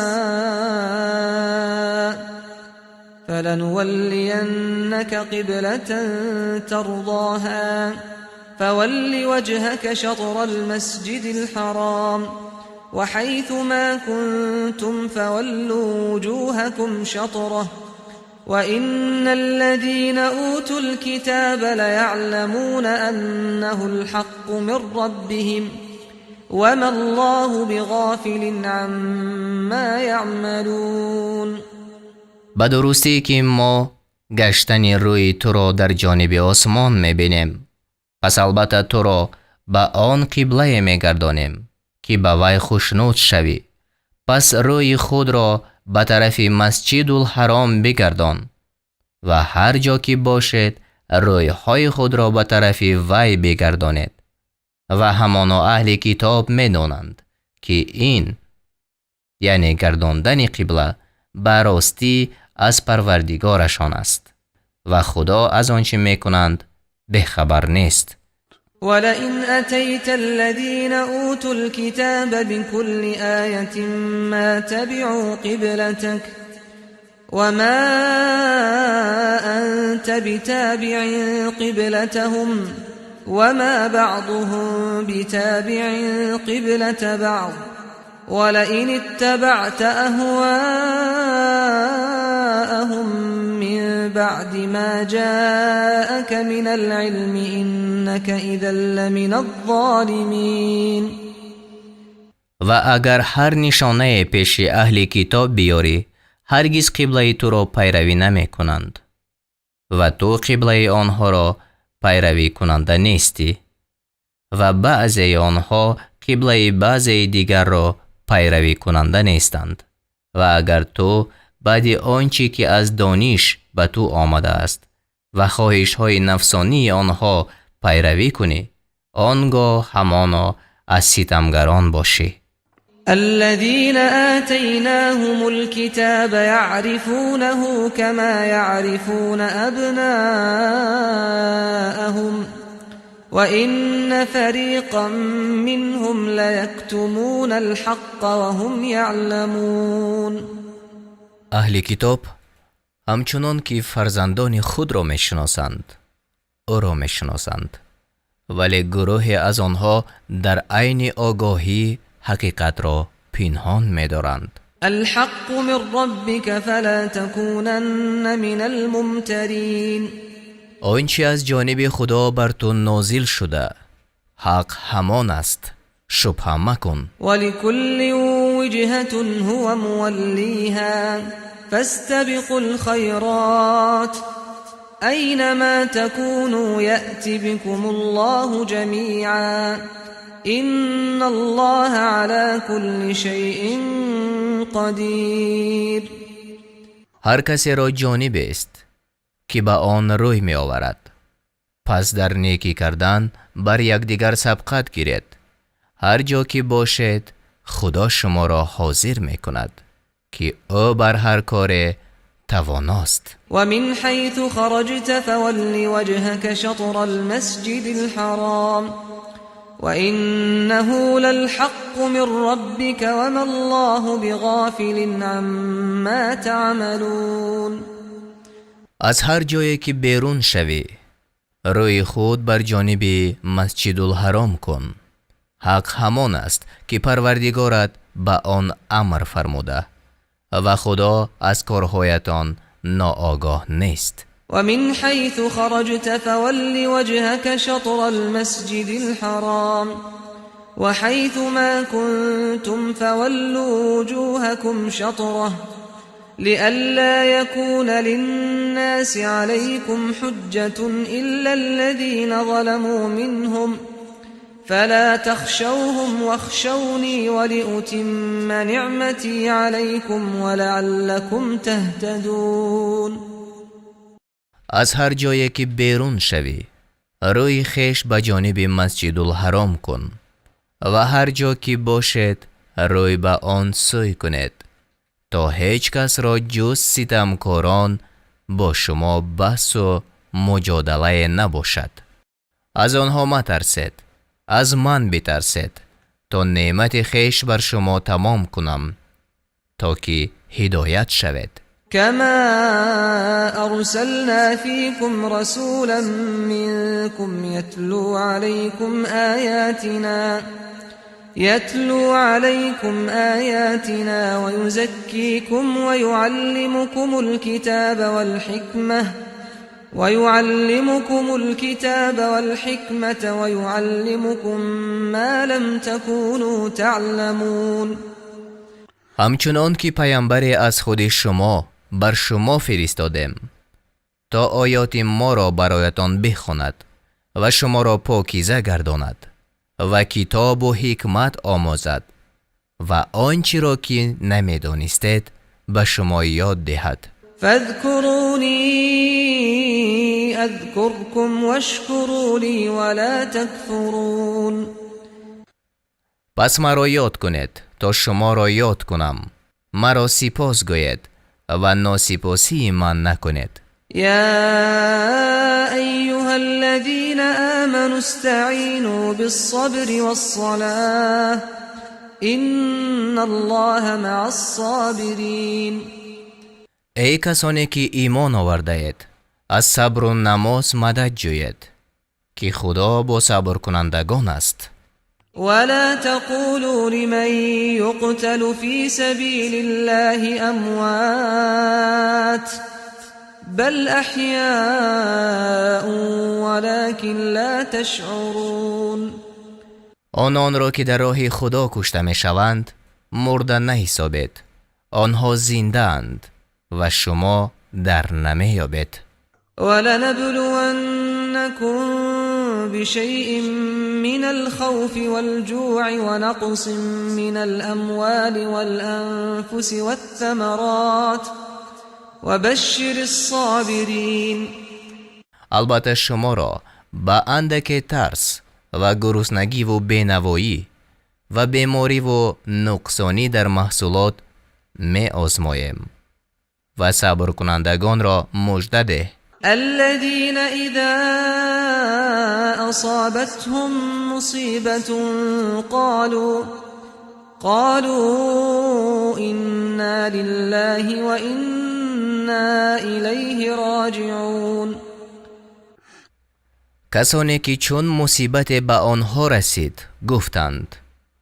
فلنولينك قبلة ترضاها، فول وجهك شطر المسجد الحرام، وحيث ما كنتم فولوا وجوهكم شطره، وإن الذين أوتوا الكتاب ليعلمون أنه الحق من ربهم، وما الله بغافل عما يعملون. Ба дурустӣ, ки мо гаштани рӯи туро дар ҷониби осмон мебинем, пас албатта туро ба он қиблае мегардонем, ки ба вай хушнуд шавӣ. Пас рӯи худро ба тарафи Масҷидулҳаром бигардон ва ҳар ҷо ки бошед, рӯйҳои худро ба тарафи вай бигардонед. Ва ҳамоно аҳли китоб медонанд, ки ин, яъне гардондани қибла, ба ростӣ аз Парвардигорашон аст ва Худо аз он чӣ мекунанд бехабар нест. ولئن أتيت الذين أوتوا الكتاب بكل آية ما تبعوا قبلتك، وما أنت بتابع قبلتهم، وما بعضهم بتابع قبلة بعض، ولئن اتبعت أهواءهم من بعد ما جاءك من العلم إنك إذا لمن الظالمين. Ва агар ҳар нишонае пеши аҳли китоб биёрӣ, ҳаргиз қиблаи туро пайравӣ намекунанд ва ту қиблаи онҳоро пайравӣ кунанда нестӣ ва баъзеи онҳо қиблаи баъзеи дигарро пайравӣ кунанда нестанд. Ва агар ту баъди он чӣ ки аз дониш ба ту омадааст ва хоҳишҳои нафсонии онҳо пайравӣ кунӣ, он гоҳ ҳамоно аз ситамгарон бошӣ. الذين آتيناهم الكتاب يعرفونه كما يعرفون أبناءهم، وإن فريقا منهم ليكتمون الحق وهم يعلمون. Аҳли китоб ҳамчунон ки фарзандони худро мешиносанд, ӯро мешиносанд, вале гурӯҳе аз онҳо дар айни огоҳӣ ҳақиқатро пинҳон медоранд. الحق من ربك فلا تكونن من الممترين. Он чи аз ҷониби Худо бар ту нозил шуда, ҳақ ҳамон аст, шубҳа макун. ولكل وجهة هو موليها. فاستبقوا الخيرات أينما تكونوا يأت بكم الله جميعا إن الله على كل شيء قدير. Ҳар касеро ҷонибест, ки ба он рӯй меоварад. Пас дар некӣ кардан бар якдигар сабқат гиред. Ҳар ҷо ки бошед, Худо шуморо ҳозир мекунад, ки ӯ бар ҳар коре тавоност. ومن حيث خرجت فول وجهك شطر المسجد الحرام وإنه للحق من ربك وما الله بغافل عما تعملون. Аз ҳар ҷое ки берун шавӣ, рӯи худ бар ҷониби Масҷидулҳаром кун. Ҳақ ҳамон аст, ки Парвардигорат ба он амр фармуда, ва Худо аз корҳоятон ноогоҳ нест. ومن حيث خرجت فول وجهك شطر المسجد الحرام وحيث ما كنتم فولوا وجوهكم شطره لئلا يكون للناس عليكم حجة إلا الذين ظلموا منهم فلا تخشوهم واخشوني ولأتم نعمتي عليكم ولعلكم تهتدون. Аз ҳар ҷое ки берун шавӣ, рӯи хеш ба ҷониби Масҷидулҳаром кун ва ҳар ҷо ки бошед, рӯй ба он сӯй кунед, то ҳеҷ касро ҷуз ситамкорон бо шумо баҳсу муҷодалае набошад. Аз онҳо матарсед, аз ман битарсед, то неъмати хеш бар шумо тамом кунам, то ки ҳидоят шавед. كما أرسلنا فيكم رسولا منكم يتلو عليكم آياتنا ويزكيكم ويعلمكم الكتاب والحكمة ويعلمكم ما لم تكونوا تعلمون. Ҳамчунон ки паямбаре аз худи шумо бар шумо фиристодем, то оёти моро бароятон бихонад ва шуморо покиза гардонад ва китобу ҳикмат омӯзад ва он чиро ки намедонистед ба шумо ёд диҳад. فاذكروني أذكركم واشكروا لي ولا تكفرون. Пас маро ёд кунед, то шуморо ёд кунам. Маро сипос гӯед ва носипосии ман накунед. يا أيها الذين آمنوا استعينوا بالصبر والصلاة إن الله مع الصابرين. Эй касоне ки имон овардаед, аз сабру намоз мадад ҷӯед, ки Худо бо сабркунандагон аст. ولا تقولوا لمن يقتل في سبيل الله أموات بل أحياء ولكن لا تشعرون. Ононро ки дар роҳи Худо кушта мешаванд, мурда наҳисобед. Онҳо зиндаанд ва шумо дар намеёбед. ولنبلونكم بشيء من الخوف والجوع ونقص من الأموال والأنفس والثمرات وبشر الصابرين. Албатта, шуморо ба андаке тарс ва гуруснагиву бенавоӣ ва бемориву нуқсонӣ дар маҳсулот меозмоем ва сабркунандагонро мужда деҳ. الذين إذا أصابتهم مصيبة قالوا إنا لله وإنا إليه راجعون. Касоне ки чун мусибате ба онҳо расид, гуфтанд: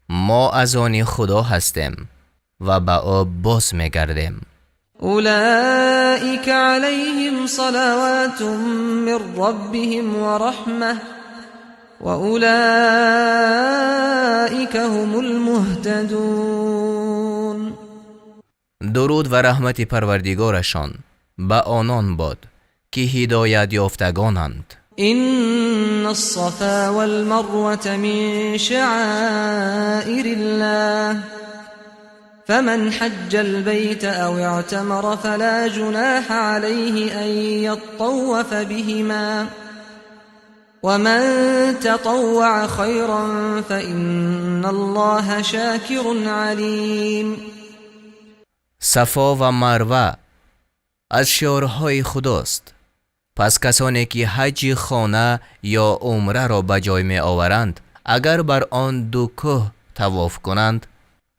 «Мо аз они Худо ҳастем ва ба ӯ боз мегардем». أولئك عليهم صلوات من ربهم ورحمة وأولئك هم المهتدون. Дуруд ва раҳмати Парвардигорашон ба онон бод, ки ҳидоят ёфтагонанд. إن الصفا والمروة من شعائر الله فمن حج البيت أو اعتمر فلا جناح عليه أن يطوف بهما ومن تطوع خيرا فإن الله شاكر عليم. Сафо ва Марва аз шиорҳои Худост. Пас касоне ки ҳаҷи хона ё умраро ба ҷой меоваранд, агар бар он ду кӯҳ тавоф кунанд,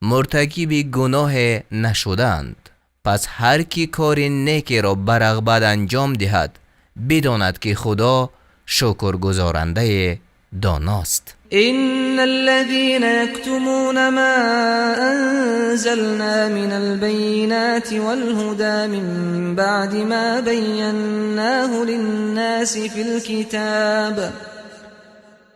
муртакиби гуноҳе нашудаанд. Пас ҳар ки кори некеро ба рағбат анҷом диҳад, бидонад, ки Худо шукргузорандаи доност. إن الذين يكتمون ما أنزلنا من البينات والهدى من بعد ما بيناه للناس في الكتاب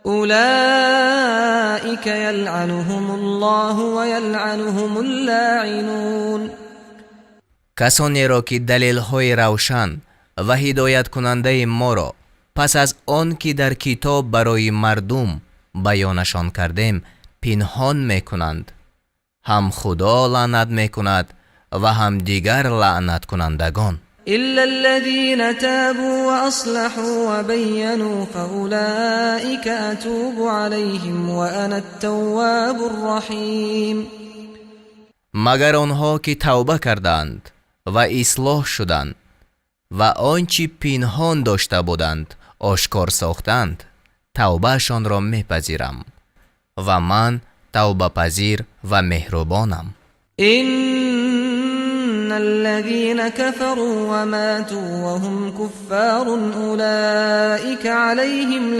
أولئك يلعنهم الله ويلعنهم اللاعنون. Касонеро, ки далелҳои равшан ва ҳидояткунандаи моро пас аз он ки дар китоб барои мардум баёнашон кардем, пинҳон мекунанд, ҳам Худо лаънат мекунад ва ҳам дигар лаънаткунандагон. إلا الذين تابوا وأصلحوا وبينوا فأولئك أتوب عليهم وأنا التواب الرحيم. Магар онҳо, ки тавба карданд ва ислоҳ шуданд ва он чӣ пинҳон дошта буданд, ошкор сохтанд, тавбаашонро мепазирам ва ман тавбапазир ва меҳрубонам. إن الذين كفروا وماتوا وهم كفار أولئك عليهم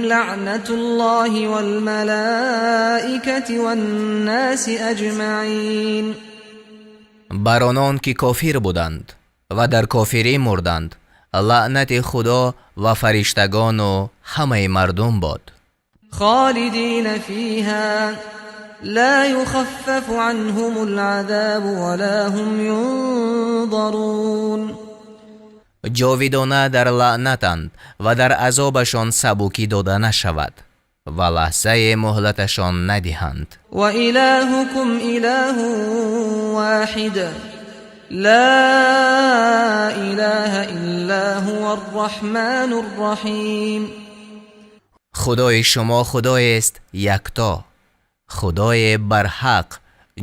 لعنة الله والملائكة والناس أجمعين. Бар онон, ки кофир буданд ва дар кофирӣ мурданд, лаънати Худо ва фариштагону ҳамаи мардум бод. خالدين فيها لا يخفف عنهم العذاب ولا هم ينظرون. Ҷовидона дар лаънатанд ва дар азобашон сабукӣ дода нашавад ва лаҳзае муҳлаташон надиҳанд. وإلهكم إله واحد لا إله إلا هو الرحمن الرحيم. Худои шумо Худоест якто, Худое барҳақ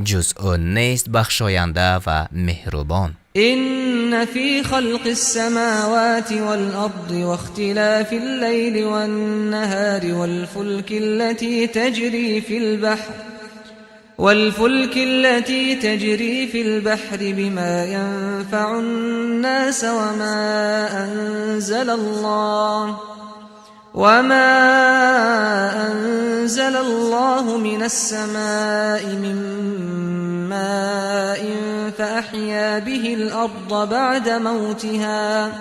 ҷуз ӯ нест, бахшоянда ва меҳрубон. إن في خلق السماوات والأرض واختلاف الليل والنهار والفلك التي تجري في البحر بما ينفع الناس وما أنزل الله من السماء من ماء فأحيا به الأرض بعد موتها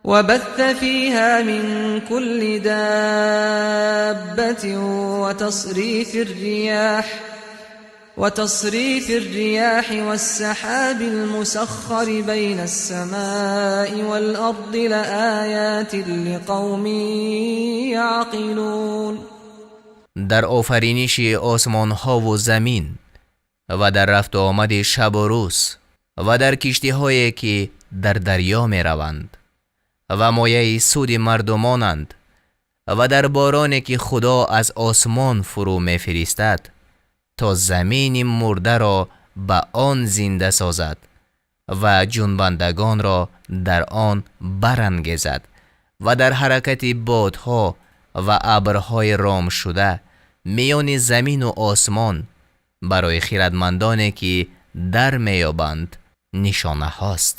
وبث فيها من كل دابة وتصريف الرياح والسحاب المسخر بين السماء والأرض لآيات لقوم يعقلون. Дар офариниши осмонҳову замин ва дар рафту омади шабу рӯз ва дар киштиҳое, ки дар дарё мераванд ва мояи суди мардумонанд, ва дар бороне, ки Худо аз осмон фурӯ мефиристад, то замини мурдаро ба он зинда созад ва ҷунбандагонро дар он барангезад, ва дар ҳаракати бодҳо ва абрҳои ромшуда миёни замину осмон барои хирадмандоне, ки дар меёбанд, нишонаҳост.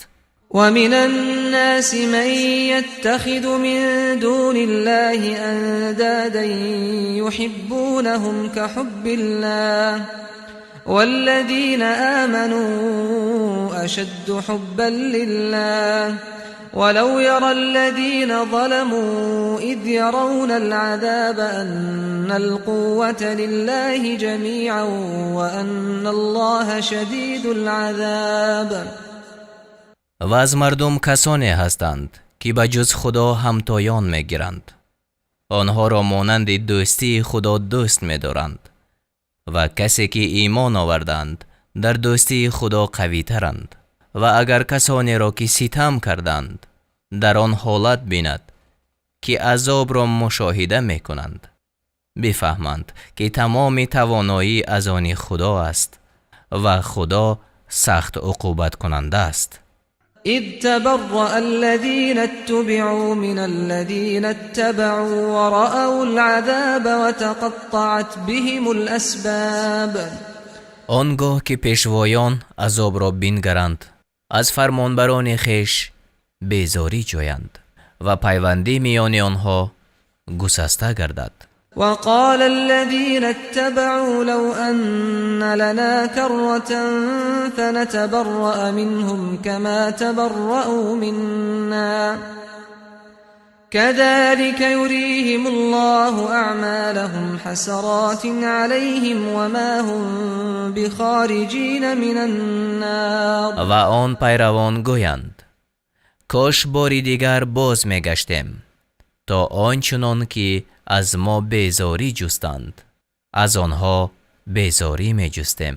ومن الناس من يتخذ من دون الله أندادا يحبونهم كحب الله والذين آمنوا أشد حبا لله. ولو يرى الذين ظلموا إذ يرون العذاب أن القوة لله جميعا وأن الله شديد العذاب. Ва аз мардум касоне ҳастанд, ки ба ҷуз Худо ҳамтоён мегиранд. Онҳоро монанди дӯстии Худо дӯст медоранд ва касе ки имон оварданд, дар дӯстии Худо қавитаранд. Ва агар касонеро ки ситам карданд, дар он ҳолат бинад, ки азобро мушоҳида мекунанд, бифаҳманд, ки тамоми тавоноӣ аз они Худо аст ва Худо сахт уқубаткунанда аст. إذ تبرأ الذين اتبعوا من الذين اتبعوا ورأوا العذاب وتقطعت بهم الأسباب. Он гоҳ ки пешвоён азобро бингаранд, аз фармонбарони хеш безорӣ ҷӯянд ва пайвандӣ миёни онҳо гусаста гардад. وقال الذين اتبعوا لو أن لنا كرة فنتبرأ منهم كما تبرأوا منا كذلك يريهم الله أعمالهم حسرات عليهم وما هم بخارجين من النار. Ва он пайравон гӯянд: кош бори дигар боз мегаштем, то он чунон ки аз мо безорӣ ҷустанд, аз онҳо безорӣ меҷустем.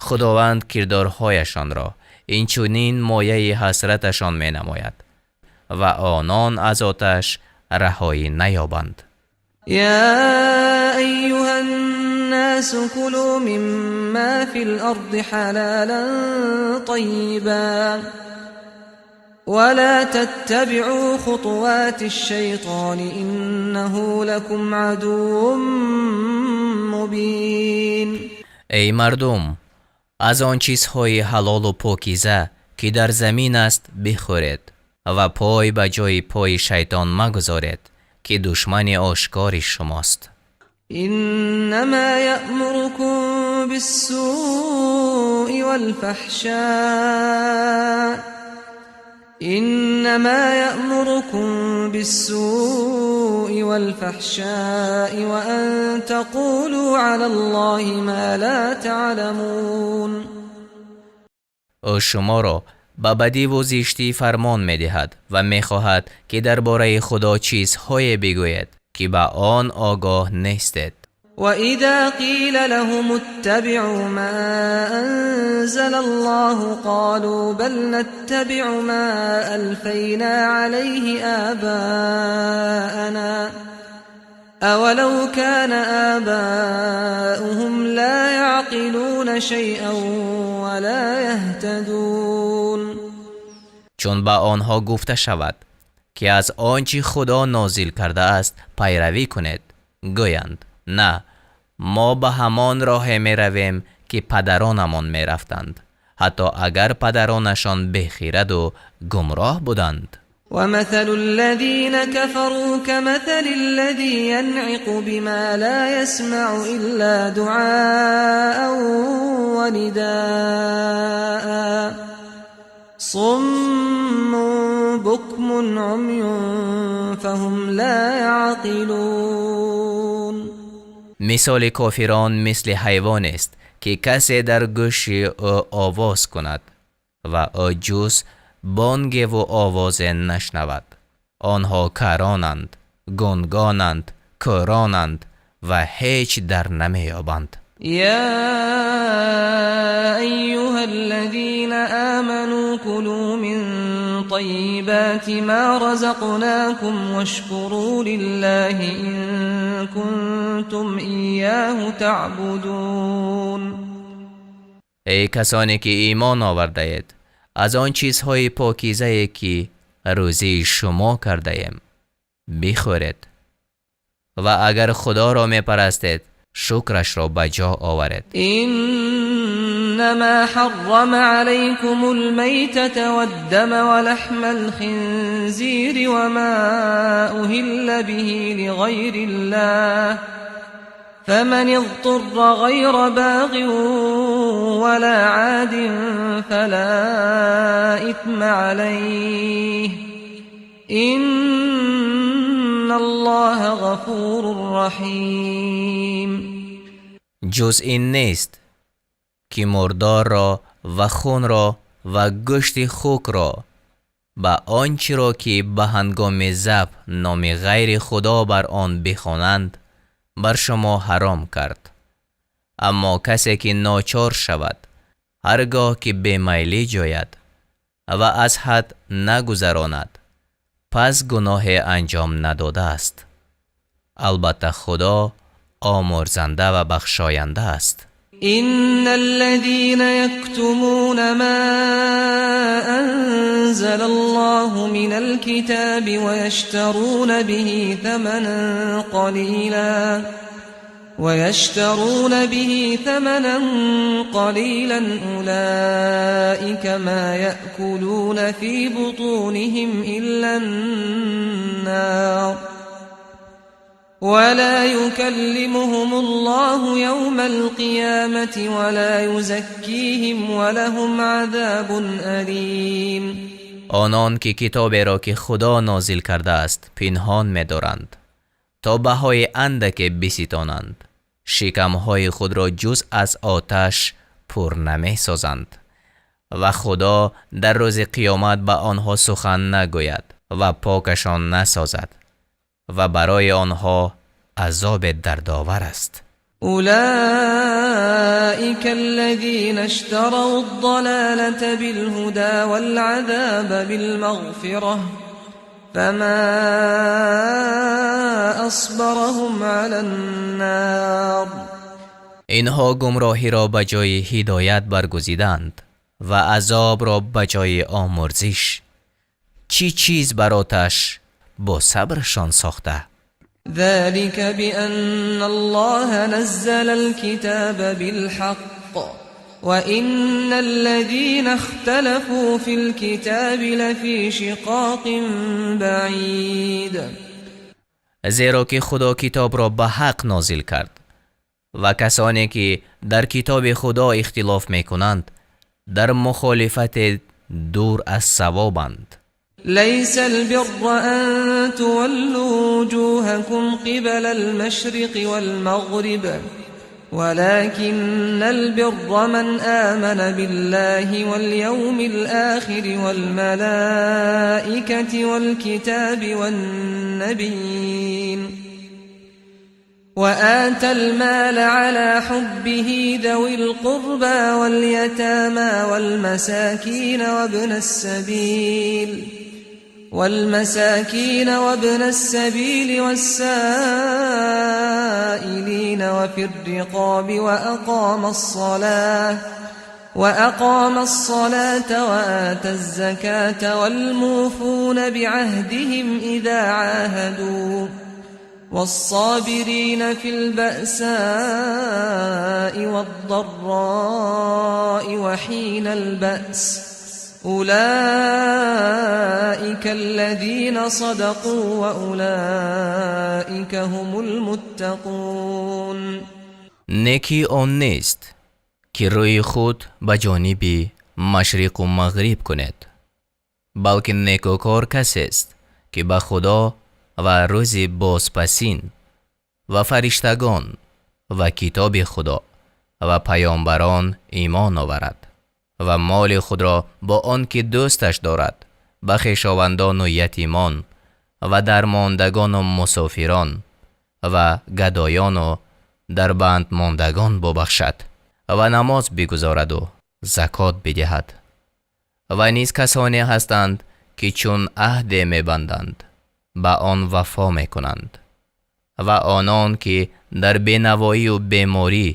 Худованд кирдорҳояшонро инчунин мояи ҳасраташон менамояд ва онон аз оташ раҳоӣ наёбанд. يا أيها الناس كلوا مما في الأرض حلالا طيبا ولا تتبعوا خطوات الشيطان إنه لكم عدو مبين. Эй мардум, аз он чизҳои ҳалолу покиза, ки дар замин аст, бихӯред ва пой ба ҷои пои шайтон магузоред, ки душмани ошкори шумост. إنما يأمركم بالسوء والفحشاء إنما يأمركم بالسوء والفحشاء وأن تقولوا على الله ما لا تعلمون. Ӯ шуморо ба бадиву зиштӣ фармон медиҳад ва мехоҳад, ки дар бораи Худо чизҳое бигӯед, ки ба он огоҳ нестед. وإذا قيل لهم اتبعوا ما أنزل الله قالوا بل نتبع ما ألفينا عليه آباءنا أولو كان آباؤهم لا يعقلون شيئا ولا يهتدون. Чун ба онҳо гуфта шавад, ки аз он чӣ Худо нозил кардааст пайравӣ кунед, гӯянд: на, мо ба ҳамон роҳе меравем, ки падаронамон мерафтанд, ҳатто агар падаронашон бехираду гумроҳ буданд. ومثل الذين كفروا كمثل الذي ينعق بما لا يسمع إلا دعاء ونداء صم بكم عمي فهم لا يعقلون. Мисоли кофирон мисли ҳайвонест, ки касе дар гӯши ӯ овоз кунад ва ӯ ҷуз бонгеву овозе нашнавад. Онҳо каронанд, гунгонанд, кӯронанд ва ҳеҷ дар намеёбанд. يا أيها الذين آمنوا كلوا من طيبات ما رزقناكم واشكروا لله إن كنتم إياه تعبدون. Эй касоне ки имон овардаед, аз он чизҳои покизае, ки рӯзии шумо кардаем, бихӯред ва агар Худоро мепарастед, шукрашро ба ҷо оваред. إنما حرم عليكم الميتة والدم ولحم الخنزير وما أهل به لغير الله فمن اضطر غير باغ ولا عاد فلا إثم عليه. إن الله غفور رحيم. Ҷуз ин нест, ки мурдорро ва хунро ва гӯшти хукро ба он чиро, ки ба ҳангоми забҳ номи ғайри Худо бар он бихонанд, бар шумо ҳаром кард. Аммо касе ки ночор шавад, ҳар гоҳ ки бемайлӣ ҷӯяд ва аз ҳад нагузаронад, пас гуноҳе анҷом надодааст. Албатта, Худо омурзанда ва бахшоянда аст. إن الذين يكتمون ما أنزل الله من الكتاب ويشترون به ثمنا قليلا أولئك ما يأكلون في بطونهم إلا النار ولا يكلمهم الله يوم القيامة ولا يزكيهم ولهم عذاب أليم. Онон ки китоберо, ки Худо нозил кардааст, пинҳон медоранд, то баҳои андаке биситонанд, шикамҳои худро ҷуз аз оташ пур намесозанд ва Худо дар рӯзи қиёмат ба онҳо сухан нагӯяд ва покашон насозад ва барои онҳо азобе дардовар аст. أولئك الذين اشتروا الضلالة بالهدى والعذاب بالمغفرة فما أصبرهم على النار. Инҳо гумроҳиро ба ҷои ҳидоят баргузиданд ва азобро ба ҷои омурзиш. Чӣ чиз бар оташ бо сабршон сохта? ذلك بأن الله نزل الكتاب بالحق وإن الذين اختلفوا في الكتاب لفي شقاق بعيد. Зеро ки Худо китобро ба ҳақ нозил кард ва касоне ки дар китоби Худо ихтилоф мекунанд, дар мухолифате дур аз савобанд. ليس البر أن تولوا وجوهكم قبل المشرق والمغرب ولكن البر من آمن بالله واليوم الآخر والملائكة والكتاب والنبيين وآتى المال على حبه ذوي القربى واليتامى والمساكين وابن السبيل والسائلين وفي الرقاب وأقام الصلاة وآتى الزكاة والموفون بعهدهم إذا عاهدوا والصابرين في البأساء والضراء وحين البأس أولئك الذين صدقوا وأولئك هم المتقون. Некӣ он нест, ки рӯи худ ба ҷониби машриқу мағриб кунед, балки некӯкор касест, ки ба Худо ва рӯзи бозпасин ва фариштагон ва китоби Худо ва паёмбарон имон оварад ва моли худро бо он ки дӯсташ дорад ба хешовандону ятимон ва дармондагону мусофирон ва гадоёну дарбандмондагон бубахшад ва намоз бигузораду закот бидиҳад. Ва низ касоне ҳастанд, ки чун аҳде мебанданд, ба он вафо мекунанд, ва онон ки дар бенавоию беморӣ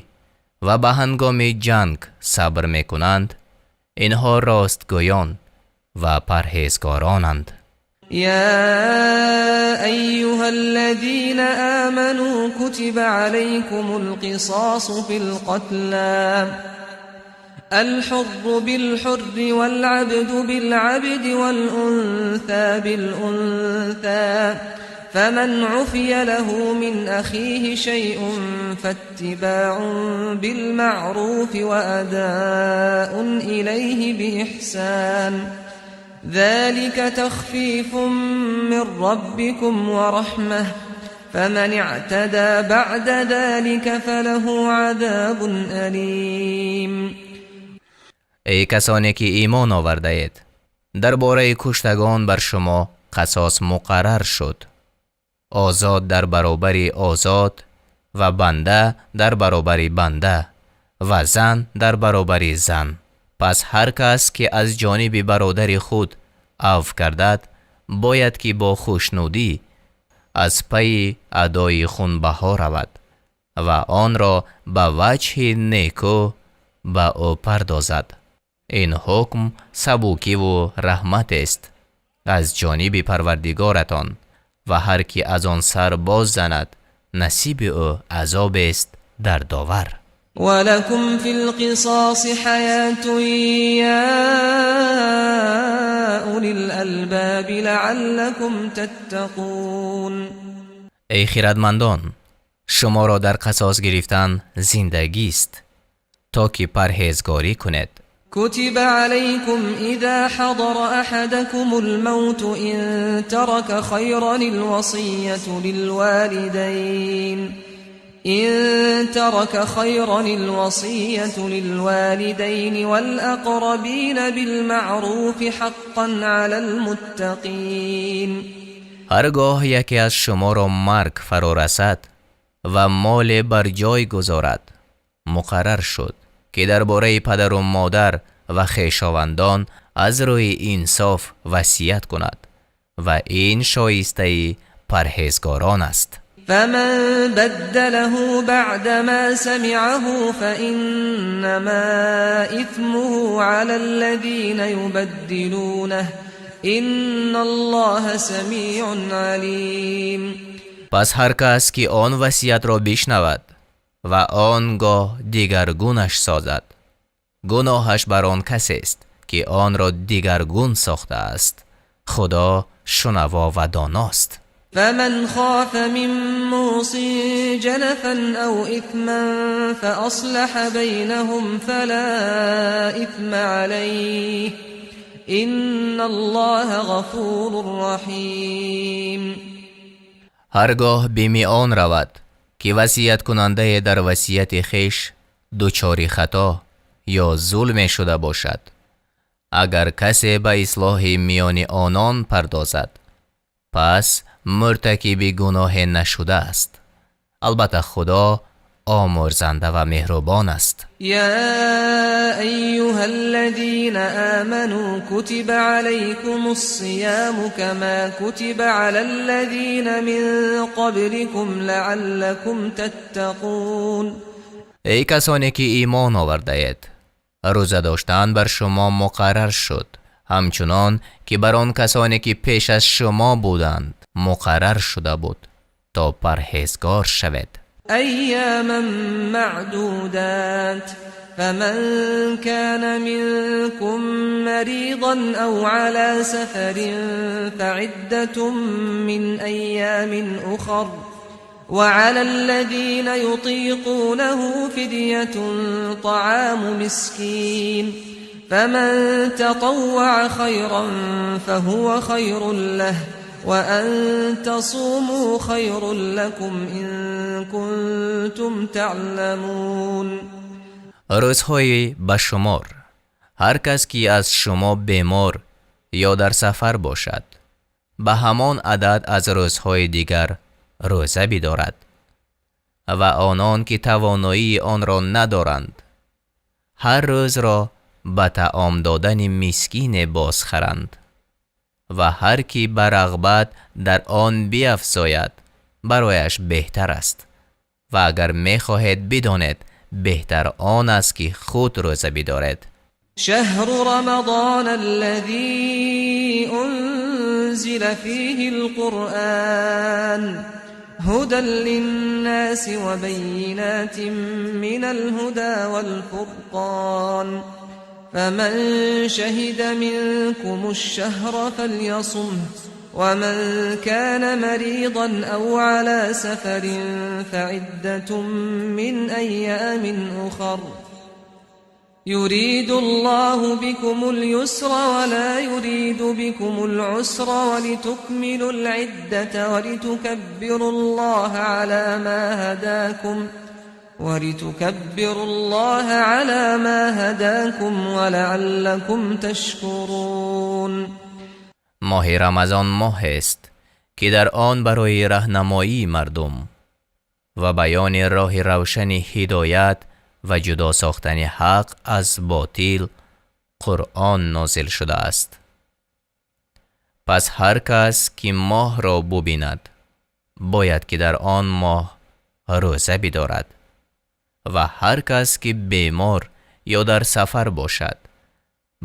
ва ба ҳангоми ҷанг сабр мекунанд, инҳо ростгӯён ва парҳезгоронанд. يا أيها الذين آمنوا كتب عليكم القصاص في القتلى الحر بالحر والعبد بالعبد والأنثى بالأنثى فمن عفي له من أخيه شيء فاتباع بالمعروف وأداء إليه بإحسان. ذلك تخفيف من ربكم ورحمة فمن اعتدى بعد ذلك فله عذاب أليم. Эй касоне ки имон овардаед, дар бораи куштагон бар шумо қасос муқаррар шуд: озод дар баробари озод ва банда дар баробари банда ва зан дар баробари зан. Пас ҳар кас ки аз ҷониби бародари худ афв гардад, бояд ки бо хушнудӣ аз пайи адои хунбаҳо равад ва онро ба ваҷҳи некӯ ба ӯ пардозад. Ин ҳукм сабукиву раҳматест аз ҷониби Парвардигоратон, ва ҳар ки аз он сар боз занад, насиби ӯ азобест дардовар. ولكم في القصاص حياة يا أولي الألباب لعلكم تتقون. Эй хирадмандон, шуморо дар қасос гирифтан зиндагист, то ки парҳезгорӣ кунед. كتب عليكم إذا حضر أحدكم الموت إن ترك خيرا الوصية للوالدين إن ترك خيرا الوصية للوالدين والأقربين بالمعروف حقا على المتقين. Ҳаргоҳ яке аз шуморо марг фаро расад ва моле бар ҷой гузорад, муқаррар шуд, ки дар бораи падару модар ва хешовандон аз рӯи инсоф васият кунад, ва ин шоистаи парҳезгорон аст. فمن بدله بعدما سمعه فإنما إثمه على الذين يبدلونه إن الله سميع عليم. Пас ҳар кас ки он васиятро бишнавад ва он гоҳ дигаргунаш созад, гуноҳаш бар он касест, ки онро дигаргун сохтааст. Худо шунаво ва доност. فمن خاف من موص جنفا أو إثما فأصلح بينهم فلا إثم عليه إن الله غفور رحيم. Ҳаргоҳ бими он равад, ки васияткунандае дар васияти хеш дучори хато ё зулме шуда бошад, агар касе ба ислоҳи миёни онон пардозад, пас муртакиби гуноҳе нашудааст. Албатта, Худо омӯрзанда ва меҳрубон аст. يا أيها الذين آمنوا كتب عليكم الصيام كما كتب على الذين من قبلكم لعلكم تتقون. Эй касоне ки имон овардаед, рӯза доштан бар шумо муқаррар шуд, ҳамчунон ки бар он касоне ки пеш аз шумо буданд муқаррар шуда буд, то парҳезгор шавед. أياما معدودات، فمن كان منكم مريضا أو على سفر فعدة من أيام أخر، وعلى الذين يطيقونه فدية طعام مسكين، فمن تطوع خيرا فهو خير له، وأن تصوموا خير لكم إن كنتم تعلمون. Рӯзҳои ба шумор. Ҳар кас ки аз шумо бемор ё дар сафар бошад, ба ҳамон адад аз рӯзҳои дигар рӯза бидорад, ва онон ки тавоноии онро надоранд, ҳар рӯзро ба таом додани мискине бозхаранд, ва ҳар ки ба рағбат дар он биафзояд, барояш беҳтар аст, ва агар мехоҳед бидонед, беҳтар он аст, ки худ рӯза бидоред. شهر رمضان الذي أنزل فيه القرآن هدى للناس وبينات من الهدى والفرقان، فمن شهد منكم الشهر فليصمه، ومن كان مريضا أو على سفر فعدة من أيام أخر. يريد الله بكم اليسر ولا يريد بكم العسر ولتكملوا العدة ولتكبروا الله على ما هداكم ولتكبروا الله على ما هداكم ولعلكم تشكرون. Моҳи Рамазон моҳест, ки дар он барои раҳнамоии мардум ва баёни роҳи равшани ҳидоят ва ҷудо сохтани ҳақ аз ботил Қуръон нозил шудааст. Пас ҳар кас ки моҳро бубинад, бояд ки дар он моҳ рӯза бидорад ва ҳар кас ки бемор ё дар сафар бошад,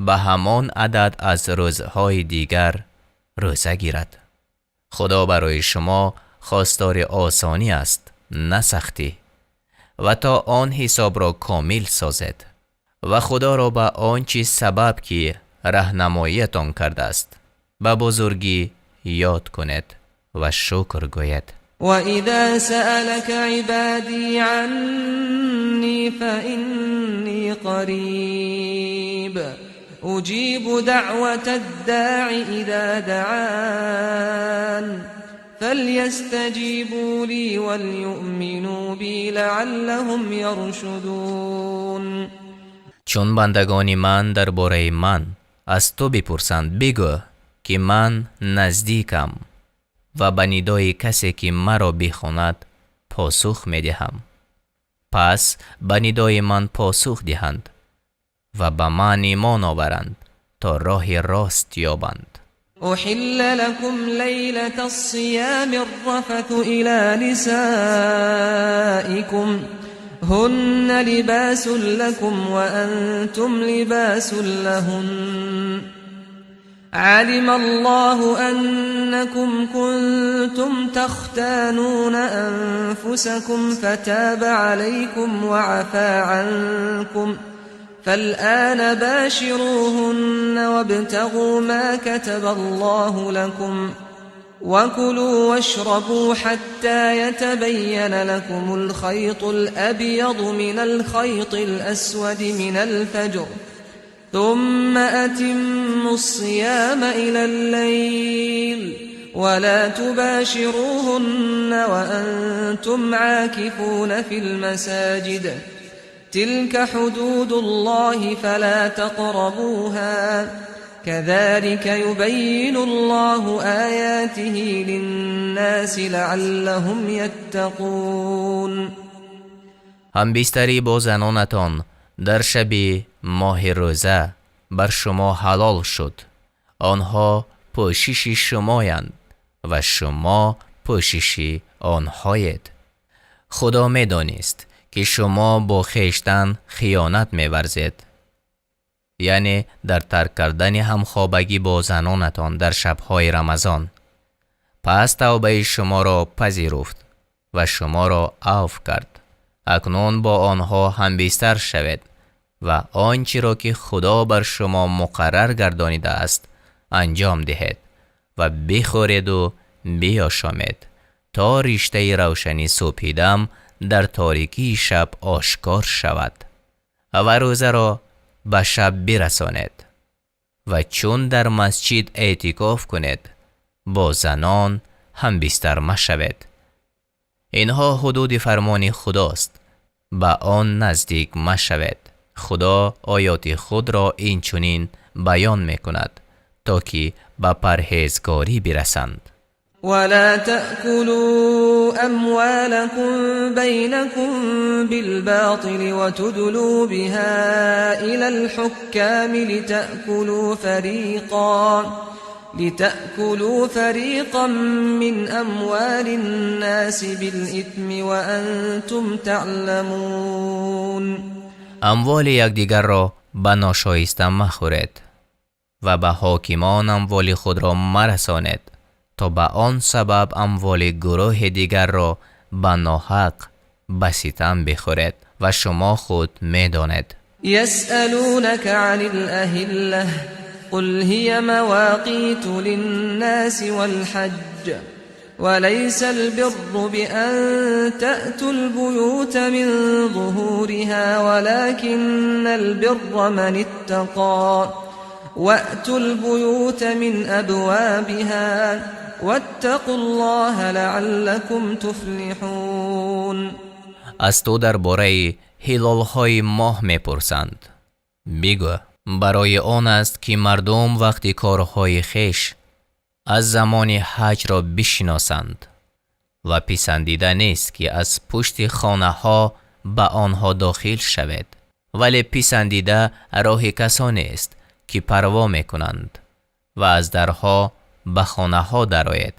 ба ҳамон адад аз рӯзҳои дигар рӯза гирад. Худо барои шумо хостори осонӣ аст, на сахтӣ, ва то он ҳисобро комил созед ва Худоро ба он чиз сабаб ки раҳнамоиятон кардааст, ба бузургӣ ёд кунед ва шукр гӯед. وإذا سألك عبادي عني فإني قريب أجيب دعوة الداع إذا دعان فليستجيبوا لي وليؤمنوا بي لعلهم يرشدون. Чун бандагони ман дар бораи ман аз ту бипурсанд, бигӯ, ки ман наздикам ва ба нидои касе ки маро бихонад, посух медиҳам. Пас ба нидои ман посух диҳанд ва ба ман имон оваранд, то роҳи рост ёбанд. أحل لكم ليلة الصيام الرفث إلى نسائكم هن لباس لكم وأنتم لباس لهن. علم الله أنكم كنتم تختانون أنفسكم فتاب عليكم وعفا عنكم، فالآن باشروهن وابتغوا ما كتب الله لكم، وكلوا واشربوا حتى يتبين لكم الخيط الأبيض من الخيط الأسود من الفجر، ثم أتموا الصيام إلى الليل، ولا تباشروهن وأنتم عاكفون في المساجد. تلك حدود الله فلا تقربوها، كذلك يبين الله آياته للناس لعلهم يتقون. Ҳамбистарӣ бо занонатон дар шаби моҳи рӯза бар шумо ҳалол шуд. Онҳо пӯшиши шумоянд ва шумо пӯшиши онҳоед. Худо медонист, ки шумо бо хештан хиёнат меварзед, яъне дар тарк кардани ҳамхобагӣ бо занонатон дар шабҳои Рамазон. Пас тавбаи шуморо пазируфт ва шуморо авф кард. Акнун бо онҳо ҳамбистар шавед ва он чиро ки Худо бар шумо муқаррар гардонидааст, анҷом диҳед ва бихӯреду биёшомед, то риштаи равшани субҳидам дар торикии шаб ошкор шавад, ва рӯзаро ба шаб бирасонед ва чун дар масҷид эътикоф кунед, бо занон ҳамбистар машавед. Инҳо ҳудуди фармони Худост, ба он наздик машавед. Худо оёти худро инчунин баён мекунад, то ки ба парҳезгорӣ бирасанд. ولا تأكلوا أموالكم بينكم بالباطل وتدلوا بها إلى الحكام لتأكلوا فريقا من أموال الناس بالإثم وأنتم تعلمون. Амволи якдигарро ба ношоиста махӯред ва ба ҳокимон амволи худро марасонед, то ба он сабаб амволи гурӯҳи дигарро ба ноҳақ, ба ситам бихӯред ва шумо худ медонед. يسألونك عن الأهلة قل هي مواقيت للناس والحج. وليس البر بأن تأتوا البيوت من ظهورها ولكن البر من اتقى وأتوا البيوت من أبوابها واتقوا الله لعلكم تفلحون. Аз ту дар бораи ҳилолҳои моҳ мепурсанд. Бигӯ, барои он аст ки мардум вақти корҳои хеш аз замони ҳаҷро бишиносанд ва писандида нест ки аз пушти хонаҳо ба онҳо дохил шавед, вале писандида роҳи касонест ки парво мекунанд ва аз дарҳо ба хонаҳо дароед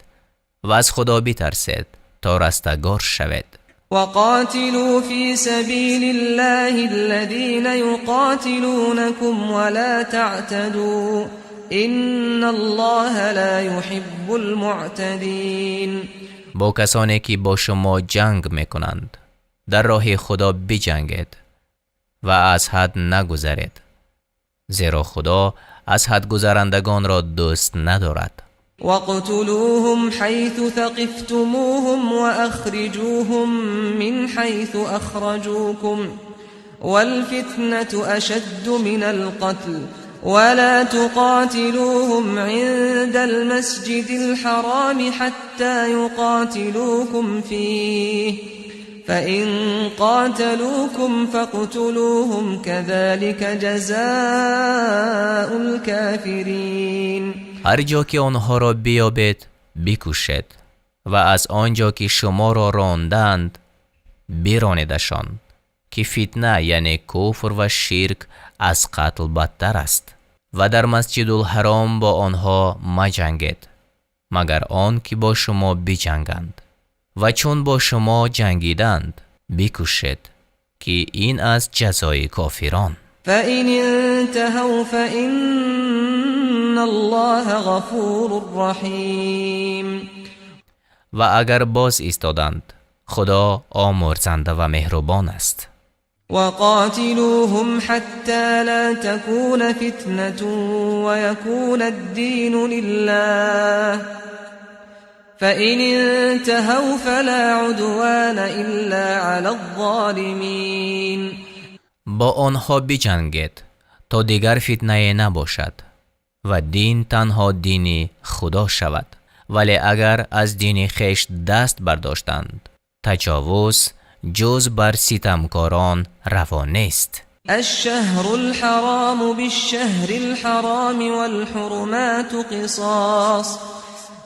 ва аз Худо битарсед то растагор шавед. وقاتلوا في سبيل الله الذين يقاتلونكم ولا تعتدوا إن الله لا يحب المعتدين. Бо касоне ки бо шумо ҷанг мекунанд дар роҳи Худо биҷангед ва аз ҳад нагузаред, зеро Худо аз ҳадгузарандагонро дӯст надорад. واقتلوهم حيث ثقفتموهم وأخرجوهم من حيث أخرجوكم والفتنة أشد من القتل ولا تقاتلوهم عند المسجد الحرام حتى يقاتلوكم فيه فإن قاتلوكم فاقتلوهم كذلك جزاء الكافرين. Ҳар ҷо ки онҳоро биёбед, бикушед ва аз он ҷо ки шуморо рондаанд, биронедашон, ки фитна, яъне куфр ва ширк, аз қатл бадтар аст. Ва дар Масҷидулҳаром бо онҳо маҷангед, магар он ки бо шумо биҷанганд, ва чун бо шумо ҷангиданд, бикушед, ки ин аст ҷазои кофирон. فإن انتهوا فإن الله غفور رحيم. Ва агар боз истоданд, Худо омурзанда ва меҳрубон аст. وقاتلوهم حتى لا تكون فتنة ويكون الدين لله فإن انتهوا فلا عدوان إلا على الظالمين. Бо онҳо биҷангед то дигар фитнае набошад ва дин танҳо дини Худо шавад, вале агар аз дини хеш даст бардоштанд, таҷовуз ҷуз бар ситамкорон раво нест. الشهر الحرام بالشهر الحرام والحرمات قصاص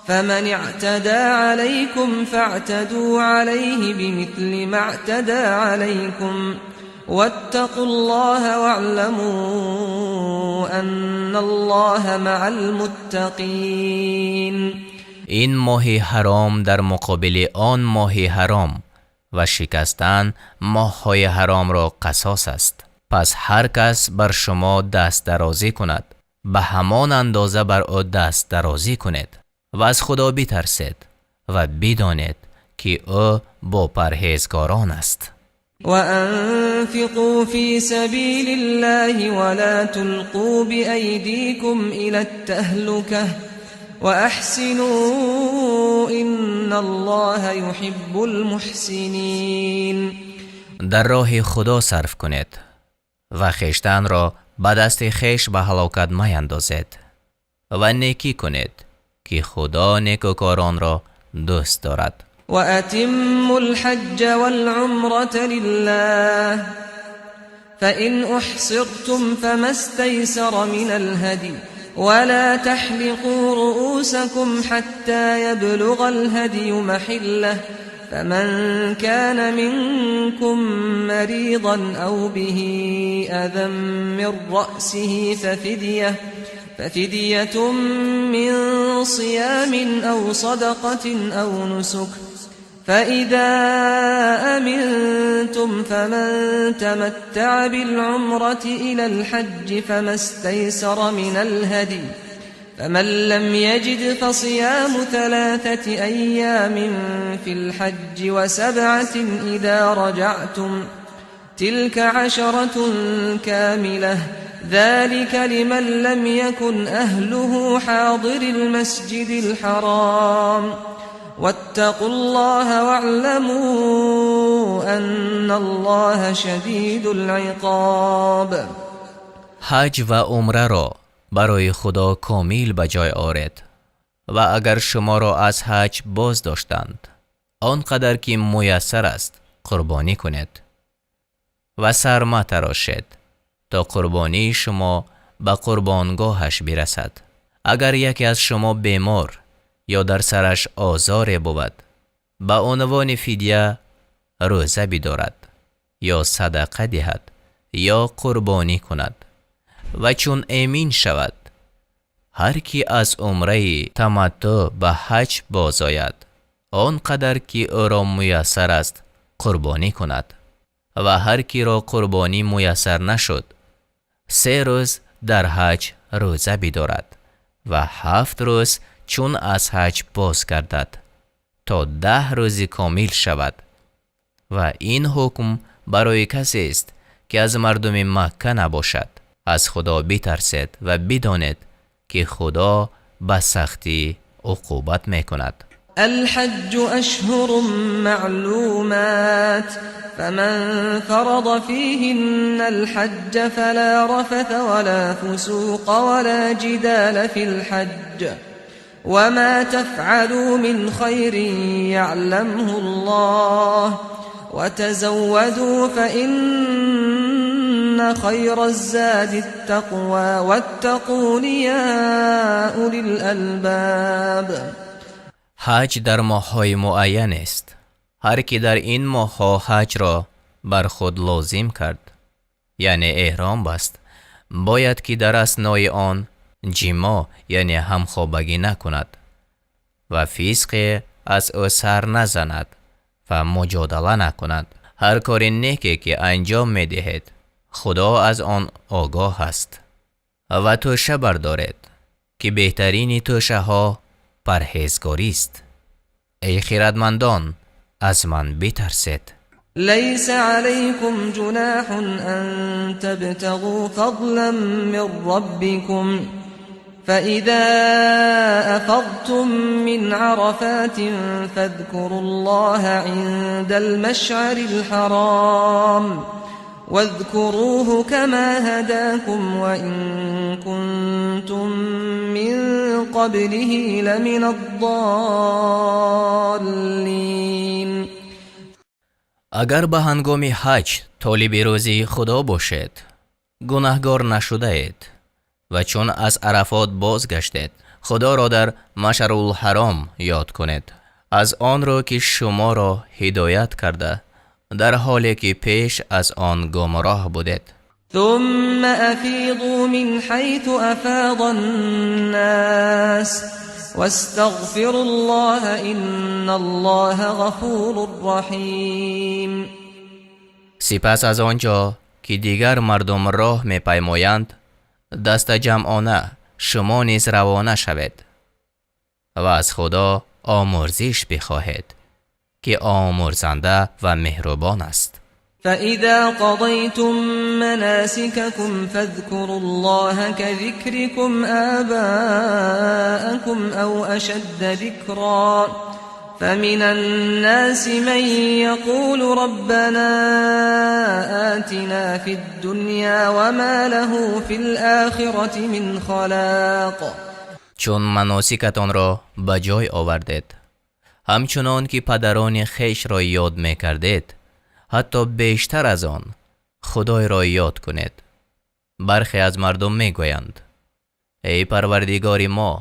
فمن اعتدى عليكم فاعتدوا عليه بمثل ما اعتدى عليكم واتقوا الله واعلموا أن الله مع المتقين. Ин моҳи ҳаром дар муқобили он моҳи ҳаром ва шикастан моҳҳои ҳаромро қасос аст. Пас ҳар кас бар шумо дастдарозӣ кунад, ба ҳамон андоза бар ӯ дастдарозӣ кунед ва аз Худо битарсед ва бидонед, ки ӯ бо парҳезгорон аст. وأنفقوا في سبيل الله ولا تلقوا بأيديكم إلى التهلكة وأحسنوا إن الله يحب المحسنين. Дар роҳи Худо сарф кунед ва хештанро ба дасти хеш ба ҳалокат маяндозед ва некӣ кунед, ки Худо некӯкоронро дӯст дорад. وأتموا الحج والعمرة لله فإن أحصرتم فما استيسر من الهدي ولا تحلقوا رؤوسكم حتى يبلغ الهدي محله فمن كان منكم مريضا أو به أذى من رأسه ففدية من صيام أو صدقة أو نسك فإذا أمنتم فمن تمتع بالعمرة إلى الحج فما استيسر من الهدي فمن لم يجد فصيام 3 أيام في الحج و7 إذا رجعتم تلك 10 كاملة ذلك لمن لم يكن أهله حاضر المسجد الحرام. واتقوا الله واعلموا أن الله شديد العقاب. Ҳаҷ ва умраро барои Худо комил ба ҷой оред ва агар шуморо аз ҳаҷ боз доштанд, он қадар ки муяссар аст қурбонӣ кунед ва сар матарошед то қурбонии шумо ба қурбонгоҳаш бирасад. Агар яке аз шумо бемор ё дар сараш озоре бувад, ба унвони фидя рӯза бидорад ё садақа диҳад ё қурбонӣ кунад ва чун эмин шавад, ҳар ки аз умраи таматтӯъ ба ҳаҷ бозояд, он қадар ки ӯро муяссар аст қурбонӣ кунад ва ҳар киро қурбонӣ муяссар нашуд, 3 рӯз дар ҳаҷ рӯза бидорад ва 7 рӯз чун аз ҳаҷ боз гардад то 10 рӯзи комил шавад. Ва ин ҳукм барои касест ки аз мардуми Макка набошад. Аз Худо битарсед ва бидонед ки Худо ба сахтӣ уқубат мекунад. الحج أشهر معلومات فمن فرض فيهن الحج فلا رفث ولا فسوق ولا جدال في الحج وما تفعلوا من خير يعلمه الله وتزودوا فإن خير الزاد التقوى واتقون يا أولي الألباب. Ҳаҷ дар моҳҳои муайян аст. Ҳар ки дар ин моҳҳо ҳаҷро бар худ лозим кард, яъне эҳром баст, бояд ки дар аснои он ҷимо, яъне ҳамхобагӣ накунад ва фисқе аз ӯ сар назанад ва муҷодала накунад. Ҳар кори неке ки анҷом медиҳед, Худо аз он огоҳ аст. Ва тӯша бардоред, ки беҳтарини тӯшаҳо парҳезгорист. Эй хирадмандон, аз ман битарсед. ليس عليكم جناح أن تبتغوا فضلا من ربكم فإذا أفضتم من عرفات فاذكروا الله عند المشعر الحرام واذكروه كما هداكم وإن كنتم من قبله لمن الضالين. Агар ба ҳангоми ҳаҷ толиби рӯзии Худо бошед, гунаҳгор нашудаед ва чун аз Арафот бозгаштед, Худоро дар Машарулҳаром ёд кунед, аз он рӯ ки шуморо ҳидоят карда, дар ҳоле ки пеш аз он гумроҳ будед. ثم أفيضوا من حيث أفاض الناس واستغفروا الله إن الله غفور رحيم. Сипас аз он ҷо ки дигар мардум роҳ мепаймоянд, дастаҷамъона шумо низ равона шавед ва аз Худо омурзиш бихоҳед, ки омурзанда ва меҳрубон аст. فإذا قضيتم مناسككم فاذكروا الله كذكركم آباءكم أو أشد ذكرا فمن الناس من يقول ربنا آتنا في الدنيا وما له في الآخرة من خلاق. Чун маносикатонро ба ҷой овардед, ҳамчунон ки падарони хешро ёд мекардед, ҳатто бештар аз он Худойро ёд кунед. Бархе аз мардум мегӯянд: эй Парвардигори мо,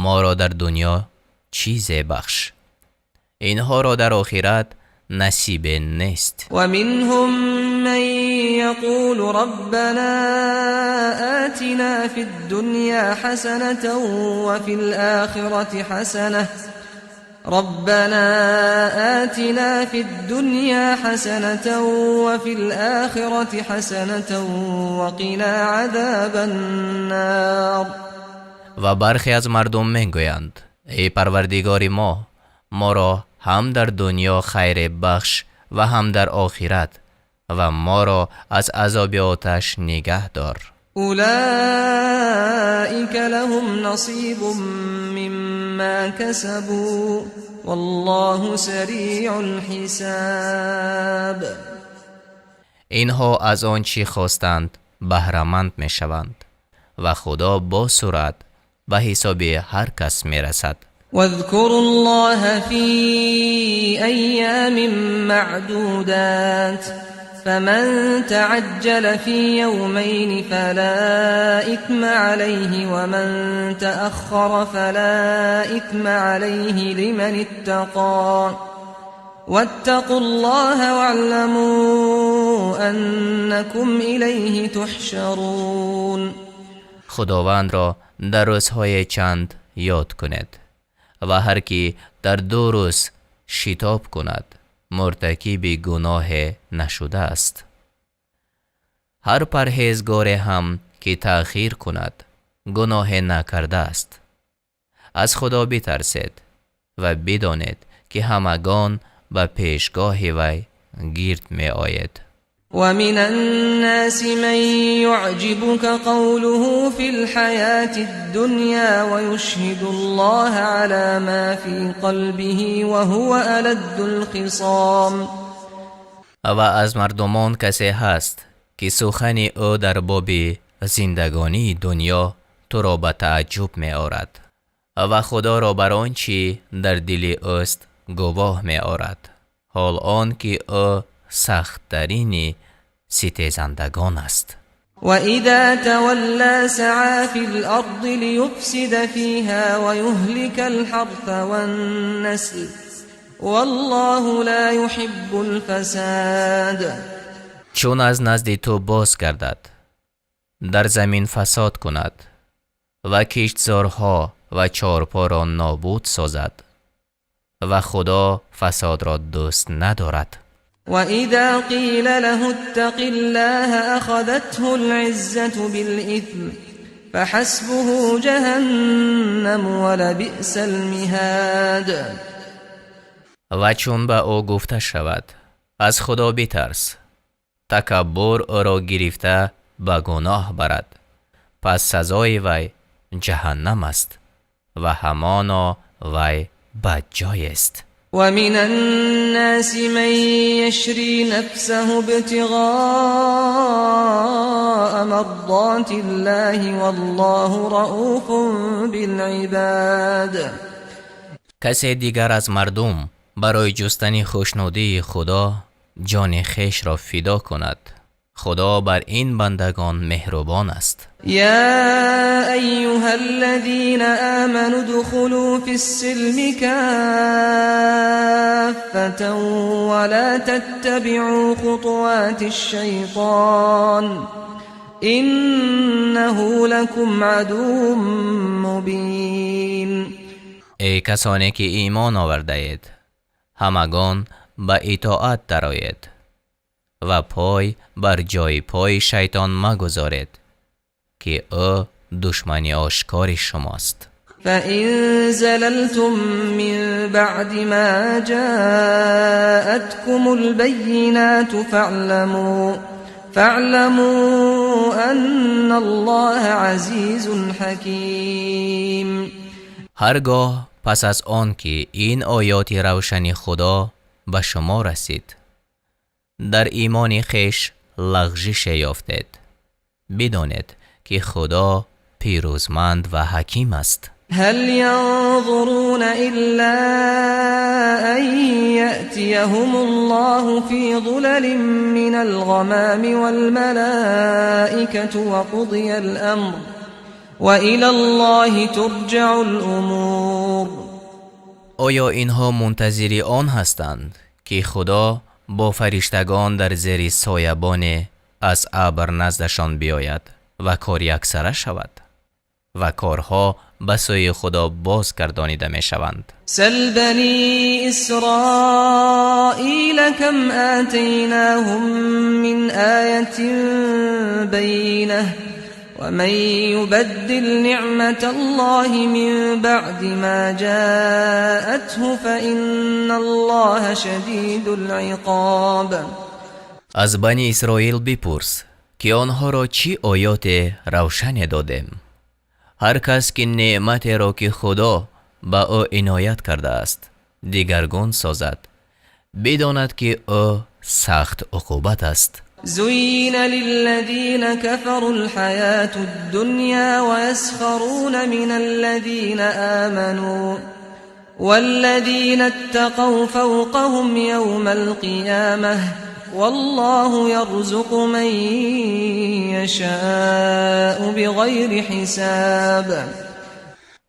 моро дар дунё чизе бахш. Инҳоро дар охират насибе нест. ومنهم من يقول ربنا آتنا في الدنيا حسنة وفي الآخرة حسنة ربنا آتنا في الدنيا حسنة وفي الآخرة حسنة وقنا عذاب النار. Ва бархе аз мардум мегӯянд: эй Парвардигори мо, моро ҳам дар дунё хайре бахш ва ҳам дар охират ва моро аз азоби оташ нигаҳ дор. أولئك لهم نصيب مما كسبوا والله سريع الحساب. Инҳо аз он чӣ хостанд баҳраманд мешаванд ва Худо бо суръат ба ҳисоби ҳар кас мерасад. واذكروا الله في أيام معدودات، فمن تعجل في يومين فلا إثم عليه، ومن تأخر فلا إثم عليه لمن اتقى. واتقوا الله واعلموا أنكم إليه تحشرون. Худовандро дар рӯзҳои чанд ёд кунед ва ҳар кӣ дар 2 рӯз шитоб кунад, муртакиби гуноҳе нашудааст. Ҳар парҳезгоре ҳам ки таъхир кунад, гуноҳе накардааст. Аз Худо битарсед ва бидонед, ки ҳамагон ба пешгоҳи вай гирд меоед. ومن الناس من يعجبك قوله في الحياة الدنيا ويشهد الله على ما في قلبه وهو ألد الخصام. Ва аз мардумон касе ҳаст, ки сухани ӯ дар боби зиндагонии дунё туро ба тааҷҷуб меорад ва Худоро бар он чӣ дар дили ӯст гувоҳ меорад, ҳол он ки ӯ сахттарини ситезандагон аст. وإذا تولى سعى في الأرض ليفسد فيها ويهلك الحرث والنسل، والله لا يحب الفساد. Чун аз назди ту боз гардад, дар замин фасод кунад ва киштзорҳо ва чорпоро нобуд созад ва Худо фасодро дӯст надорад. وإذا قيل له اتق الله أخذته العزة بالإثم، فحسبه جهنم ولبئس المهاد. Ва чун ба ӯ гуфта шавад: аз Худо битарс, такаббур ӯро гирифта ба гуноҳ барад, пас сазои вай ҷаҳаннам аст ва ҳамоно вай бадҷоест. ومن الناس من يشري نفسه ابتغاء مرضات الله، والله رؤوف بالعباد. Касе дигар аз мардум барои ҷустани хушнудии Худо ҷони хешро фидо кунад. Худо бар ин бандагон меҳрубон аст. يا أيها الذين آمنوا ادخلوا في السلم كافة ولا تتبعوا خطوات الشيطان، إنه لكم عدو مبين. Эй касоне ки имон овардаед, ҳамагон ба итоат дароед ва пой бар ҷои пои шайтон магузоред, ки ӯ душмани ошкори шумост. فإن زللتم من بعد ما جاءتكم البينات فاعلموا أن الله عزيز حكيم. Ҳаргоҳ пас аз он ки ин оёти равшани Худо ба шумо расид, дар имони хеш лағжише ёфтед, бидонед, ки Худо пирӯзманд ва ҳаким аст. هل ينظرون إلا أن يأتيهم الله في ظلل من الغمام والملائكة وقضي الأمر، وإلى الله ترجع الأمور. Оё инҳо мунтазири он ҳастанд, ки Худо бо фариштагон дар зери соябоне аз абр наздашон биёяд ва кор яксара шавад ва корҳо ба сӯи Худо боз гардонида мешаванд? سل بني إسرائيل كم آتيناهم من آية بينة، ومن يبدل نعمة الله من بعد ما جاءته فإن الله شديد العقاب. Аз Бани Исроил бипурс, ки онҳоро чӣ оёте равшане додем. Ҳар кас ки неъматеро, ки Худо ба ӯ иноят кардааст, дигаргун созад, бидонад, ки ӯ сахт уқубат аст. زين للذين كفروا الحياة الدنيا ويسخرون من الذين آمنوا والذين اتقوا فوقهم يوم القيامة والله يرزق من يشاء بغير حساب.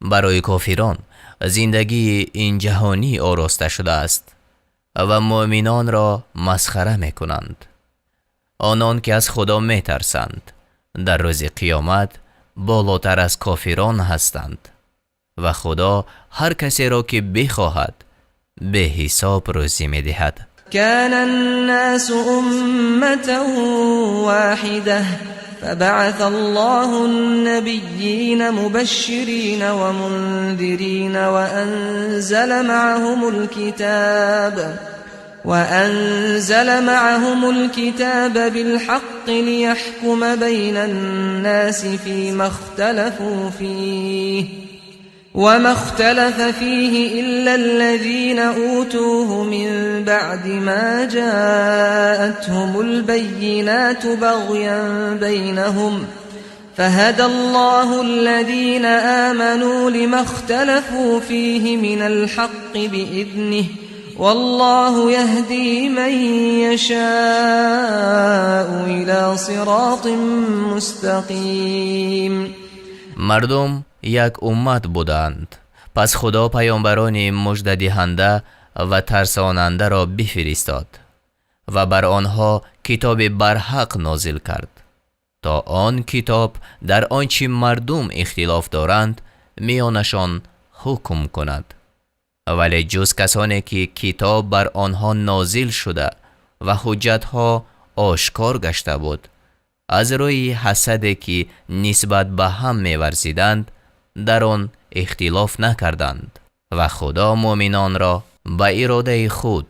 Барои кофирон зиндагии ин ҷаҳонӣ ороста шудааст ва муъминонро масхара мекунанд. Онон ки аз Худо метарсанд, дар рӯзи қиёмат болотар аз кофирон ҳастанд ва Худо ҳар касеро ки бихоҳад, беҳисоб рӯзӣ медиҳад. كان الناس أمة واحدة فبعث الله النبيين مبشرين ومنذرين وأنزل معهم الكتاب بالحق ليحكم بين الناس فيما اختلفوا فيه وما اختلف فيه إلا الذين أوتوه من بعد ما جاءتهم البينات بغيا بينهم فهدى الله الذين آمنوا لما اختلفوا فيه من الحق بإذنه والله يهدي من يشاء إلى صراط مستقيم. Мардум як уммат буданд, пас Худо паёмбарони муждадиҳанда ва тарсонандаро бифиристод ва бар онҳо китоби барҳақ нозил кард, то он китоб дар он чӣ мардум ихтилоф доранд, миёнашон ҳукм кунад. Вале ҷуз касоне ки китоб бар онҳо нозил шуда ва ҳуҷҷатҳо ошкор гашта буд, аз рӯи ҳасаде ки нисбат ба ҳам меварзиданд, дар он ихтилоф накарданд ва Худо муъминонро ба иродаи худ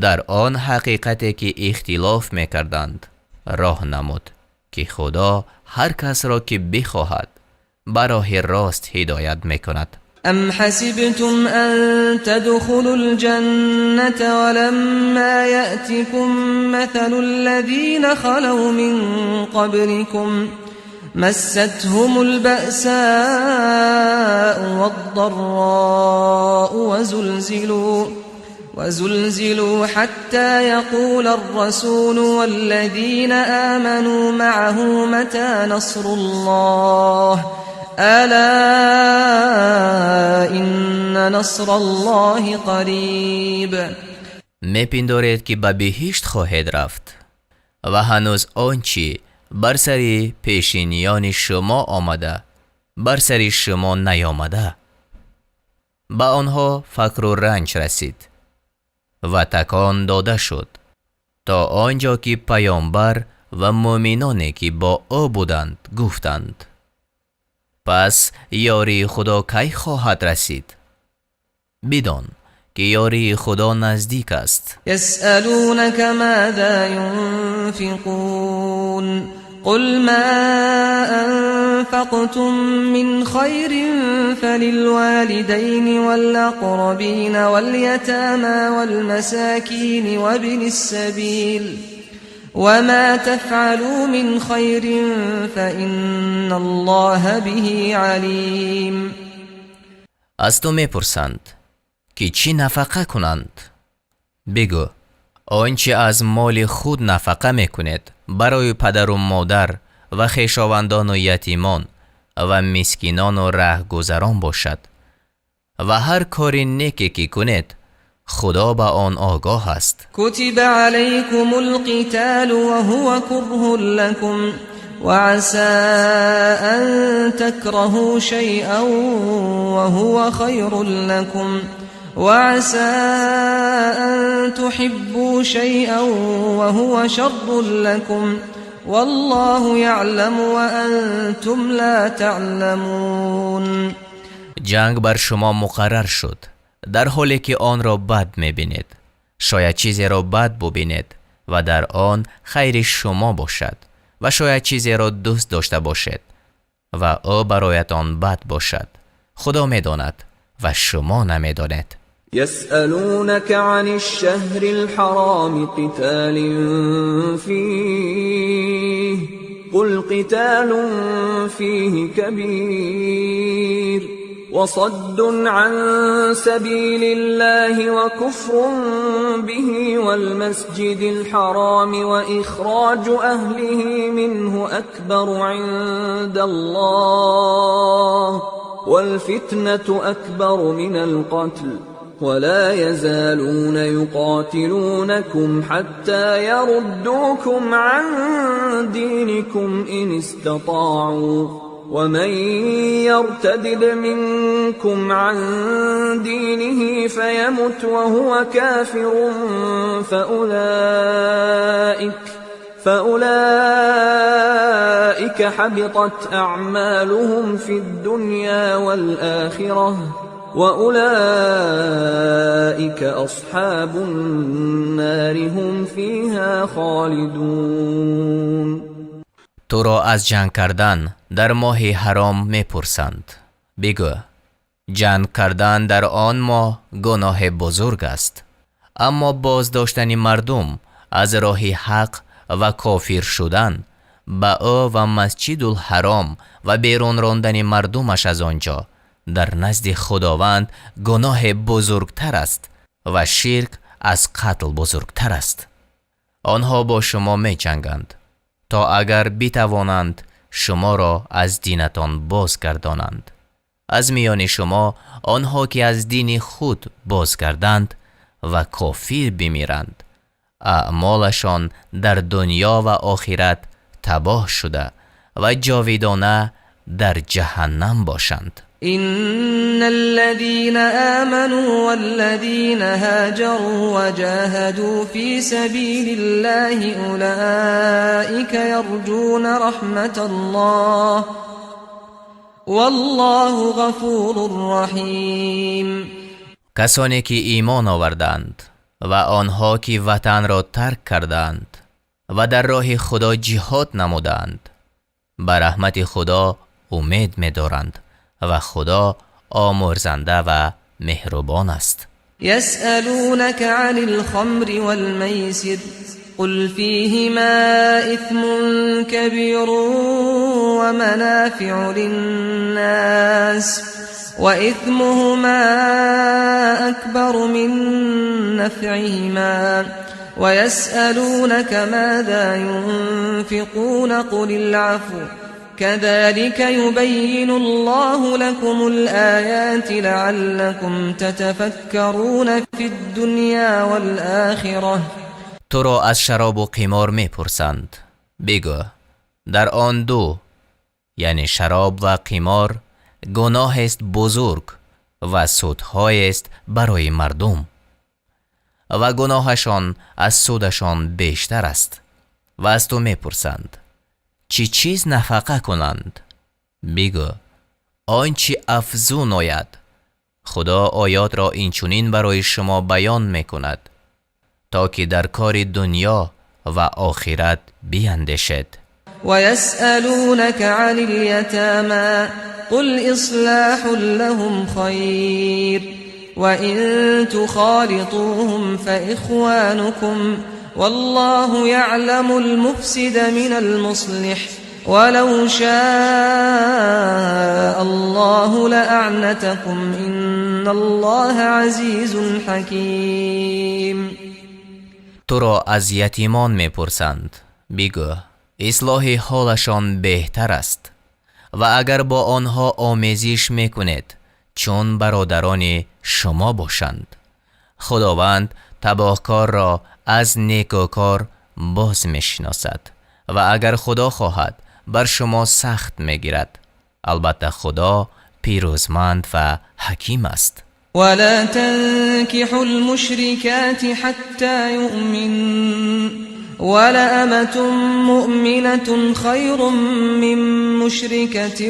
дар он ҳақиқате ки ихтилоф мекарданд, роҳ намуд, ки Худо ҳар касро ки бихоҳад, ба роҳи рост ҳидоят мекунад. أم حسبتم أن تدخلوا الجنة ولما يأتكم مثل الذين خلوا من قبلكم مستهم البأساء والضراء وزلزلوا حتى يقول الرسول والذين آمنوا معه متى نصر الله ألا إن نصر الله قريب. Мепиндоред, ки ба биҳишт хоҳед рафт ва ҳанӯз он чӣ бар сари пешиниёни шумо омада, бар сари шумо наёмада? Ба онҳо фақру ранҷ расид ва такон дода шуд, то он ҷо ки паёмбар ва муъминоне ки бо ӯ буданд, гуфтанд: «Пас ёрии Худо кай хоҳад расид?» Бидон, ки ёрии Худо наздик аст. يسألونك ماذا ينفقون قل ما أنفقتم من خير فللوالدين والأقربين واليتامى والمساكين وابن السبيل وما تفعلوا من خير فإن الله به عليم. Аз ту мепурсанд, ки чӣ нафақа кунанд. Бигӯ: он чӣ аз моли худ нафақа мекунед, барои падару модар ва хешовандону ятимон ва мискинону раҳгузарон бошад ва ҳар кори неке ки кунед, Худо ба он огоҳ аст. كتب عليكم القتال وهو كره لكم وعسى أن تكرهوا شيئا وهو خير لكم وعسى أن تحبوا شيئا وهو شر لكم والله يعلم وأنتم لا تعلمون. Ҷанг бар шумо муқаррар шуд, дар ҳоле ки онро бад мебинед. Шояд чизеро бад бубинед ва дар он хайри шумо бошад ва шояд чизеро дӯст дошта бошед ва ӯ бароятон бад бошад. Худо медонад ва шумо намедонед. يسألونك عن الشهر الحرام قتال فيه قل قتال فيه كبير وصد عن سبيل الله وكفر به والمسجد الحرام وإخراج أهله منه أكبر عند الله والفتنة أكبر من القتل ولا يزالون يقاتلونكم حتى يردوكم عن دينكم إن استطاعوا ومن يرتدد منكم عن دينه فيمت وهو كافر فأولئك حبطت أعمالهم في الدنيا والآخرة وأولئك أصحاب النار هم فيها خالدون. Туро аз ҷанг кардан дар моҳи ҳаром мепурсанд. Бигӯ: ҷанг кардан дар он моҳ гуноҳи бузург аст, аммо боздоштани мардум аз роҳи ҳақ ва кофир шудан ба ӯ ва Масҷидул Ҳаром ва берун рондани мардумаш аз он ҷо дар назди Худованд гуноҳи бузургтар аст ва ширк аз қатл бузургтар аст. Онҳо бо шумо меҷанганд то агар битавонанд шуморо аз динатон бозгардонанд. Аз миёни шумо онҳо ки аз дини худ бозгарданд ва кофир бимиранд, аъмолашон дар дунё ва охират табоҳ шуда ва ҷовидона дар ҷаҳаннам бошанд. إن الذين آمنوا والذين هاجروا وجاهدوا في سبيل الله أولئك يرجون رحمة الله والله غفور رحيم. Касоне ки имон оварданд ва онҳо ки ватанро тарк карданд ва дар роҳи Худо ҷиҳод намуданд, ба раҳмати Худо умед медоранд ва Худо омурзанда ва меҳрубон аст. يسألونك عن الخمر والميسر قل فيهما إثم كبير ومنافع للناس وإثمهما أكبر من نفعهما ويسألونك ماذا ينفقون قل العفو كذلك يبين الله لكم الآيات لعلكم تتفكرون في الدنيا والآخرة. Туро аз шаробу қимор мепурсанд. Бигӯ: дар он ду, яъне шароб ва қимор, гуноҳест бузург ва судҳоест барои мардум ва гуноҳашон аз судашон бештар аст. Ва аз ту мепурсанд, чӣ чиз нафақа кунанд? Бигӯ: он чӣ афзун ояд. Худо оётро инчунин барои шумо баён мекунад, то ки дар кори дунё ва охират биандешед. ويسألونك عن اليتامى قل إصلاح لهم خير وإن تخالطوهم فإخوانكم والله يعلم المفسد من المصلح ولو شاء الله لأعنتكم إن الله عزيز حكيم. Туро аз ятимон мепурсанд. Бигӯ: ислоҳи ҳолашон беҳтар аст ва агар бо онҳо омезиш мекунед, чун бародарони шумо бошанд. Худованд табоҳкорро аз некӯкор боз мешиносад ва агар Худо хоҳад, бар шумо сахт мегирад. Албатта, Худо пирӯзманд ва ҳаким аст. ولا تنكحوا المشركات حتى يؤمن ولأمة مؤمنة خير من مشركة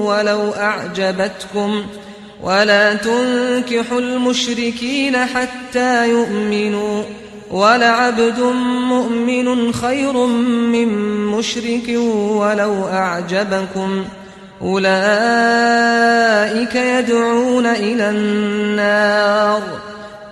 ولو أعجبتكم ولا تنكحوا المشركين حتى يؤمنوا ولعبد مؤمن خير من مشرك ولو أعجبكم. أولئك يدعون إلى النار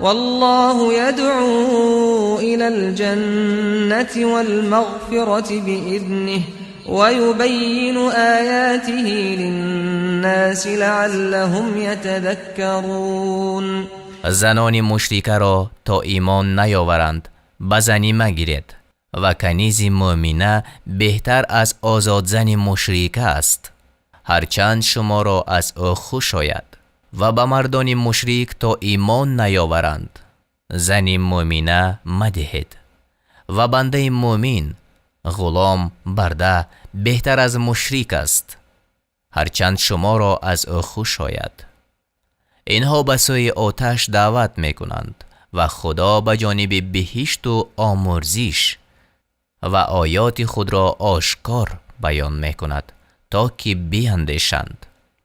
والله يدعو إلى الجنة والمغفرة بإذنه ويبين آياته للناس لعلهم يتذكرون. Занони мушрикаро то имон наёваранд ба занӣ магиред ва канизи мӯмина беҳтар аз озодзани мушрика аст, ҳарчанд шуморо аз ӯ хуш ояд. Ва ба мардони мушрик то имон наёваранд зани мӯмина мадиҳед ва бандаи мӯмин, ғулом, барда беҳтар аз мушрик аст, ҳарчанд шуморо аз ӯ хуш ояд. Инҳо ба сӯи оташ даъват мекунанд ва Худо ба ҷониби биҳишту омурзиш ва оёти худро ошкор баён мекунад, то ки биандешанд.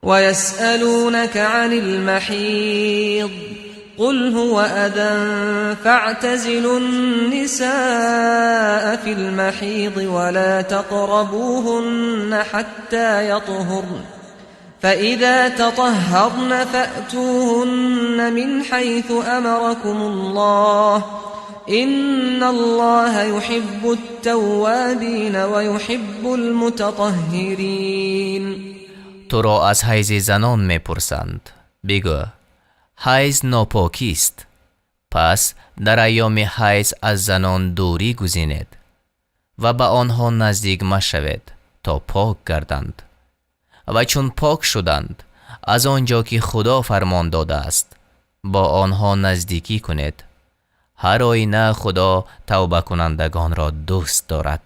ويسألونك عن المحيض قل هو أذى فاعتزلوا النساء في المحيض ولا تقربوهن حتى يطهرن فإذا تطهرن فأتوهن من حيث أمركم الله إن الله يحب التوابين ويحب المتطهرين. Туро аз ҳайзи занон мепурсанд. Бигӯ: ҳайз нопокист, пас дар айёми ҳайз аз занон дурӣ гузинед ва ба онҳо наздик машавед то пок гарданд. Ва чун пок шуданд, аз он ҷо ки Худо фармон додааст, бо онҳо наздикӣ кунед. Ҳар оина Худо тавбакунандагонро дӯст дорад.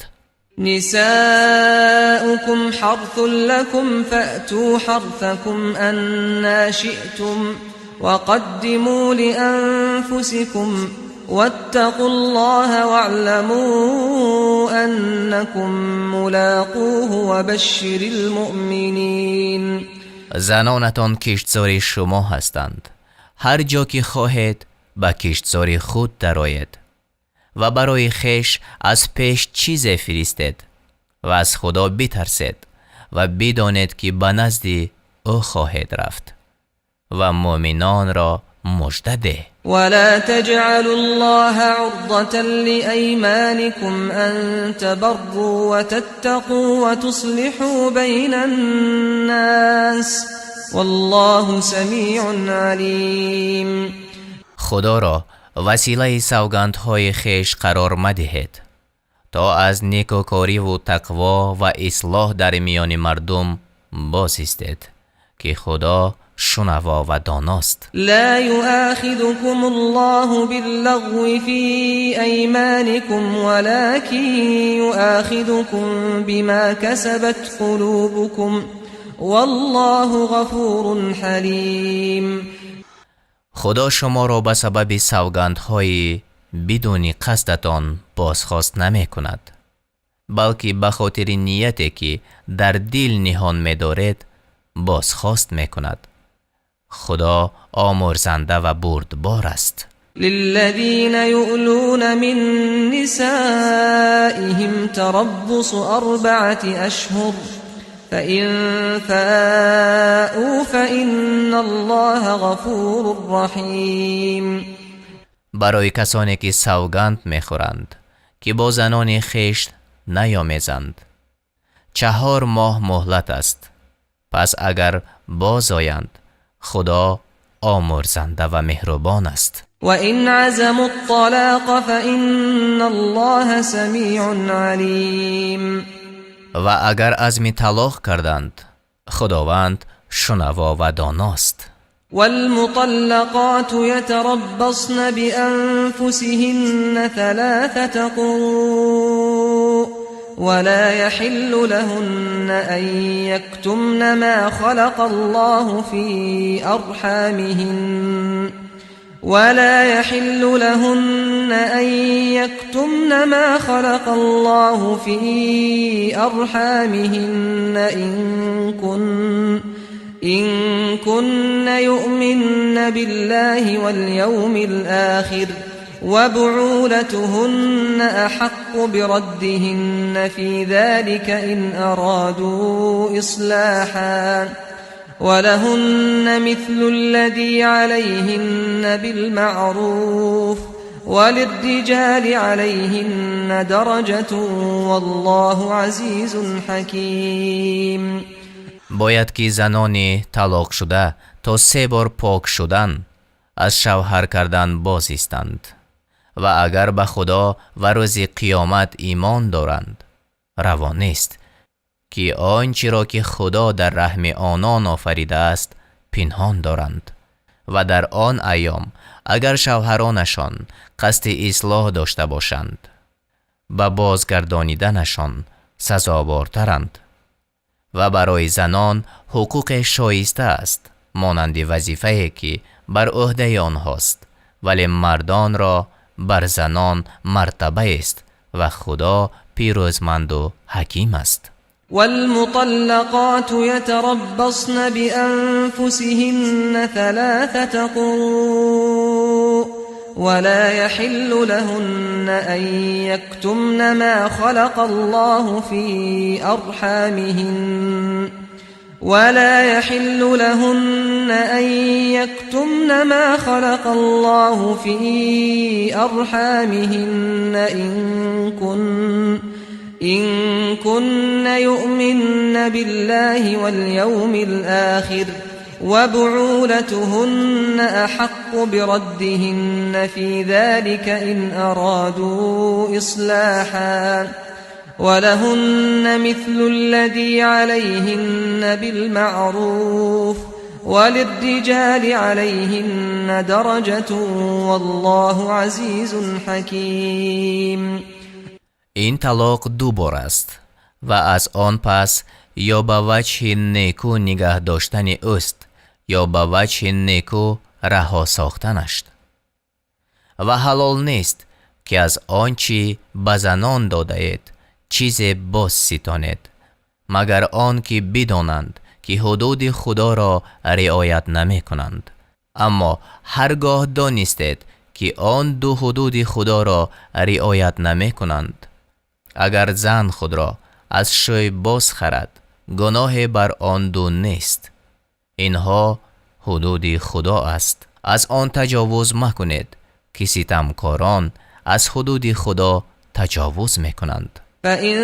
نساؤكم حرث لكم فأتوا حرثكم أنا شئتم وقدموا لأنفسكم واتقوا الله واعلموا أنكم ملاقوه وبشر المؤمنين. Занонатон киштзори шумо ҳастанд. Ҳар ҷо ки хоҳед, ба киштзори худ дароед ва барои хеш аз пеш чизе фиристед ва аз Худо битарсед ва бидонед, ки ба назди ӯ хоҳед рафт ва муъминонро мужда деҳ. ولا تجعلوا الله عرضة لأيمانكم أن تبروا وتتقوا وتصلحوا بين الناس والله سميع عليم. Худоро василаи савгандҳои хеш қарор мадиҳед, то аз некӯкориву тақво ва ислоҳ дар миёни мардум бозистед, ки Худо шунаво ва доност. لا يؤاخذكم الله باللغو في أيمانكم ولكن يؤاخذكم بما كسبت قلوبكم والله غفور حليم. Худо шуморо ба сабаби савгандҳои бидуни қасдатон бозхост намекунад, балки ба хотири нияте, ки дар дил ниҳон медоред, бозхост мекунад. Худо омурзанда ва бурдбор аст. للذين يؤلون من نسائهم تربص 4 أشهر فإن فاءوا فإن الله غفور رحيم. Барои касоне ки савганд мехӯранд, ки бо занони хеш наёмезанд, 4 моҳ муҳлат аст. Пас агар бозоянд, Худо омурзанда ва меҳрубон аст. وإن عزموا الطلاق فإن الله سميع عليم. Ва агар азми талоқ карданд, Худованд шунаво ва доност. والمطلقات يتربصن بأنفسهن 3 قروء ولا يحل لهن أن يكتمن ما خلق الله في أرحامهن ولا يحل لهن أن يكتمن ما خلق الله في أرحامهن إن كن يؤمن بالله واليوم الآخر. وبعولتهن أحق بردهن في ذلك إن أرادوا إصلاحا ولهن مثل الذي عليهن بالمعروف وللرجال عليهن درجة والله عزيز حكيم. Бояд ки занони талоқшуда то се бор пок шудан аз шавҳар кардан боз истанд ва агар ба Худо ва рӯзи қиёмат имон доранд, раво нест ки он чиро ки Худо дар раҳми онон офаридааст пинҳон доранд ва дар он айём агар шавҳаронашон қасди ислоҳ дошта бошанд, ба бозгардониданашон сазовортаранд ва барои занон ҳуқуқе шоиста аст монанди вазифае ки бар ӯҳдаи онҳост, вале мардонро бар занон мартабаест ва Худо пирӯзманду ҳаким аст. والمطلقات يتربصن بأنفسهن ثلاثة قروء ولا يحل لهن أن يكتمن ما خلق الله في أرحامهن ولا يحل لهن أن يكتمن ما خلق الله في أرحامهن إن كن يؤمن بالله واليوم الآخر وبعولتهن أحق بردهن في ذلك إن أرادوا إصلاحا ولهن مثل الذي عليهن بالمعروف وللرجال عليهن درجة والله عزيز حكيم. Ин талоқ ду бор аст ва аз он пас ё ба ваҷҳи неку нигаҳ доштани ӯст, ё ба ваҷҳи неку раҳо сохтанаш. Ва ҳалол нест ки аз он чӣ ба занон додаед чизе боз ситонед, магар он ки бидонанд ки ҳудуди Худоро риоят намекунанд. Аммо ҳар гоҳ донистед ки он ду ҳудуди Худоро риоят намекунанд, агар зан худро аз шӯй боз харад, гуноҳе бар он ду нест. Инҳо ҳудуди Худо аст, аз он таҷовуз макунед ки ситамкорон аз ҳудуди Худо таҷовуз мекунанд. فإن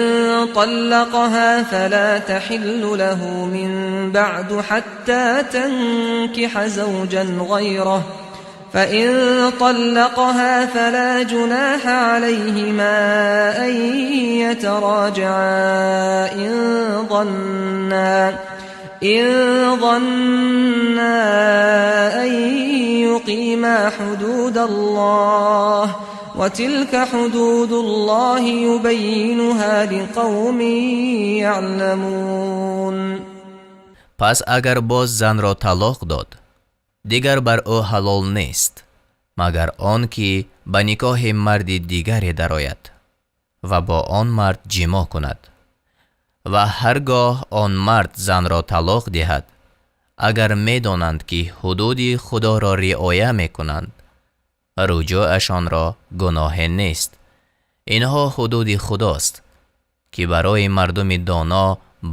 طلقها فلا تحل له من بعد حتى تنكح زوجا غيره فإن طلقها فلا جناح عليهما أن يتراجعا إن ظنا أن يقيما حدود الله وتلك حدود الله يبينها لقوم يعلمون. Пас агар боз занро талоқ дод, дигар бар ӯ ҳалол нест, магар он ки ба никоҳи марди дигаре дарояд ва бо он мард ҷимоъ кунад. Ва ҳар гоҳ он мард занро талоқ диҳад, агар медонанд ки ҳудуди Худоро риоя мекунанд, руҷӯъашонро гуноҳе нест. Инҳо ҳудуди Худост ки барои мардуми доно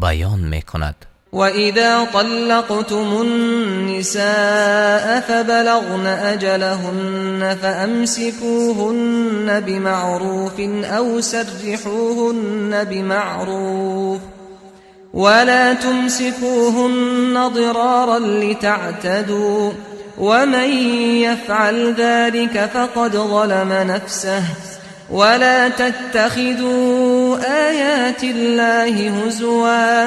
баён мекунад. وإذا طلقتم النساء فبلغن أجلهن فأمسكوهن بمعروف أو سرحوهن بمعروف ولا تمسكوهن ضرارا لتعتدوا ومن يفعل ذلك فقد ظلم نفسه ولا تتخذوا آيات الله هزوا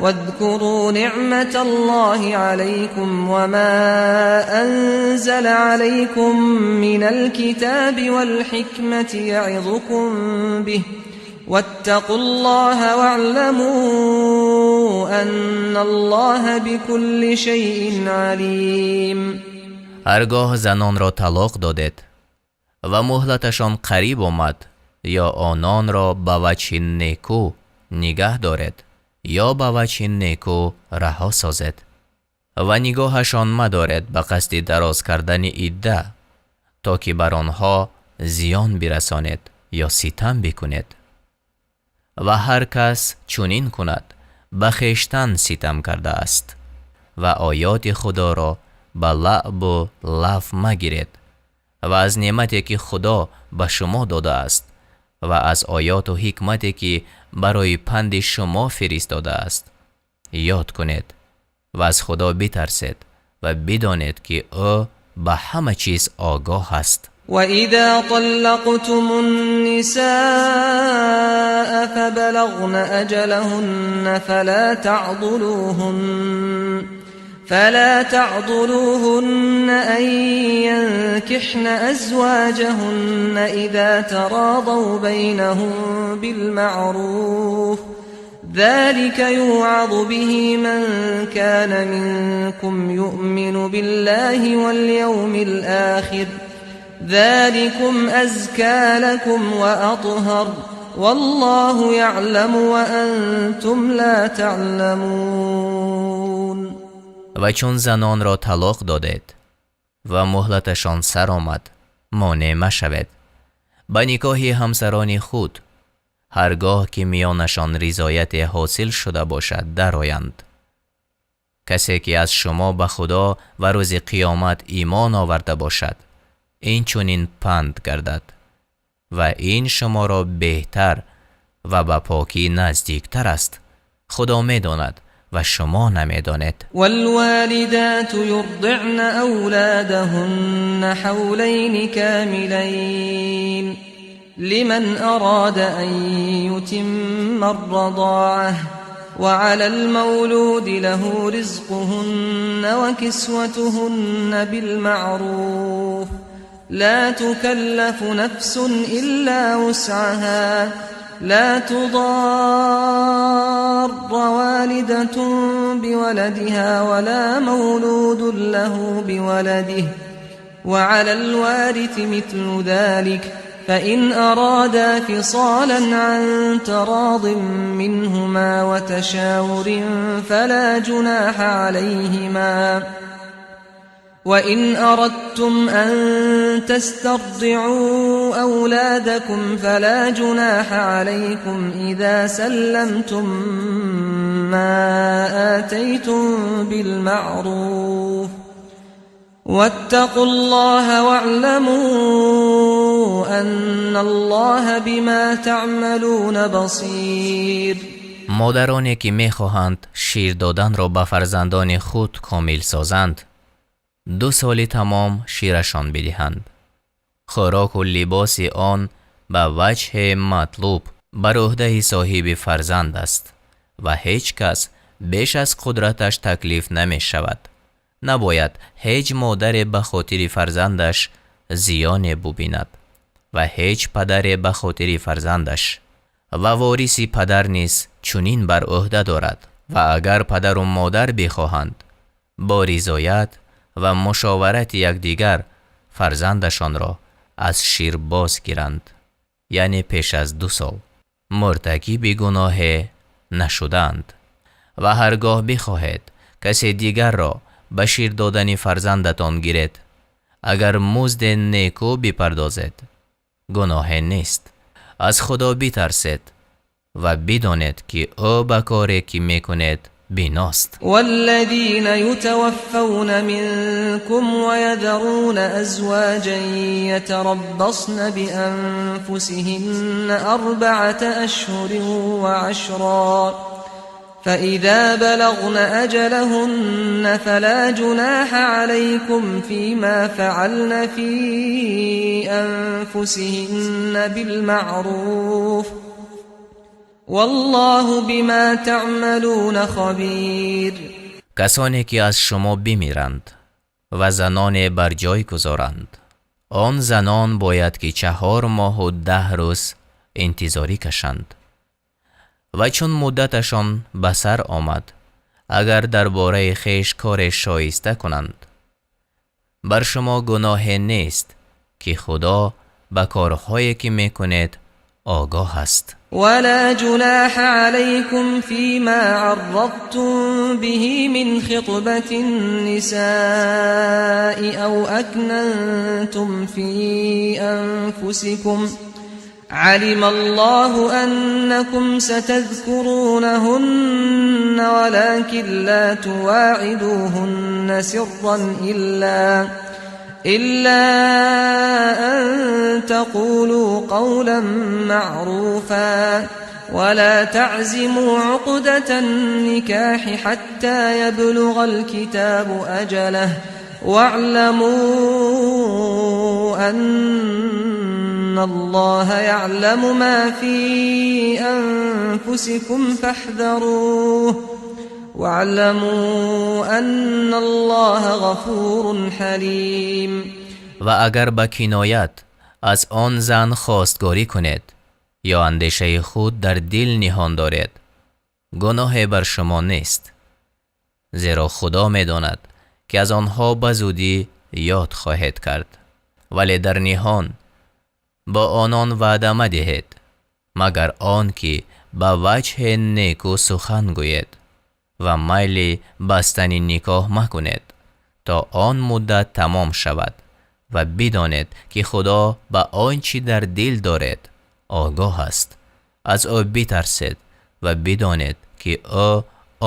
واذكروا نعمة الله عليكم وما أنزل عليكم من الكتاب والحكمة يعظكم به واتقوا الله واعلموا أن الله بكل شيء عليم. Ҳаргоҳ занонро талоқ додед ва муҳлаташон қариб омад, ё ононро ба ваҷҳи неку нигаҳ доред, ё ба ваҷҳи неку раҳо созед ва нигоҳашон мадоред ба қасди дароз кардани идда, то ки бар онҳо зиён бирасонед ё ситам бикунед. Ва ҳар кас чунин кунад, ба хештан ситам кардааст. Ва оёти Худоро ба лаъбу лаҳв магиред ва аз неъмате ки Худо ба шумо додааст ва аз оёту ҳикмате ки барои панди шумо фиристодааст ёд кунед ва аз Худо битарсед ва бидонед ки ӯ ба ҳама чиз огоҳ аст. وإذا طلقتم النساء فبلغن أجلهن فلا تعضلوهن أن ينكحن أزواجهن إذا تراضوا بينهم بالمعروف ذلك يوعظ به من كان منكم يؤمن بالله واليوم الآخر ذلكم أزكى لكم وأطهر والله يعلم وأنتم لا تعلمون. Ва чун занонро талоқ додед ва муҳлаташон сар омад, монеъ машавед ба никоҳи ҳамсарони худ, ҳаргоҳ ки миёнашон ризояте ҳосил шуда бошад, дароянд. Касе ки аз шумо ба Худо ва рӯзи қиёмат имон оварда бошад, ин чунин панд гардад ва ин шуморо беҳтар ва ба покӣ наздиктар аст. Худо медонад ва шумо намедонед. والوالدات يرضعن أولادهن حولين كاملين لمن أراد أن يتم الرضاعة وعلى المولود له رزقهن وكسوتهن بالمعروف لا تكلف نفس إلا وسعها لا تضار والدة بولدها ولا مولود له بولده وعلى الوارث مثل ذلك فإن أرادا فصالا عن تراض منهما وتشاور فلا جناح عليهما وإن أردتم أن تسترضعوا أولادكم فلا جناح عليكم إذا سلمتم ما آتيتم بالمعروف واتقوا الله واعلموا أن الله بما تعملون بصير. Модароне ки мехоҳанд шир доданро ба фарзандони худ комил созанд, 2 соли тамом ширашон бидиҳанд. Хӯроку либоси он ба ваҷҳи матлуб бар ӯҳдаи соҳиби фарзанд аст ва ҳеҷ кас беш аз қудраташ таклиф намешавад. Набояд ҳеҷ модаре ба хотири фарзандаш зиёне бубинад ва ҳеҷ падаре ба хотири фарзандаш, ва вориси падар низ чунин бар ӯҳда дорад. Ва агар падару модар бихоҳанд, бо ризоят ва мушоварати якдигар фарзандашонро аз шир боз гиранд, яъне пеш аз 2 сол, муртакиби гуноҳе нашудаанд. Ва ҳаргоҳ бихоҳед касе дигарро ба шир додани фарзандатон гиред, агар музде некӯ бипардозед, гуноҳе нест. Аз Худо битарсед ва бидонед, ки ӯ ба коре ки мекунед биност. والذين يتوفون منكم ويذرون أزواجا يتربصن بأنفسهن 4 أشهر وعشرا فإذا بلغن أجلهن فلا جناح عليكم فيما فعلن في أنفسهن بالمعروف والله بما تعملون خبير. Касоне ки аз шумо бимиранд ва заноне бар ҷой гузоранд, он занон бояд ки 4 моҳу 10 рӯз интизорӣ кашанд. Ва чун муддаташон ба сар омад, агар дар бораи хеш коре шоиста кунанд, бар шумо гуноҳе нест, ки Худо ба корҳое ки мекунед огоҳ аст. ولا جناح عليكم فيما عرضتم به من خطبة النساء أو أكننتم في أنفسكم علم الله أنكم ستذكرونهن ولكن لا تواعدوهن سرا إلا أن تقولوا قولا معروفا ولا تعزموا عقدة النكاح حتى يبلغ الكتاب أجله واعلموا أن الله يعلم ما في أنفسكم فاحذروه واعلموا أن الله غفور حليم. Ва агар ба киноят аз он зан хостгорӣ кунед ё андешаи худ дар дил ниҳон доред, гуноҳе бар шумо нест, зеро Худо медонад, ки аз онҳо ба зудӣ ёд хоҳед кард, вале дар ниҳон бо онон ваъда мадиҳед, магар он ки ба ваҷҳе неку сухан гӯед, ва майли бастани никоҳ макунед, то он муддат тамом шавад, ва бидонед, ки Худо ба он чӣ дар дил доред огоҳ аст. Аз ӯ битарсед ва бидонед, ки ӯ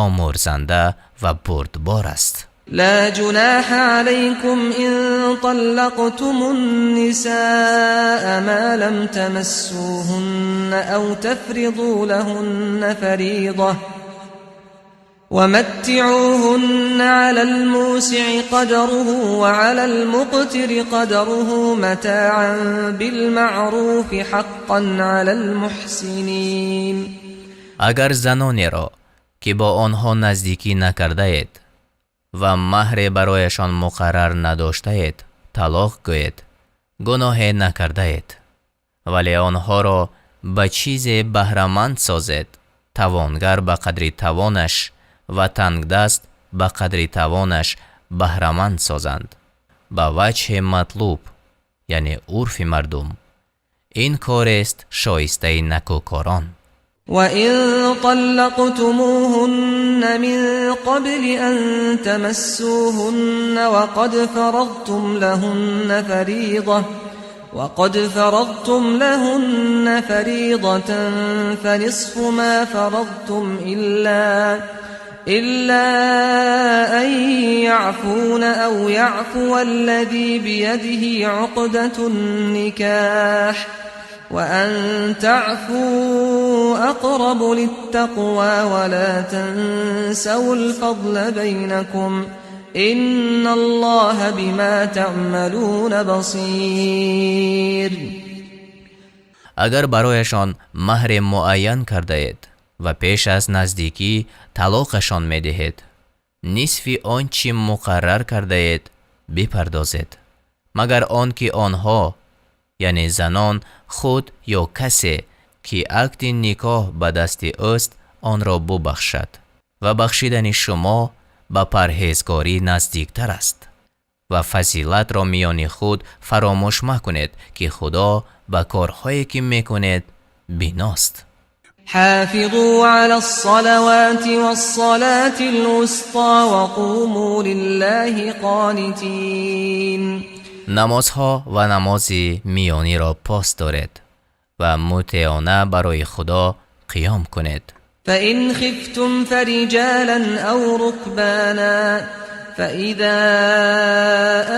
омурзанда ва бурдбор аст. لا جناح عليكم إن طلقتم النساء ما لم تمسوهن أو تفرضوا لهن فريضة ومتعوهن على الموسع قدره وعلى المقتر قدره متاعا بالمعروف حقا على المحسنين. Агар занонеро, ки бо онҳо наздикӣ накардаед ва маҳре барояшон муқаррар надоштаед, талоқ гӯед, гуноҳе накардаед, вале онҳоро ба чизе баҳраманд созед, тавонгар ба қадри тавонаш ва тангдаст ба қадри тавонаш баҳраманд созанд ба ваҷҳи матлуб, яъне урфи мардум. Ин корест шоистаи накӯкорон. وإن طلقتموهن من قبل أن تمسوهن وقد فرضتم لهن فريضة فنصف ما فرضتم إلا أن يعفون أو يعفو الذي بيده عقدة النكاح وأن تعفوا أقرب للتقوى ولا تنسوا الفضل بينكم إن الله بما تعملون بصير. Агар барояшон маҳре муайян кардаед ва пеш аз наздикӣ талоқашон медиҳед, нисфи он чӣ муқаррар кардаед бипардозед, магар он ки онҳо, яъне занон, худ ё касе, ки акди никоҳ ба дасти ӯст, онро бубахшад, ва бахшидани шумо ба парҳезгорӣ наздиктар аст, ва фазилатро миёни худ фаромӯш макунед, ки Худо ба корҳое, ки мекунед, биност. حافظوا على الصلوات والصلاة الوسطى وقوموا لله قانتين. Намозҳо ва намози миёниро пос доред ва мутеона барои Худо қиём кунед. فإن خفتم فرجالا أو ركبانا فإذا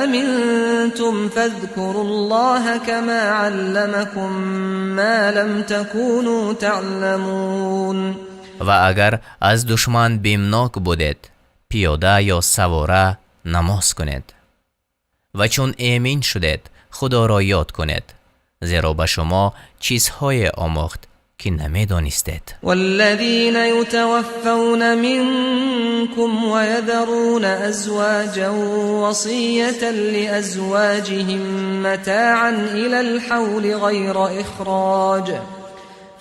أمنتم فاذكروا الله كما علمكم ما لم تكونوا تعلمون. Ва агар аз душман бимнок будед, пиёда ё савора намоз кунед, ва чун эмин шудед, Худоро ёд кунед, зеро ба шумо чизҳое омӯхт, ки намедонистед. والذين يتوفون منكم ويذرون أزواجا وصية لأزواجهم متاعا إلى الحول غير إخراج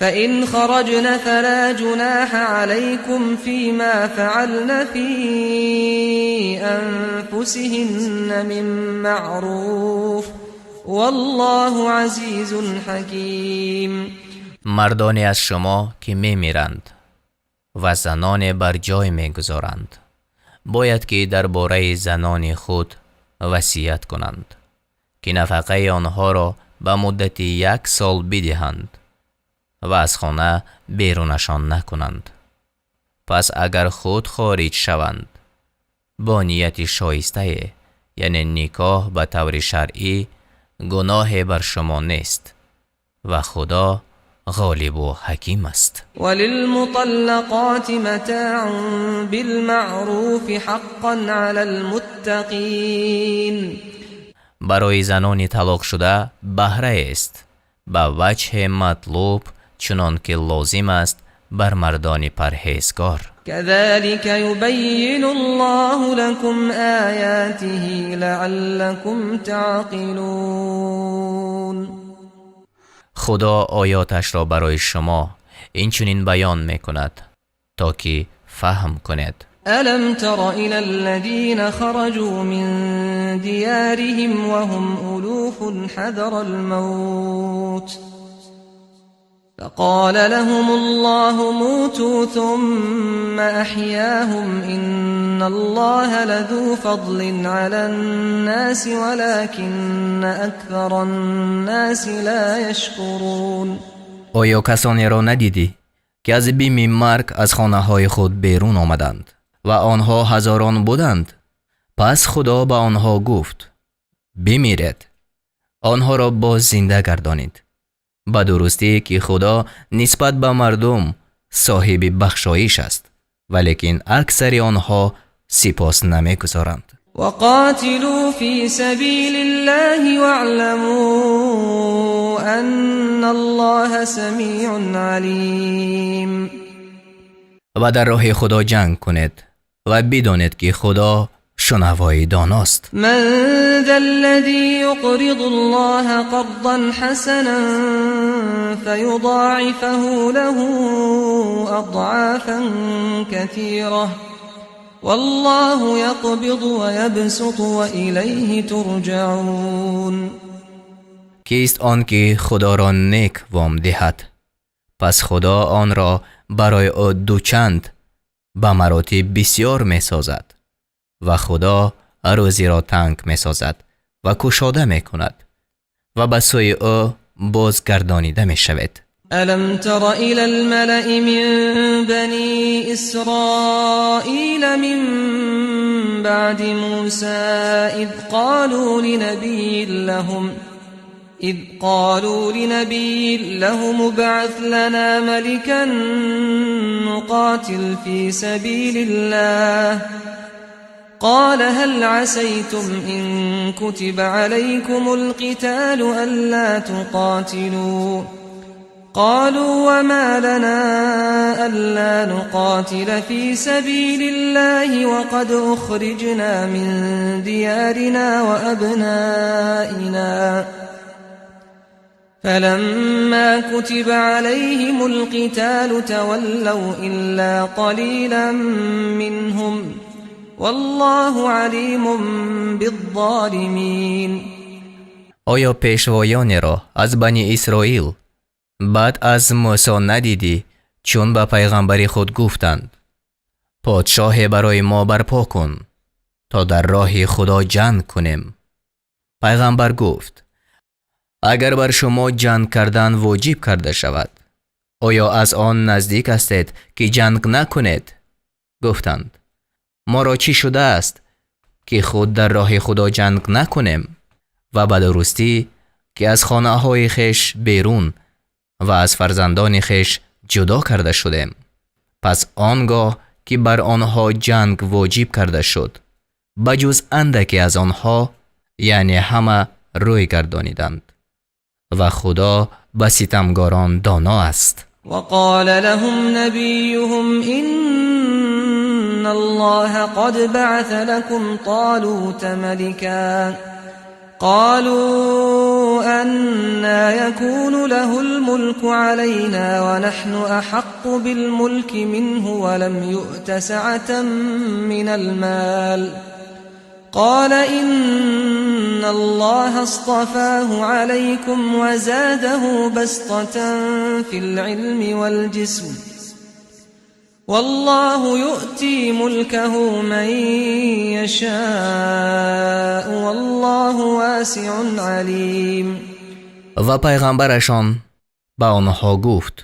فإن خرجن فلا جناح عليكم فيما فعلن في أنفسهن من معروف والله عزيز حكيم. Мардоне аз шумо, ки мемиранд ва заноне бар ҷой мегузоранд, бояд ки дар бораи занони худ васият кунанд, ки нафақаи онҳоро ба муддати як сол бидиҳанд ва аз хона берунашон накунанд. Пас агар худ хориҷ шаванд бо нияти шоиста, яъне никоҳ ба таври шаръӣ, гуноҳе бар шумо нест ва Худо ғолиб ва ҳаким аст. وللمطلقات متاع بالمعروف حقا على المتقين. Барои занони талоқшуда баҳра аст ба ваҷҳи матлуб, чунон ки лозим аст бар мардони парҳезгор. كذلك يبين الله لكم آياته لعلكم تعقلون. Худо оятҳояшро барои шумо инчунин баён мекунад, то ки фаҳм кунед. ألم تر إلى الذين خرجوا من ديارهم وهم ألوف حذر الموت فقال لهم الله موتوا ثم أحياهم إن الله لذو فضل على الناس ولكن أكثر الناس لا يشكرون. Оё касонеро надидӣ, ки аз бими марг аз хонаҳои худ берун омаданд ва онҳо ҳазорон буданд? Пас Худо ба онҳо гуфт: бимиред. Онҳоро боз зинда гардонид. Ба дурустӣ ки Худо нисбат ба мардум соҳиби бахшоиш аст, валекин аксари онҳо сипос намегузоранд. وقاتلوا في سبيل الله واعلموا أن الله سميع عليم. Ва дар роҳи Худо ҷанг кунед ва бидонед, ки Худо шунавои доност. من ذا الذي يقرض الله قرضا حسنا فيضاعفه له أضعافا كثيرة والله يقبض ويبسط وإليه ترجعون. Кист он ки Худоро нек вом диҳад, пас Худо онро барои ӯ дучанд ба маротиб бисёр месозад, ва Худо рӯзиро танг месозад ва кушода мекунад, ва ба сӯи ӯ бозгардонида мешавед. ألم تر إلى الملأ من بني إسرائيل من بعد موسى إذ قالوا لنبي لهم ابعث لنا ملكا نقاتل في سبيل الله. قال هل عسيتم إن كتب عليكم القتال ألا تقاتلوا؟ قالوا وما لنا ألا نقاتل في سبيل الله وقد أخرجنا من ديارنا وأبنائنا. فلما كتب عليهم القتال تولوا إلا قليلا منهم والله عليم بالظالمين. Оё пешвоёнеро аз Бани Исроил баъд аз Мусо надидӣ, чун ба пайғамбари худ гуфтанд: подшоҳе барои мо барпо кун, то дар роҳи Худо ҷанг кунем? Пайғамбар гуфт: агар бар шумо ҷанг кардан воҷиб карда шавад, оё аз он наздик ҳастед, ки ҷанг накунед? Гуфтанд: моро чӣ шудааст, ки худ дар роҳи Худо ҷанг накунем ва ба дурустӣ ки аз хонаҳои хеш берун ва аз фарзандони хеш ҷудо карда шудем? Пас он гоҳ ки бар онҳо ҷанг воҷиб карда шуд, ба ҷуз андаке аз онҳо, яъне ҳама рӯй гардониданд, ва Худо ба ситамгорон доно аст. وقال لهم نبيهم إن الله قد بعث لكم طالوت ملكا. قالوا أنى يكون له الملك علينا ونحن أحق بالملك منه ولم يؤت سعة من المال. قال إن الله اصطفاه عليكم وزاده بسطة في العلم والجسم والله يؤتي ملكه من يشاء والله واسع عليم. Ва пайғамбарашон ба онҳо гуфт: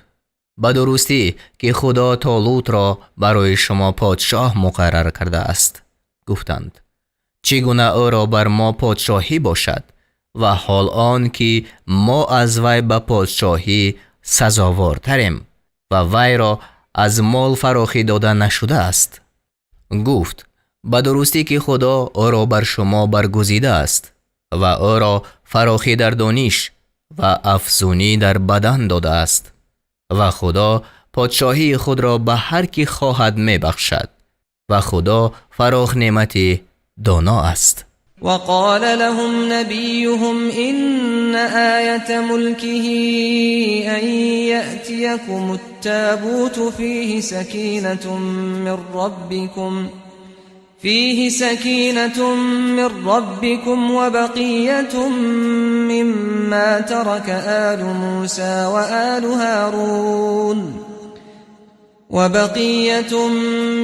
ба дурустӣ, ки Худо Толутро барои шумо подшоҳ муқаррар кардааст. Гуфтанд: чӣ гуна ӯро бар мо подшоҳӣ бошад ва ҳол он ки мо аз вай ба подшоҳӣ сазовортарем ва вайро аз мол фарохӣ дода нашудааст? Гуфт: ба дурустӣ, ки Худо ӯро бар шумо баргузидааст ва ӯро фарохӣ дар дониш ва афзунӣ дар бадан додааст ва Худо подшоҳии худро ба ҳар ки хоҳад мебахшад ва Худо фарохнеъмати доно аст. وقال لهم نبيهم إن آية ملكه أن يأتيكم التابوت فيه سكينة من ربكم وبقية مما ترك آل موسى وآل هارون وبقية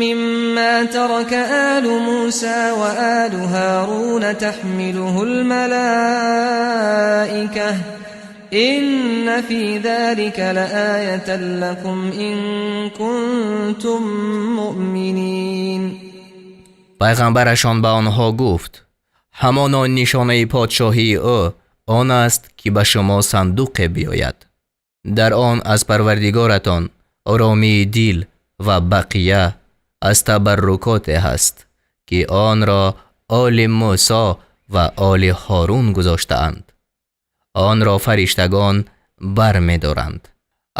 مما ترك آل موسى وآل هارون تحمله الملائكة إن في ذلك لآية لكم إن كنتم مؤمنين. Пайғамбарашон ба онҳо гуфт: ҳамоно нишонаи подшоҳии ӯ он аст, ки ба шумо сандуқе биёяд, дар он аз Парвардигоратон оромии дил ва бақия аз табаррукоте ҳаст, ки онро оли Мусо ва оли Ҳорун гузоштаанд. Онро фариштагон бармедоранд.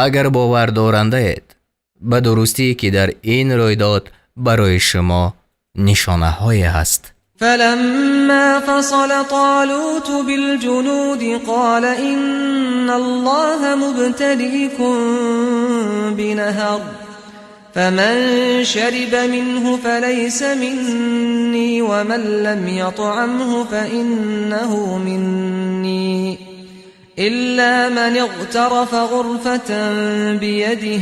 Агар бовар дорандаед, ба дурустӣ, ки дар ин рӯйдод барои шумо нишонаҳое ҳаст. فلما فصل طالوت بالجنود قال إن الله مبتليكم بنهر فمن شرب منه فليس مني ومن لم يطعمه فإنه مني إلا من اغترف غرفة بيده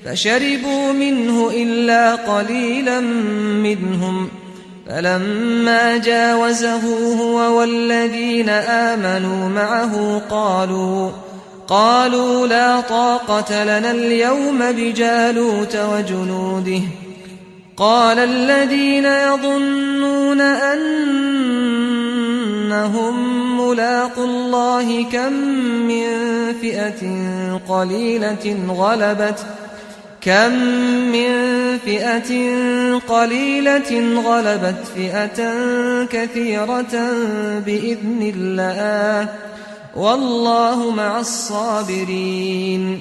فشربوا منه إلا قليلا منهم فلما جاوزه هو والذين آمنوا معه قالوا لا طاقة لنا اليوم بجالوت وجنوده قال الذين يظنون أنهم ملاقو الله كم من فئة قليلة غلبت كم من فئة قليلة غلبت فئة كثيرة بإذن الله والله مع الصابرين.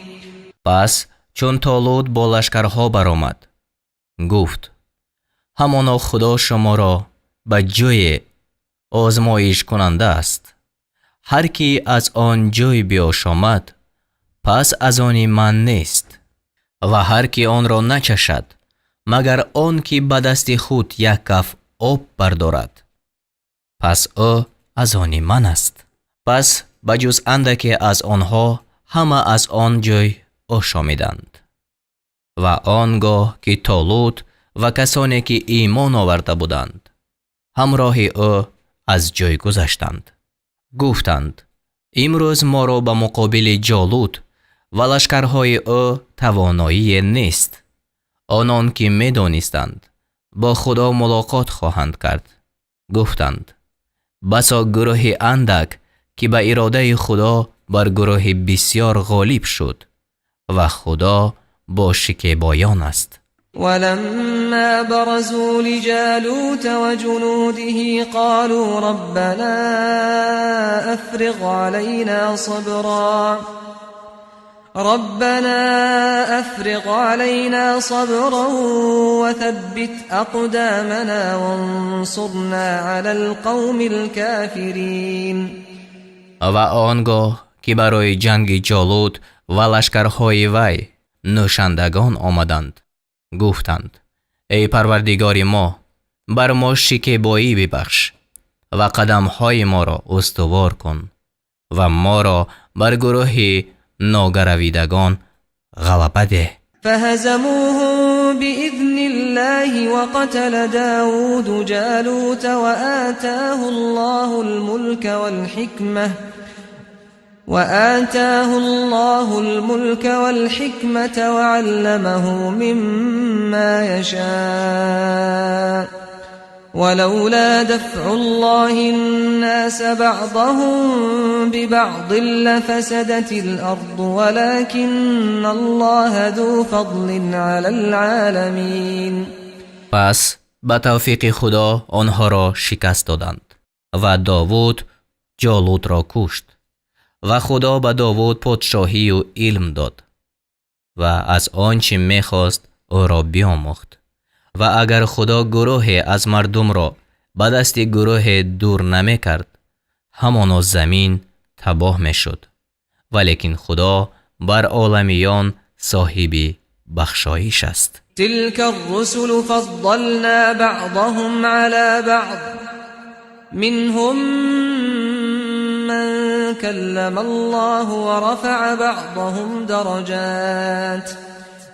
Пас чун Толут бо лашкарҳо баромад, гуфт: ҳамоно Худо шуморо ба ҷое озмоишкунанда аст. Ҳар ки аз он ҷой биошомад, пас аз они ман нест ва ҳар ки онро начашад, магар он ки ба дасти худ як каф об бардорад, пас ӯ аз они ман аст. Пас ба ҷуз андаке аз онҳо ҳама аз он ҷой ошомиданд. Ва он гоҳ ки Толут ва касоне ки имон оварда буданд ҳамроҳи ӯ аз ҷой гузаштанд, гуфтанд: имрӯз моро ба муқобили Ҷолут ва лашкарҳои ӯ тавоноие нест. Онон ки медонистанд, бо Худо мулоқот хоҳанд кард, гуфтанд: басо гурӯҳи андак, ки ба иродаи Худо бар гурӯҳи бисьёр ғолиб шуд ва Худо бо шикебоён аст. ولما برزوا لجالوت وجنوده قالوا ربنا أفرغ علينا صبرا وثبت أقدامنا وانصرنا على القوم الكافرين. Ва он гоҳ ки барои ҷанги Ҷолут ва лашкарҳои вай нӯшандагон омаданд, гуфтанд: эй Парвардигори мо Бар мо шикебоӣ бибахш ва қадамҳои моро устувор кун ва моро бар гурӯҳи ногаравидагон ғалаба деҳ. فهزموهم بإذن الله وقتل داود جالوت وآتاه الله الملك والحكمة وعلمه مما يشاء ولولا دفع الله الناس بعضهم ببعض لفسدت الأرض ولكن الله ذو فضل على العالمين. Пас ба тавфиқи Худо онҳоро шикаст доданд ва Довуд Ҷолутро кушт ва Худо ба Довуд подшоҳию илм дод ва аз он чӣ мехост ӯро биомӯхт. Ва агар Худо гурӯҳе аз мардумро ба дасти гурӯҳе дур намекард, ҳамоно замин табоҳ мешуд, валекин Худо бар оламиён соҳиби бахшоиш аст. تلك الرسل فضلنا بعضهم على بعض منهم من كلم الله ورفع بعضهم درجات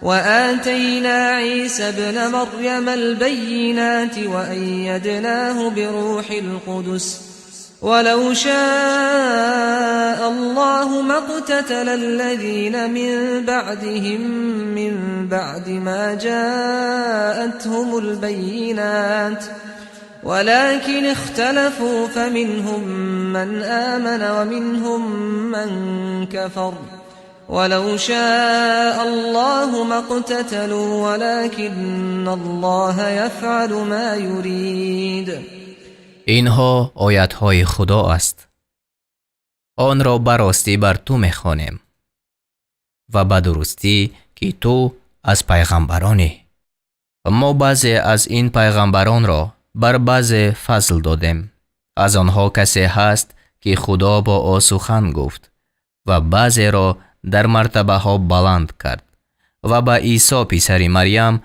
وآتينا عيسى ابن مريم البينات وأيدناه بروح القدس ولو شاء الله ما اقتتل الذين من بعدهم من بعد ما جاءتهم البينات ولكن اختلفوا فمنهم من آمن ومنهم من كفر ولو شاء الله ما اقتتلوا ولكن الله يفعل ما يريد. Инҳо оятҳои Худо аст, онро ба ростӣ бар ту мехонем ва ба дурустӣ ки ту аз пайғамбаронӣ. Мо баъзе аз ин пайғамбаронро бар баъзе фазл додем. Аз онҳо касе ҳаст, ки Худо бо ӯ сухан гуфт ва баъзеро дар мартабаҳо баланд кард ва ба Исо писари Марьям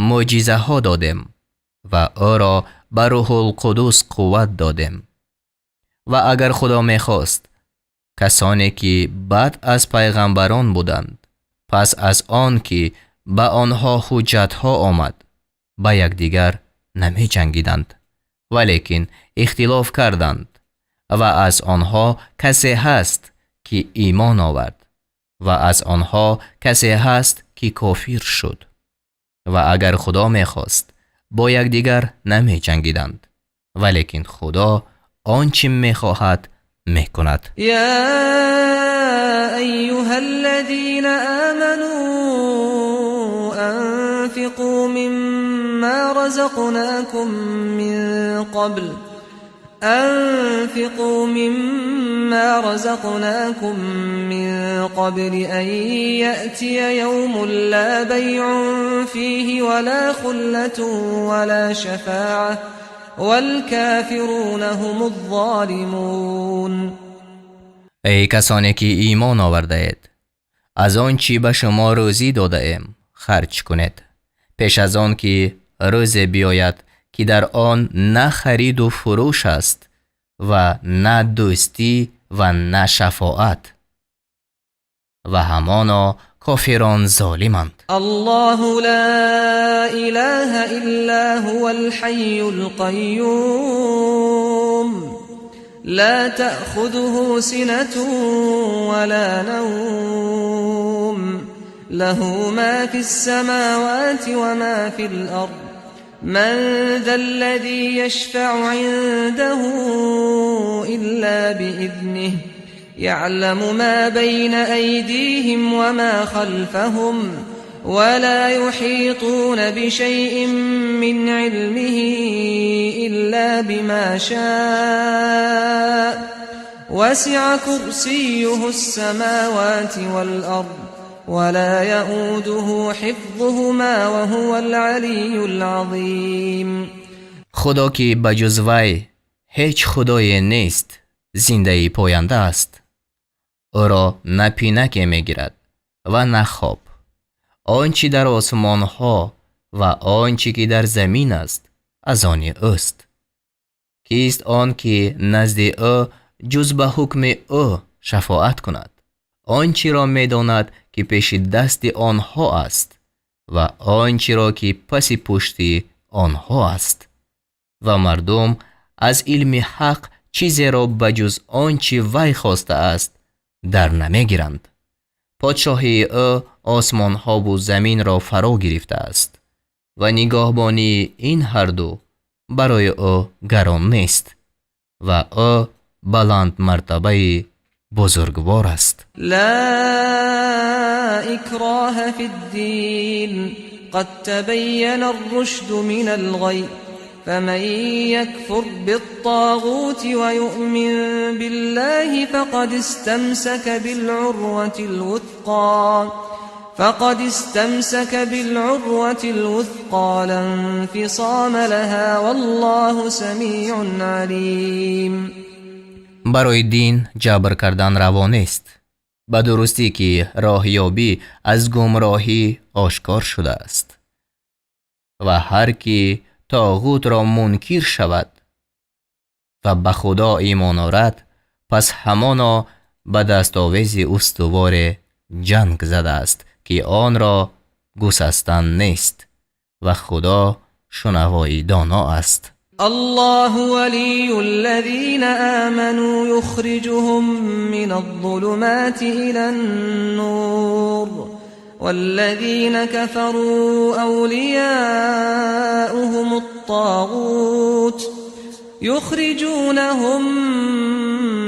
мӯъҷизаҳо додем ва ӯро ба Рӯҳулқудус қувват додем. Ва агар Худо мехост, касоне ки баъд аз пайғамбарон буданд, пас аз он ки ба онҳо ҳуҷҷатҳо омад, ба якдигар намеҷангиданд, валекин ихтилоф карданд ва аз онҳо касе ҳаст, ки имон овард, ва аз онҳо касе ҳаст, ки кофир шуд. Ва агар Худо мехост, бо якдигар намеҷангиданд, валекин Худо он чӣ мехоҳад мекунад. يا أيها الذين آمنوا أنفقوا مما رزقناكم من قبل أن يأتي يوم لا بيع فيه ولا خلة ولا شفاعة والكافرون هم الظالمون. Эй касоне ки имон овардаед, аз он чӣ ба шумо рӯзӣ додаем харҷ кунед, пеш аз он ки рӯзе биёяд, ки дар он на хариду фурӯш аст ва на дӯстӣ ва на шафоат, ва ҳамоно кофирон золиманд. الله لا إله إلا هو الحي القيوم لا تأخذه سنة ولا نوم له ما في السماوات وما في الأرض من ذا الذي يشفع عنده إلا بإذنه يعلم ما بين أيديهم وما خلفهم ولا يحيطون بشيء من علمه إلا بما شاء وسع كرسيه السماوات والأرض ولا يؤوده حفظهما وهو العلي العظيم. Худо ки ба ҷуз вай ҳеҷ худое нест, зиндаи поянда аст. Ӯро на пинаке мегирад ва на хоб. Он чӣ дар осмонҳо ва он чӣ ки дар замин аст, аз они ӯст. Кист он ки назди ӯ ҷуз ба ҳукми ӯ шафоат кунад? Он чиро медонад ки пеши дасти онҳо аст ва он чиро ки паси пушти онҳо аст. Ва мардум аз илми ҳақ чизеро ба ҷуз он чи вай хостааст дар намегиранд. Подшоҳии ӯ осмонҳову заминро фаро гирифтааст ва нигоҳбонии ин ҳарду барои ӯ гарон нест ва ӯ баландмартабаи бузургвор аст. لا إكراه في الدين قد تبين الرشد من الغي فمن يكفر بالطاغوت ويؤمن بالله فقد استمسك بالعروة الوثقى لا انفصام لها والله سميع عليم. Барои дин ҷабр кардан раво нест. Ба дурустӣ ки роҳёбӣ аз гумроҳӣ ошкор шудааст ва ҳар ки тоғутро мункир шавад ва ба Худо имон орад, пас ҳамоно ба дастовези устуворе ҷанг задааст, ки онро гусастан нест, ва Худо шунавои доно аст. الله ولي الذين آمنوا يخرجهم من الظلمات إلى النور والذين كفروا أولياؤهم الطاغوت يخرجونهم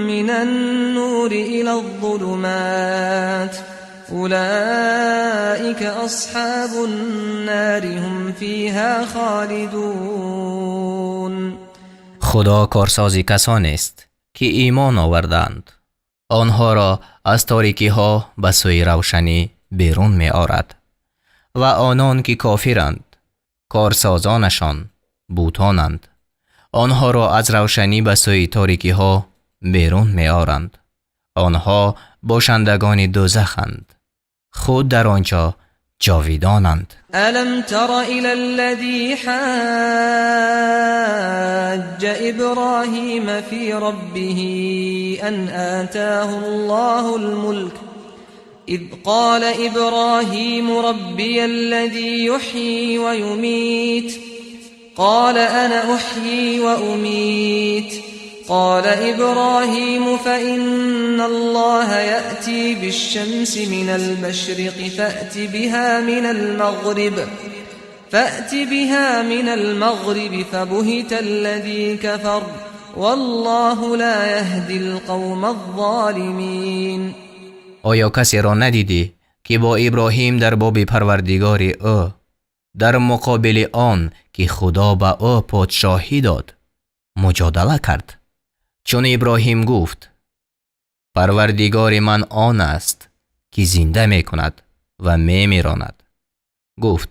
من النور إلى الظلمات أولئك أصحاب النار هم فيها خالدون. Худо корсози касонест ки имон оварданд, онҳоро аз торикиҳо ба сӯи равшанӣ берун меорад, ва онон ки кофиранд, корсозонашон бутонанд, онҳоро аз равшанӣ ба сӯи торикиҳо берун меоранд. Онҳо бошандагони дӯзаханд, худ дар он ҷо ҷовидонанд. ألم تر إلى الذي حاج إبراهيم في ربه أن آتاه الله الملك إذ قال إبراهيم ربي الذي يحيي ويميت قال أنا أحيي وأميت قال إبراهيم فإن الله يأتي بالشمس من المشرق فأت بها من المغرب فبهت الذي كفر والله لا يهدي القوم الظالمين. Оё касеро надидӣ, ки бо Иброҳим дар боби Парвардигори ӯ дар муқобили он ки Худо ба ӯ подшоҳӣ дод муҷодала кард? Чун Иброҳим гуфт: «Парвардигори ман он аст, ки зинда мекунад ва мемиронад», гуфт: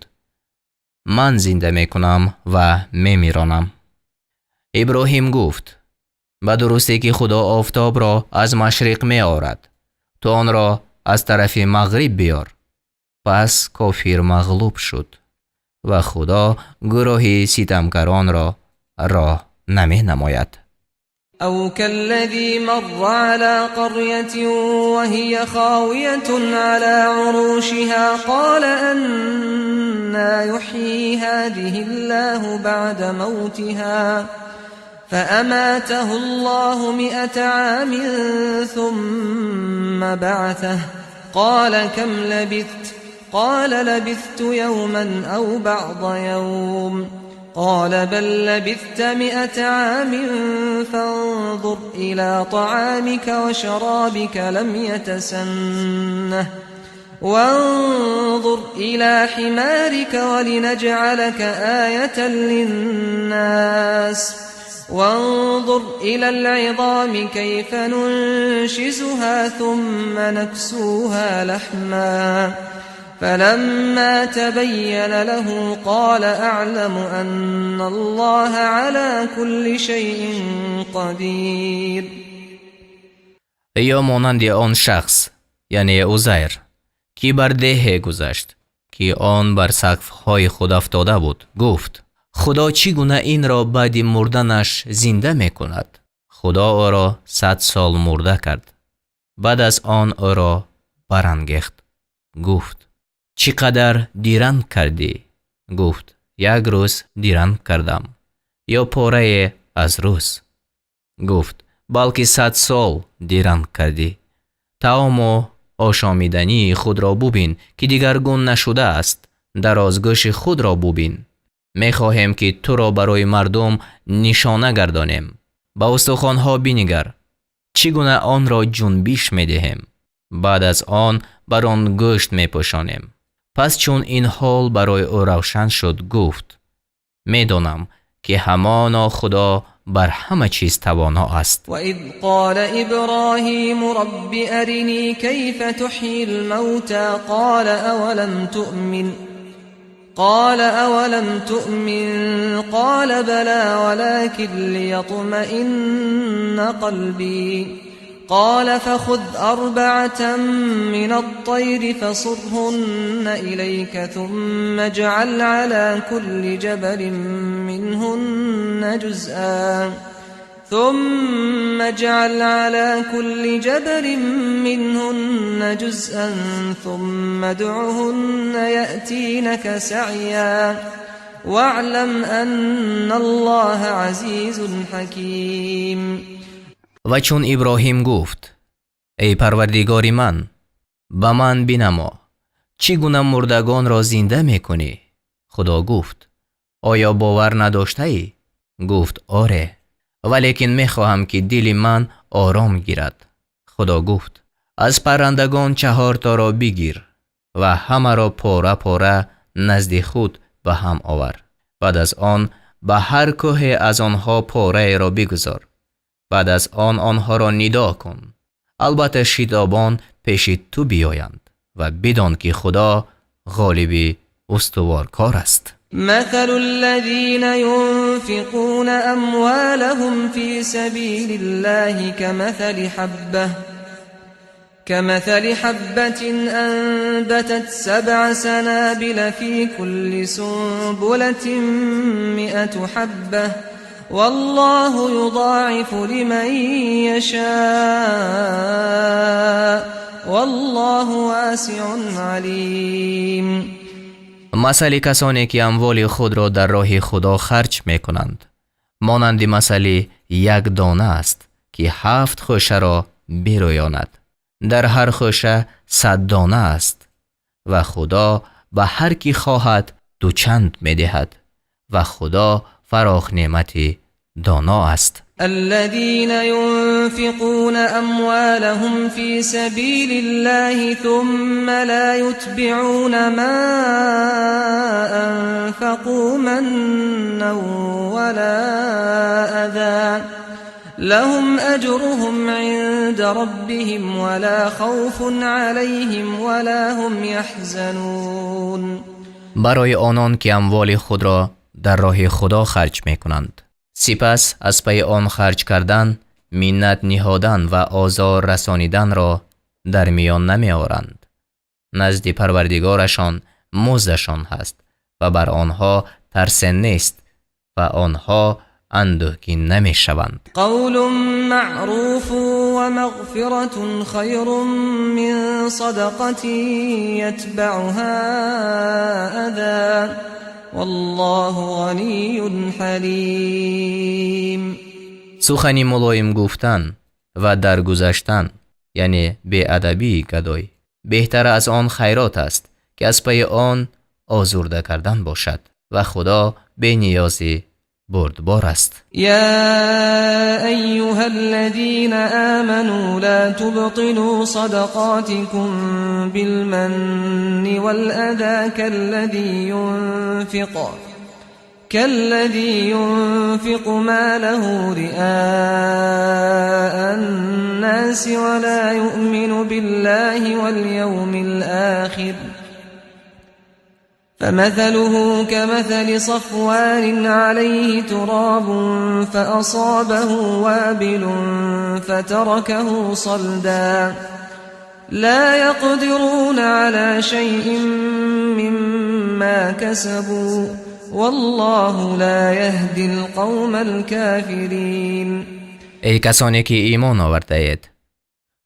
«Ман зинда мекунам ва мемиронам». Иброҳим гуфт: «Ба дурустӣ ки Худо офтобро аз машриқ меорад, ту онро аз тарафи мағриб биёр». Пас кофир мағлуб шуд ва Худо гурӯҳи ситамкаронро роҳ наменамояд. أو كالذي مر على قرية وهي خاوية على عروشها قال أنى يحيي هذه الله بعد موتها فأماته الله 100 عام ثم بعثه قال كم لبثت؟ قال لبثت يوما أو بعض يوم قال بل لبثت 100 عام فانظر إلى طعامك وشرابك لم يتسنه وانظر إلى حمارك ولنجعلك آية للناس وانظر إلى العظام كيف ننشزها ثم نكسوها لحما فلما تبين له قال أعلم أن الله على كل شيء قدير. Ё монанди он шахс, яъне Узайр, ки бар деҳе гузашт, ки он бар сақфҳои худ афтода буд, гуфт: Худо чӣ гуна инро баъди мурданаш зинда мекунад? Худо ӯро 100 сол мурда кард. Баъд аз он ӯро барангехт. Гуфт: чӣ қадар диранг кардӣ? Гуфт: як рӯз диранг кардам ё порае аз рӯз. Гуфт: балки 100 сол диранг кардӣ. Таому ошомидании худро бубин, ки дигаргун нашудааст. Дарозгӯши худро бубин. Мехоҳем, ки туро барои мардум нишона гардонем. Ба устухонҳо бинигар, чӣ гуна онро ҷунбиш медиҳем. Баъд аз он бар он гӯшт мепӯшонем. Пас чун ин ҳол барои ӯ равшан шуд, гуфт: медонам, ки ҳамоно Худо бар ҳама чиз тавоно аст. وإذ قال إبراهيم رب أرني كيف تحيي الموتى قال أولم تؤمن قال أولم تؤمن قال بلى ولكن ليطمئن قلبي قال فخذ 4 من الطير فصرهن إليك ثم اجعل على كل جبل منهن جزءا ثم اجعل على كل جبل منهن جزءا ثم ادعهن يأتينك سعيا واعلم أن الله عزيز حكيم. Ва чун Иброҳим гуфт: эй Парвардигори ман, ба ман бинамо, чӣ гуна мурдагонро зинда мекунӣ? Худо гуфт: оё бовар надоштаӣ? Гуфт: оре, валекин мехоҳам, ки дили ман ором гирад. Худо гуфт: аз паррандагон 4 торо бигир ва ҳамаро пора пора назди худ ба ҳам овар. Баъд аз он ба ҳар кӯҳе аз онҳо пораеро бигузор. Баъд аз он онҳоро нидо кун. Албатта шитобон пеши ту биёянд ва бидон, ки Худо ғолиби устуворкор аст. مثل الذين ينفقون أموالهم في سبيل الله كمثل حبة أنبتت 7 سنابل في كل سنبلة 100 حبة والله يضاعف لمن يشاء والله واسع عليم. Масали касоне, ки амволи худро дар роҳи Худо харҷ мекунанд, монанди масали як дона аст, ки 7 хӯшаро бирӯёнад. Дар ҳар хӯша 100 дона аст ва Худо ба ҳар ки хоҳад дучанд медиҳад ва Худо фарохнеъмати доно аст. الذين ينفقون أموالهم في سبيل الله ثم لا يتبعون ما أنفقوا منا ولا أذى لهم أجرهم عند ربهم ولا خوف عليهم ولا هم يحزنون. Барои онон, ки амволи худро дар роҳи Худо харҷ мекунанд, сипас аз пайи он харҷ кардан миннат ниҳодан ва озор расониданро дар миён намеоранд, назди Парвардигорашон муздашон ҳаст ва бар онҳо тарсе нест ва онҳо андӯҳгин намешаванд. قول معروف ومغفرة خير من صدقة يتبعها أذى والله غني حليم. Сухани мулоим гуфтан ва даргузаштан, яъне беадабии гадой, беҳтар аз он хайрот аст, ки аз пайи он озурда кардан бошад ва Худо бениёзи бурдбор аст. يا أيها الذين آمنوا لا تبطلوا صدقاتكم بالمن والأذى كالذي ينفق ماله رئاء الناس ولا يؤمن بالله واليوم الآخر فمثله كمثل صفوان عليه تراب فأصابه وابل فتركه صلدا لا يقدرون على شيء مما كسبوا والله لا يهدي القوم الكافرين. Эй касоне ки имон овардаед,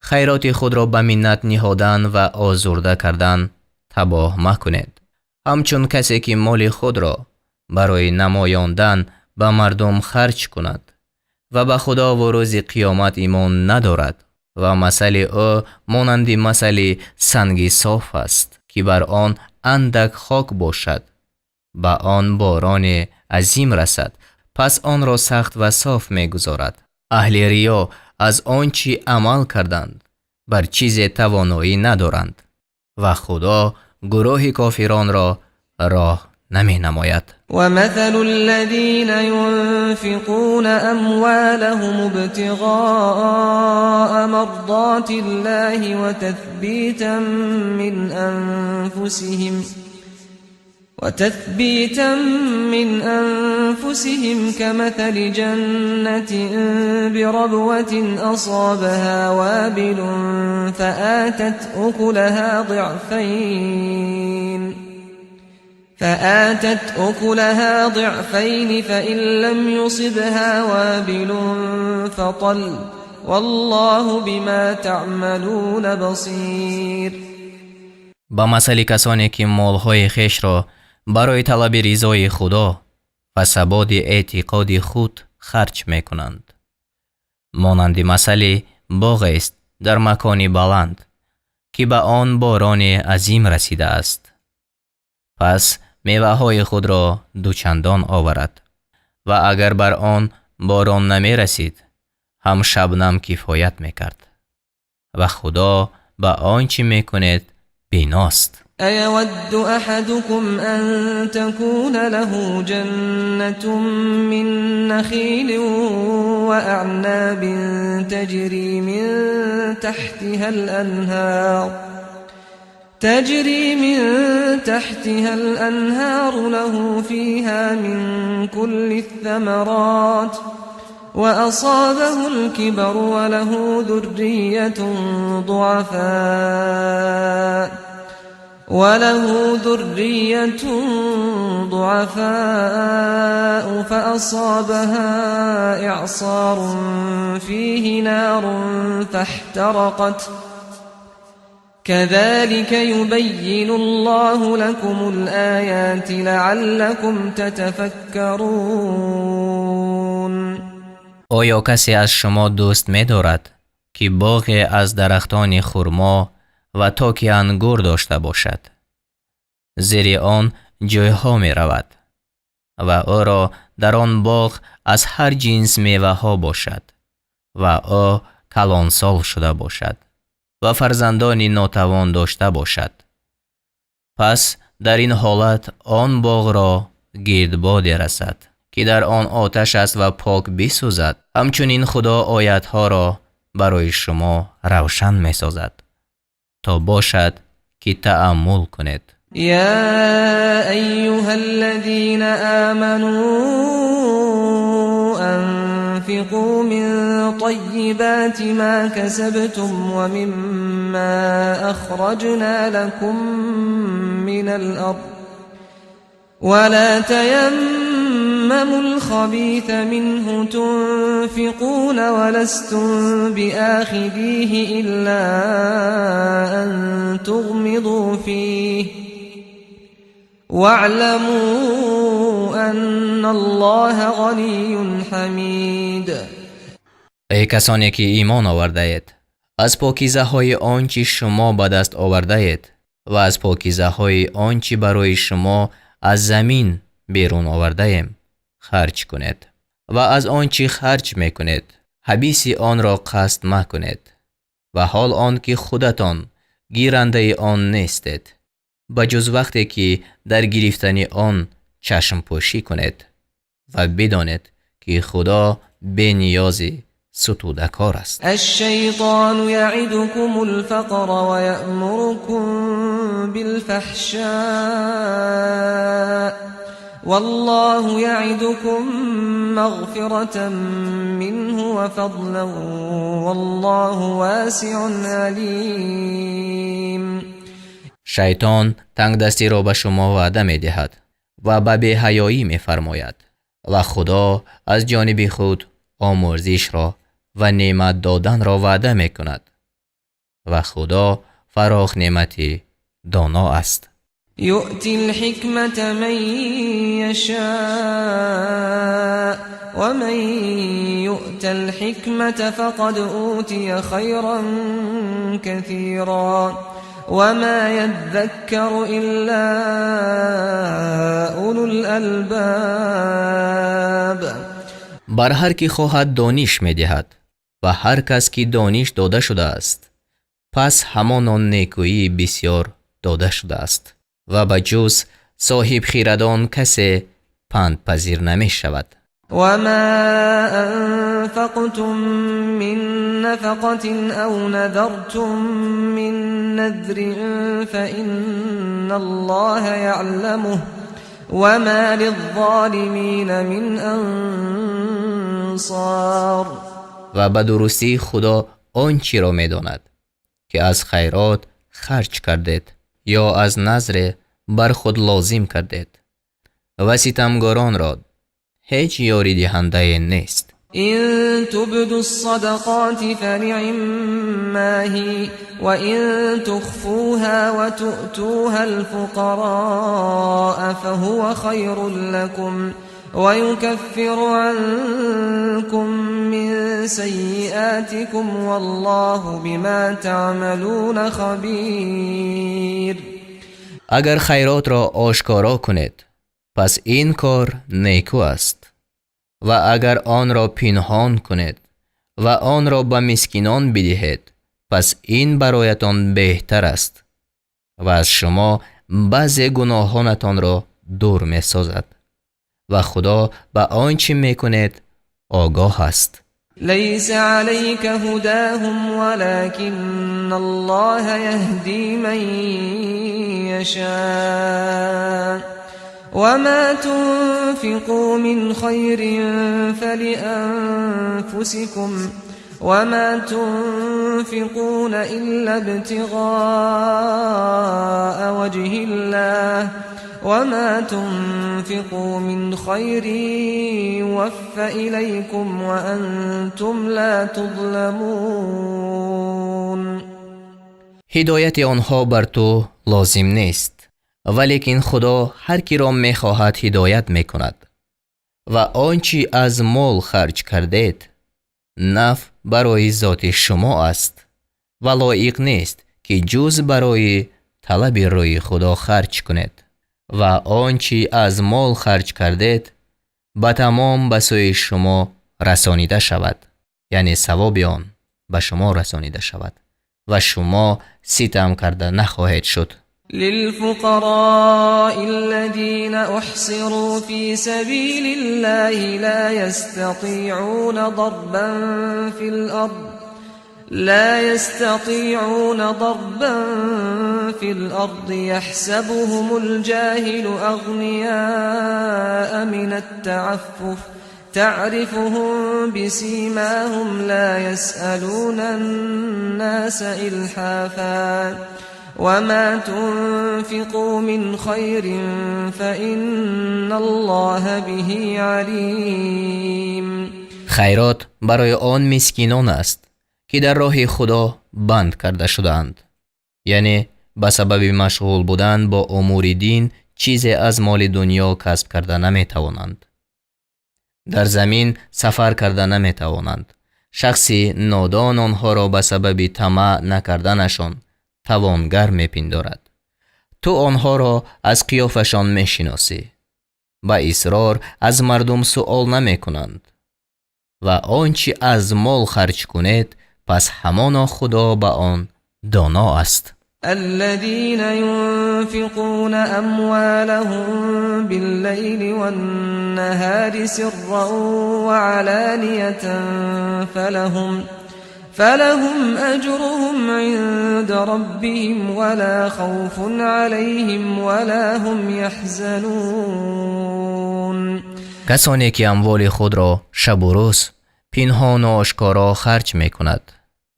хайроти худро ба миннат ниҳодан ва озурда кардан табоҳ макунед, ҳамчун касе ки моли худро барои намоёндан ба мардум харҷ кунад ва ба Худо ва рӯзи қиёмат имон надорад, ва масали ӯ монанди масали санги соф аст, ки бар он андак хок бошад, ба он борони азим расад, пас онро сахт ва соф мегузорад. Аҳли риё аз он чӣ амал карданд бар чизе тавоноӣ надоранд ва Худо гурӯҳи кофиронро роҳ наменамояд. ومثل الذين ينفقون أموالهم ابتغاء مرضات الله وتثبيتا من أنفسهم كمثل جنة بربوة أصابها وابل فآتت أكلها ضعفين فإن لم يصبها وابل فطل والله بما تعملون بصير. Ба масали касоне ки молҳои хешро барои талаби ризои Худо ва саботи эътиқоди худ харҷ мекунанд, монанди масали боғест дар макони баланд, ки ба он борони азим расидааст, пас меваҳои худро дучандон оварад, ва агар бар он борон намерасид, ҳам шабнам кифоят мекард, ва Худо ба он чӣ мекунед биност. أيود أحدكم أن تكون له جنة من نخيل وأعناب تجري من تحتها الأنهار له فيها من كل الثمرات وأصابه الكبر وله ذرية ضعفاء فأصابها إعصار فيه نار فاحترقت كذلك يبين الله لكم الآيات لعلكم تتفكرون. Оё касе аз шумо дӯст медорад, ки боғе аз дарахтони хурмо ва токи ангур дошта бошад, зери он ҷойҳо меравад ва ӯро дар он боғ аз ҳар ҷинс меваҳо бошад, ва ӯ калонсол шуда бошад ва фарзандони нотавон дошта бошад, пас дар ин ҳолат он боғро гирдбоде расад, ки дар он оташ аст ва пок бисӯзад? Ҳамчунин Худо оятҳоро барои шумо равшан месозад, то бошад ки тааммул кунед. يا أيها الذين آمنوا أنفقوا من طيبات ما كسبتم ومما أخرجنا لكم من الأرض ولا تيمموا الخبيث منه تنفقون ولستم بآخذيه إلا أن تغمضوا فيه واعلموا أن الله غني حميد. Эй касоне ки имон овардаед, аз покизаҳои он чӣ шумо ба даст овардаед ва аз покизаҳои он чӣ барои шумо аз замин берун овардаем харҷ кунед, ва аз он чӣ харҷ мекунед ҳабиси онро қасд макунед, ва ҳол он ки худатон гирандаи он нестед, ба ҷуз вақте ки дар гирифтани он чашмпӯшӣ кунед, ва бидонед, ки Худо бениёзи сутудакор аст. الشيطان يعدكم الفقر ويأمركم بالفحشاء والله يعدكم مغفرة منه وفضلا والله واسع عليم. Шайтон тангдастиро ба шумо ваъда медиҳад. Ва ба беҳаёӣ мефармояд ва Худо аз ҷониби худ омӯрзишро ва неъмат доданро ваъда мекунад ва Худо фароғ неъмати доно аст. يؤتي الحكمة من يشاء ومن يؤت الحكمة فقد أوتي خيرا كثيرا وما يذكر إلا أولو الألباب. Бар ҳар ки хоҳад дониш медиҳад ва ҳар кас ки дониш дода шудааст, пас ҳамон он некӯии бисёр дода шудааст ва ба ҷуз соҳибхирадон касе пандпазир намешавад. وما أنفقتم من نفقة أو نذرتم من نذر فإن الله يعلمه وما للظالمين من أنصار. Ва ба дурустӣ Худо он чиро медонад, ки аз хайрот харҷ кардед ё аз назре бар худ лозим кардед, ва ситамгоронро ҳеҷ ёридиҳандае нест. إن تبدوا الصدقات فنعما هي وإن تخفوها وتؤتوها الفقراء فهو خير لكم ويكفر عنكم من سيئاتكم والله بما تعملون خبير. Агар хайротро ошкоро кунед, пас ин кор некӯ аст, ва агар онро пинҳон кунед ва онро ба мискинон бидиҳед, пас ин бароятон беҳтар аст ва аз шумо баъзе гуноҳонатонро дур месозад ва Худо ба он чӣ мекунед огоҳ аст. ليس عليك هداهم ولكن الله يهدي من يشاء وما تنفقوا من خير فلأنفسكم وما تنفقون إلا ابتغاء وجه الله وما تنفقوا من خير يوف إليكم وأنتم لا تظلمون. Ҳидояти онҳо бар ту лозим нест, валекин Худо ҳар киро мехоҳад ҳидоят мекунад, ва он чӣ аз мол харҷ кардед, наф барои зоти шумо аст ва лоиқ нест, ки ҷуз барои талаби рӯи Худо харҷ кунед, ва он чӣ аз мол харҷ кардед, ба тамом ба сӯи шумо расонида шавад, яъне савоби он ба шумо расонида шавад ва шумо ситам карда нахоҳед шуд. للفقراء الذين أحصروا في سبيل الله لا يستطيعون ضربا في الأرض يحسبهم الجاهل أغنياء من التعفف تعرفهم بسيماهم لا يسألون الناس إلحافا وما تنفقوا من خير فإن الله به عليم. Хайрот барои он мискинон аст, ки дар роҳи Худо банд карда шудаанд, яъне ба сабаби машғул будан бо умури дин чизе аз моли дунё касб карда наметавонанд, дар замин сафар карда наметавонанд. Шахси нодон онҳоро ба сабаби тамаъ накарданашон тавонгар мепиндорад. Ту онҳоро аз қиёфашон мешиносӣ, ба исрор аз мардум суол намекунанд. Ва он чӣ аз мол харҷ кунед, пас ҳамоно Худо ба он доно аст. الذين ينفقون أموالهم بالليل والنهار سرا وعلانية فلهم أجرهم عند ربهم ولا خوف عليهم ولا هم يحزنون. Касоне ки амволи худро шабу рӯз пинҳону ошкоро харҷ мекунад,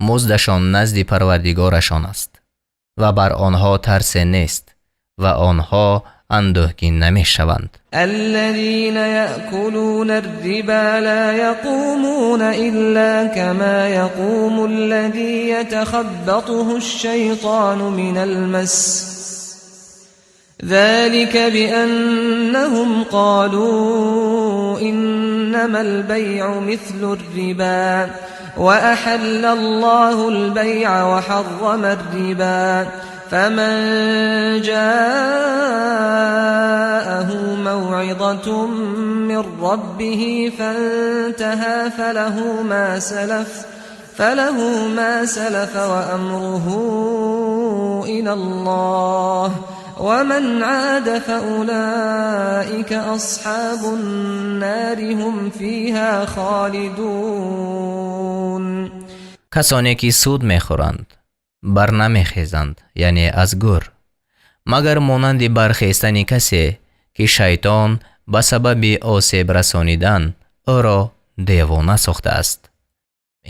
муздашон назди Парвардигорашон аст ва бар онҳо тарсе нест ва онҳо андӯҳгин намешаванд. الذين يأكلون الربا لا يقومون إلا كما يقوم الذي يتخبطه الشيطان من المس ذلك بأنهم قالوا إنما البيع مثل الربا وأحل الله البيع وحرم الربا فمن جاءه موعظة من ربه فانتهى فله ما سلف وأمره إلى الله ومن عاد فأولئك أصحاب النار هم فيها خالدون. Касоне ки суд мехӯранд, барнамехезанд, яъне аз гӯр, магар монанди бархестани касе, ки шайтон ба сабаби осеб расонидан ӯро девона сохтааст.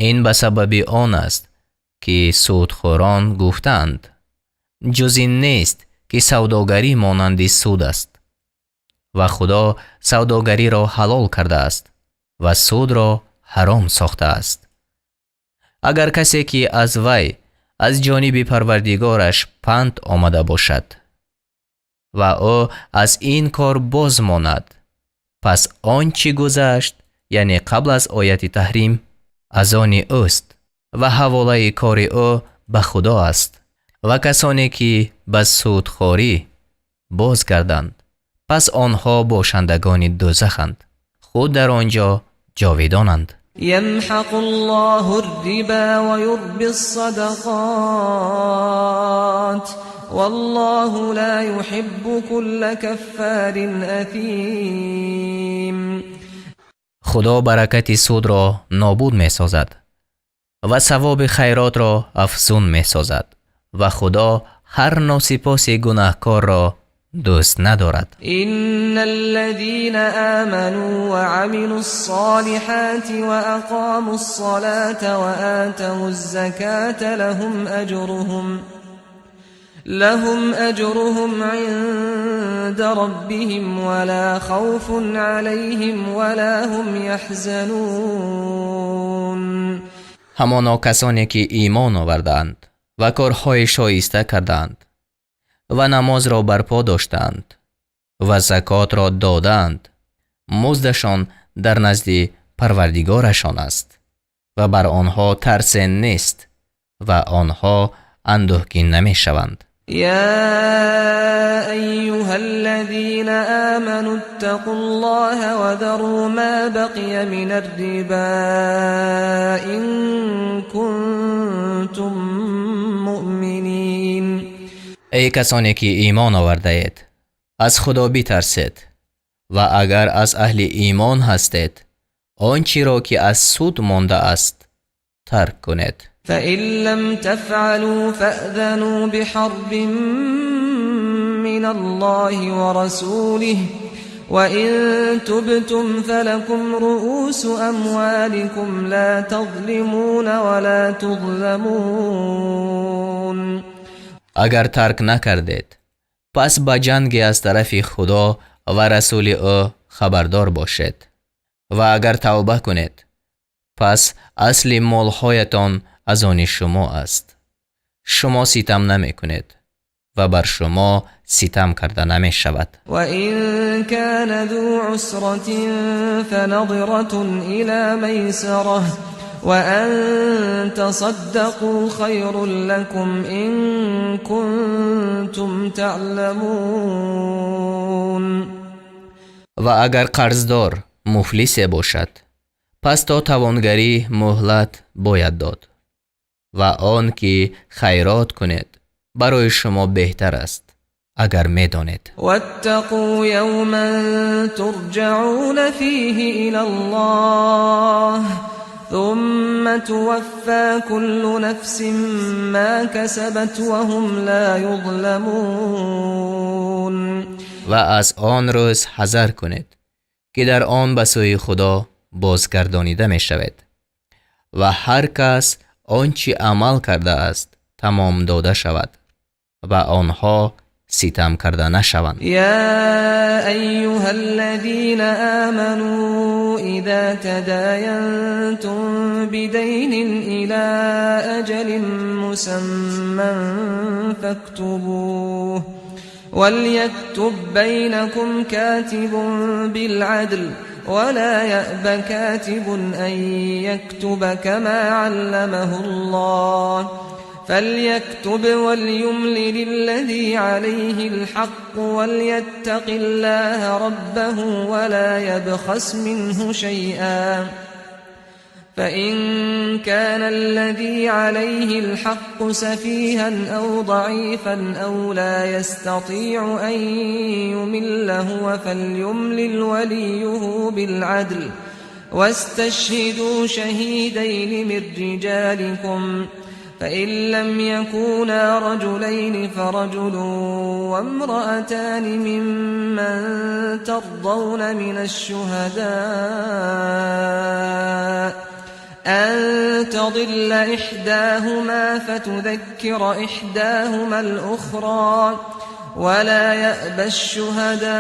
Ин ба сабаби он аст, ки судхӯрон гуфтаанд: ҷуз ин нест, ки савдогарӣ монанди суд аст, ва Худо савдогариро ҳалол кардааст ва судро ҳаром сохтааст. Агар касе, ки аз вай аз ҷониби Парвардигораш панд омада бошад ва ӯ аз ин кор боз монад, пас он чӣ гузашт, яъне қабл аз ояти таҳрим, аз они ӯст ва ҳаволаи кори ӯ ба Худо аст. Ва касоне ки ба судхорӣ бозгарданд, пас онҳо бошандагони дӯзаханд, худ дар он ҷо ҷовидонанд. يمحق الله الربا ويربي الصدقات والله لا يحب كل كفار أثيم. Худо баракати судро нобуд месозад ва савоби хайротро афзун месозад, ва Худо ҳар носипоси гунаҳкорро дӯст надорад. إن الذين آمنوا وعملوا الصالحات وأقاموا الصلاة وآتوا الزكاة لهم أجرهم عند ربهم ولا خوف عليهم ولا هم يحزنون. Ҳамоно касоне ки имон овардаанд ва корҳои шоиста кардаанд ва намозро барпо доштаанд ва закотро додаанд, муздашон дар назди Парвардигорашон аст ва бар онҳо тарсе нест ва онҳо андӯҳгин намешаванд. يا أيها الذين آمنوا اتقوا الله وذروا ما بقي من الربا إن كنتم مؤمنين. Эй касоне ки имон овардаед, аз Худо битарсед ва агар аз аҳли имон ҳастед, он чиро ки аз суд мондааст, тарк кунед. فإن لم تفعلوا فأذنوا بحرب من الله ورسوله وإن تبتم فلكم رؤوس أموالكم لا تظلمون ولا تظلمون. Агар тарк накардед, пас ба ҷанге аз тарафи Худо ва расули ӯ хабардор бошед, ва агар тавба кунед, пас асли молҳоятон аз они шумо аст. Шумо ситам намекунед ва бар шумо ситам карда намешавад. وإن كان ذو عسرة فنظرة إلى ميسرة وأن تصدقوا خير لكم إن كنتم تعلمون. Ва агар қарздор муфлисе бошад, пас то тавонгарӣ муҳлат бояд дод, ва он ки хайрот кунед, барои шумо беҳтар аст, агар медонед. واتقوا يوما ترجعون فيه إلى الله ثم توفى كل نفس ما كسبت وهم لا يظلمون. Ва аз он рӯз ҳазар кунед, ки дар он ба сӯи Худо бозгардонида мешавед ва ҳар кас он чӣ амал кардааст, тамом дода шавад ва онҳо Ситам карда нашаванд. يا أيها الذين آمنوا إذا تداينتم بدين إلى أجل مسمى فاكتبوه وليكتب بينكم كاتب بالعدل ولا يأب كاتب أن يكتب كما علمه الله فليكتب وليملل الذي عليه الحق وليتق الله ربه ولا يبخس منه شيئا فإن كان الذي عليه الحق سفيها أو ضعيفا أو لا يستطيع أن يمل هو فليملل وليه بالعدل واستشهدوا شهيدين من رجالكم فإن لم يكونا رجلين فرجل وامرأتان ممن ترضون من الشهداء أن تضل إحداهما فتذكر إحداهما الأخرى ولا يأب الشهداء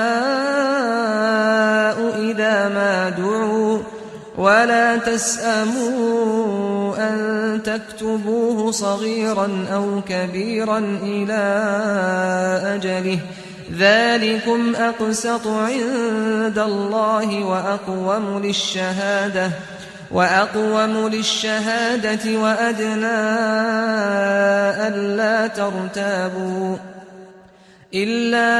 إذا ما دعوا ولا تسأموا أن تكتبوه صغيرا أو كبيرا إلى أجله ذلكم أقسط عند الله وأقوم للشهادة وأدنى ألا ترتابوا إلا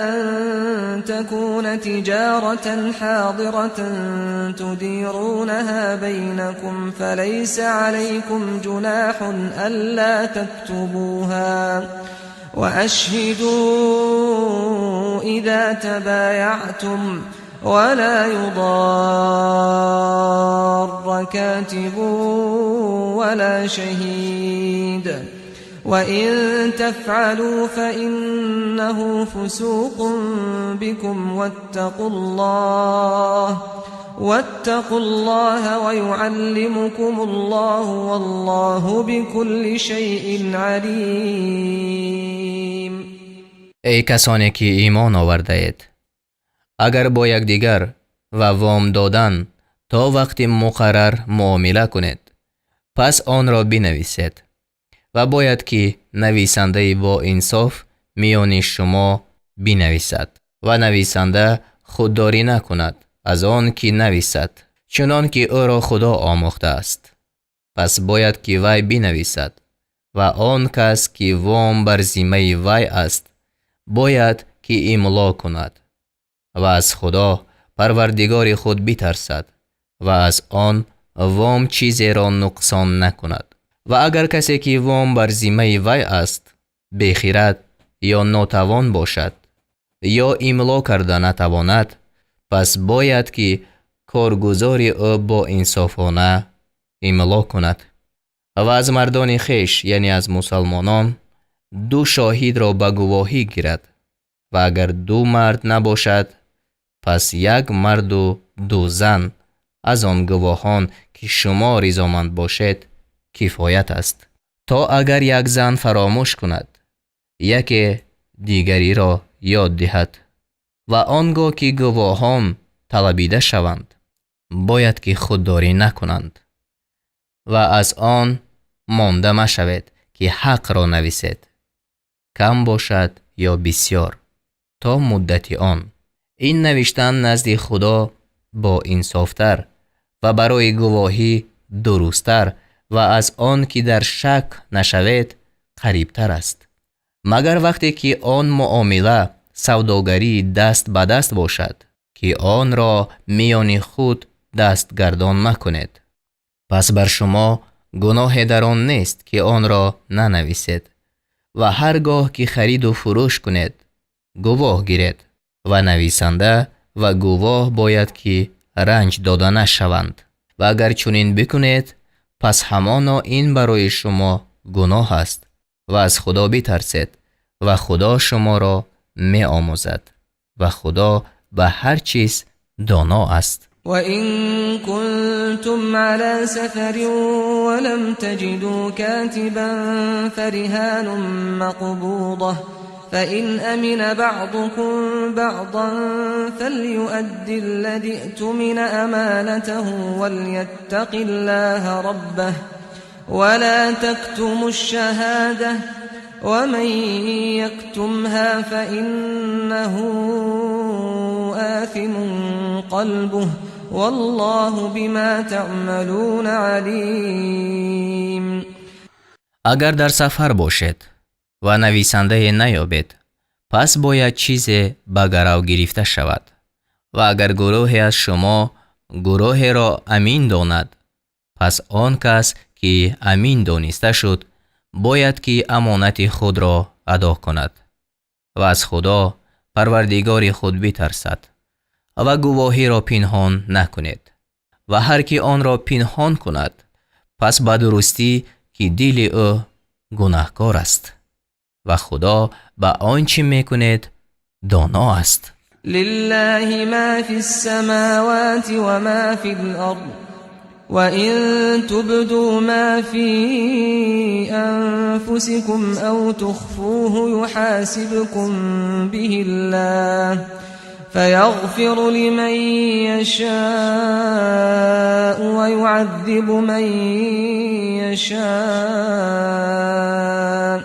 أن تكون تجارة حاضرة تديرونها بينكم فليس عليكم جناح ألا تكتبوها وأشهدوا إذا تبايعتم ولا يضار كاتب ولا شهيد وإن تفعلوا فإنه فسوق بكم واتقوا الله ويعلمكم الله والله بكل شيء عليم. Эй касоне ки имон овардаед, агар бо якдигар ва вом додан то вақти муқаррар муомила кунед, пас онро бинависед ва бояд ки нависандаи боинсоф миёни шумо бинависад ва нависанда худдорӣ накунад аз он ки нависад, чунон ки ӯро Худо омӯхтааст. Пас бояд ки вай бинависад ва он кас ки вом бар зиммаи вай аст, бояд ки имло кунад ва аз Худо, Парвардигори худ, битарсад ва аз он вом чизеро нуқсон накунад. Ва агар касе ки вом бар зиммаи вай аст, бехирад ё нотавон бошад ё имло карда натавонад, пас бояд ки коргузори ӯ боинсофона имло кунад ва аз мардони хеш, яъне аз мусалмонон, ду шоҳидро ба гувоҳӣ гирад. Ва агар ду мард набошад, пас як марду ду зан аз он гувоҳон ки шумо ризоманд бошед, кифоят аст, то агар як зан фаромӯш кунад, яке дигариро ёд диҳад. Ва он гоҳ ки гувоҳон талабида шаванд, бояд ки худдорӣ накунанд. Ва аз он монда машавед ки ҳақро нависед, кам бошад ё бисьёр, то муддати он. Ин навиштан назди Худо боинсофтар ва барои гувоҳӣ дурусттар ва аз он ки дар шак нашавед қарибтар аст. Магар вақте ки он муомила савдогарии даст ба даст бошад, ки онро миёни худ дастгардон макунед, пас бар шумо гуноҳе дар он нест ки онро нанависед. Ва ҳар гоҳ ки хариду фурӯш кунед, гувоҳ гиред ва нависанда ва гувоҳ бояд ки ранҷ дода нашаванд. Ва агар чунин бикунед, пас ҳамоно ин барои шумо гуноҳ аст. Ва аз Худо битарсед ва Худо шуморо меомӯзад ва Худо ба ҳар чиз доно аст. وإن كنتم على سفر ولم تجدوا كاتبا فرهان مقبوضة. فإن أمن بعضكم بعضا فليؤد الذي اؤتمن أمانته وليتق الله ربه ولا تكتموا الشهادة ومن يكتمها فإنه آثم قلبه والله بما تعملون عليم. Агар дар сафар бошед ва нависандае наёбед, пас бояд чизе ба гарав гирифта шавад. Ва агар гурӯҳе аз шумо гурӯҳеро амин донад, пас он кас ки амин дониста шуд, бояд ки амонати худро адо кунад ва аз Худо, Парвардигори худ, битарсад ва гувоҳиро пинҳон накунед. Ва ҳар ки онро пинҳон кунад, пас ба дурустӣ ки дили ӯ гунаҳкор аст ва Худо ба он чӣ мекунед доно аст. لله ما في السماوات وما في الأرض وإن تبدوا ما في أنفسكم أو تخفوه يحاسبكم به الله فيغفر لمن يشاء ويعذب من يشاء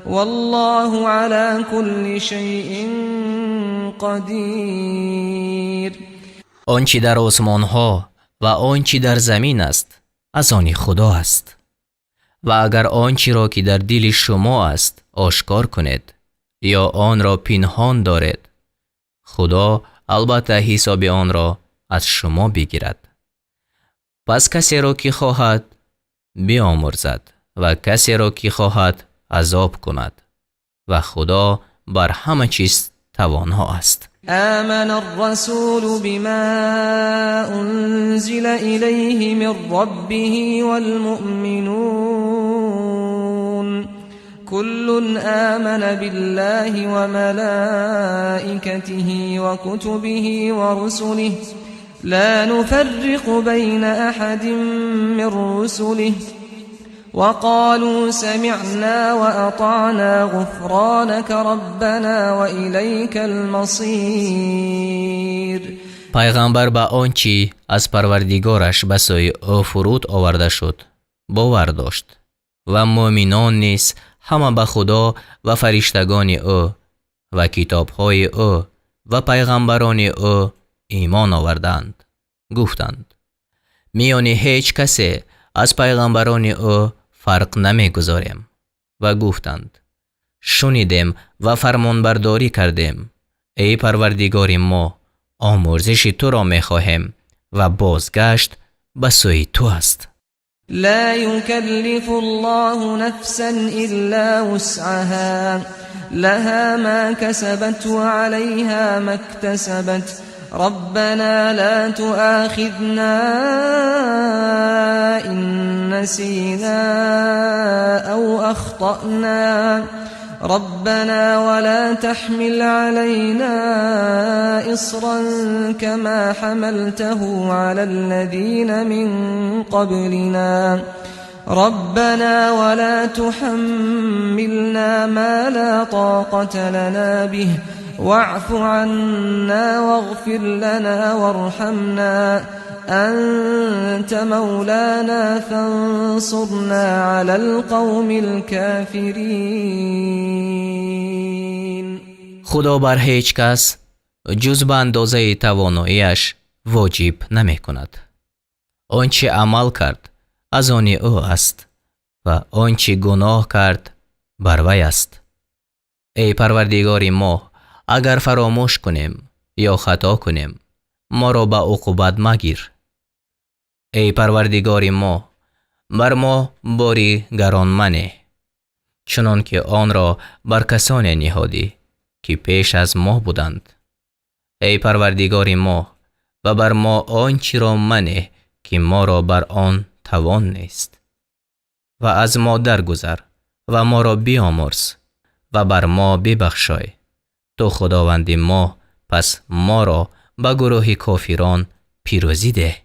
والله على كل شيء قدير. Он чӣ дар осмонҳо ва он чӣ дар замин аст, аз они Худо аст. Ва агар он чиро ки дар дили шумо аст ошкор кунед ё онро пинҳон доред, Худо албатта ҳисоби онро аз шумо бигирад. Пас касеро ки хоҳад биомӯрзад ва касеро ки хоҳад азоб кунад ва Худо бар ҳама чиз тавоно аст. آمن الرسول بما أنزل إليه من ربه والمؤمنون كل آمن بالله وملائكته وكتبه ورسله لا نفرق بين أحد من رسله وقالوا سمعنا وأطعنا غفرانك ربنا وإليك المصير. Пайғамбар ба он чӣ аз Парвардигораш ба сӯи ӯ фуруд оварда шуд, бовар дошт ва мӯъминон низ ҳама ба Худо ва фариштагони ӯ ва китобҳои ӯ ва пайғамбарони ӯ имон оварданд. Гуфтанд: миёни ҳеҷ касе аз пайғамбарони ӯ фарқ намегузорем. Ва гуфтанд: шунидем ва фармонбардорӣ кардем. Эй Парвардигори мо, омӯрзиши туро мехоҳем ва бозгашт ба сӯи ту аст. لا يكلف الله نفسا إلا وسعها لها ما كسبت وعليها ما اكتسبت ربنا لا تؤاخذنا إن نسينا أو أخطأنا ربنا ولا تحمل علينا إصرا كما حملته على الذين من قبلنا ربنا ولا تحملنا ما لا طاقة لنا به واعف عنا واغفر لنا وارحمنا أنت مولانا فانصرنا على القوم الكافرين. Худо бар ҳеҷ кас ҷуз ба андозаи тавоноияш воҷиб намекунад. Он чӣ амал кард, аз они ӯ аст ва он чӣ гуноҳ кард, бар вай аст. Эй Парвардигори мо, агар фаромӯш кунем ё хато кунем, моро ба уқубат магир. Эй Парвардигори мо, бар мо бори гарон манеҳ, чунон ки онро бар касоне ниҳодӣ ки пеш аз мо буданд. Эй Парвардигори мо, ва бар мо он чиро манеҳ ки моро бар он тавон нест. Ва аз мо даргузар ва моро биомӯрз ва бар мо бибахшой. Ту Худованди мо, пас моро ба гурӯҳи кофирон пирӯзӣ деҳ.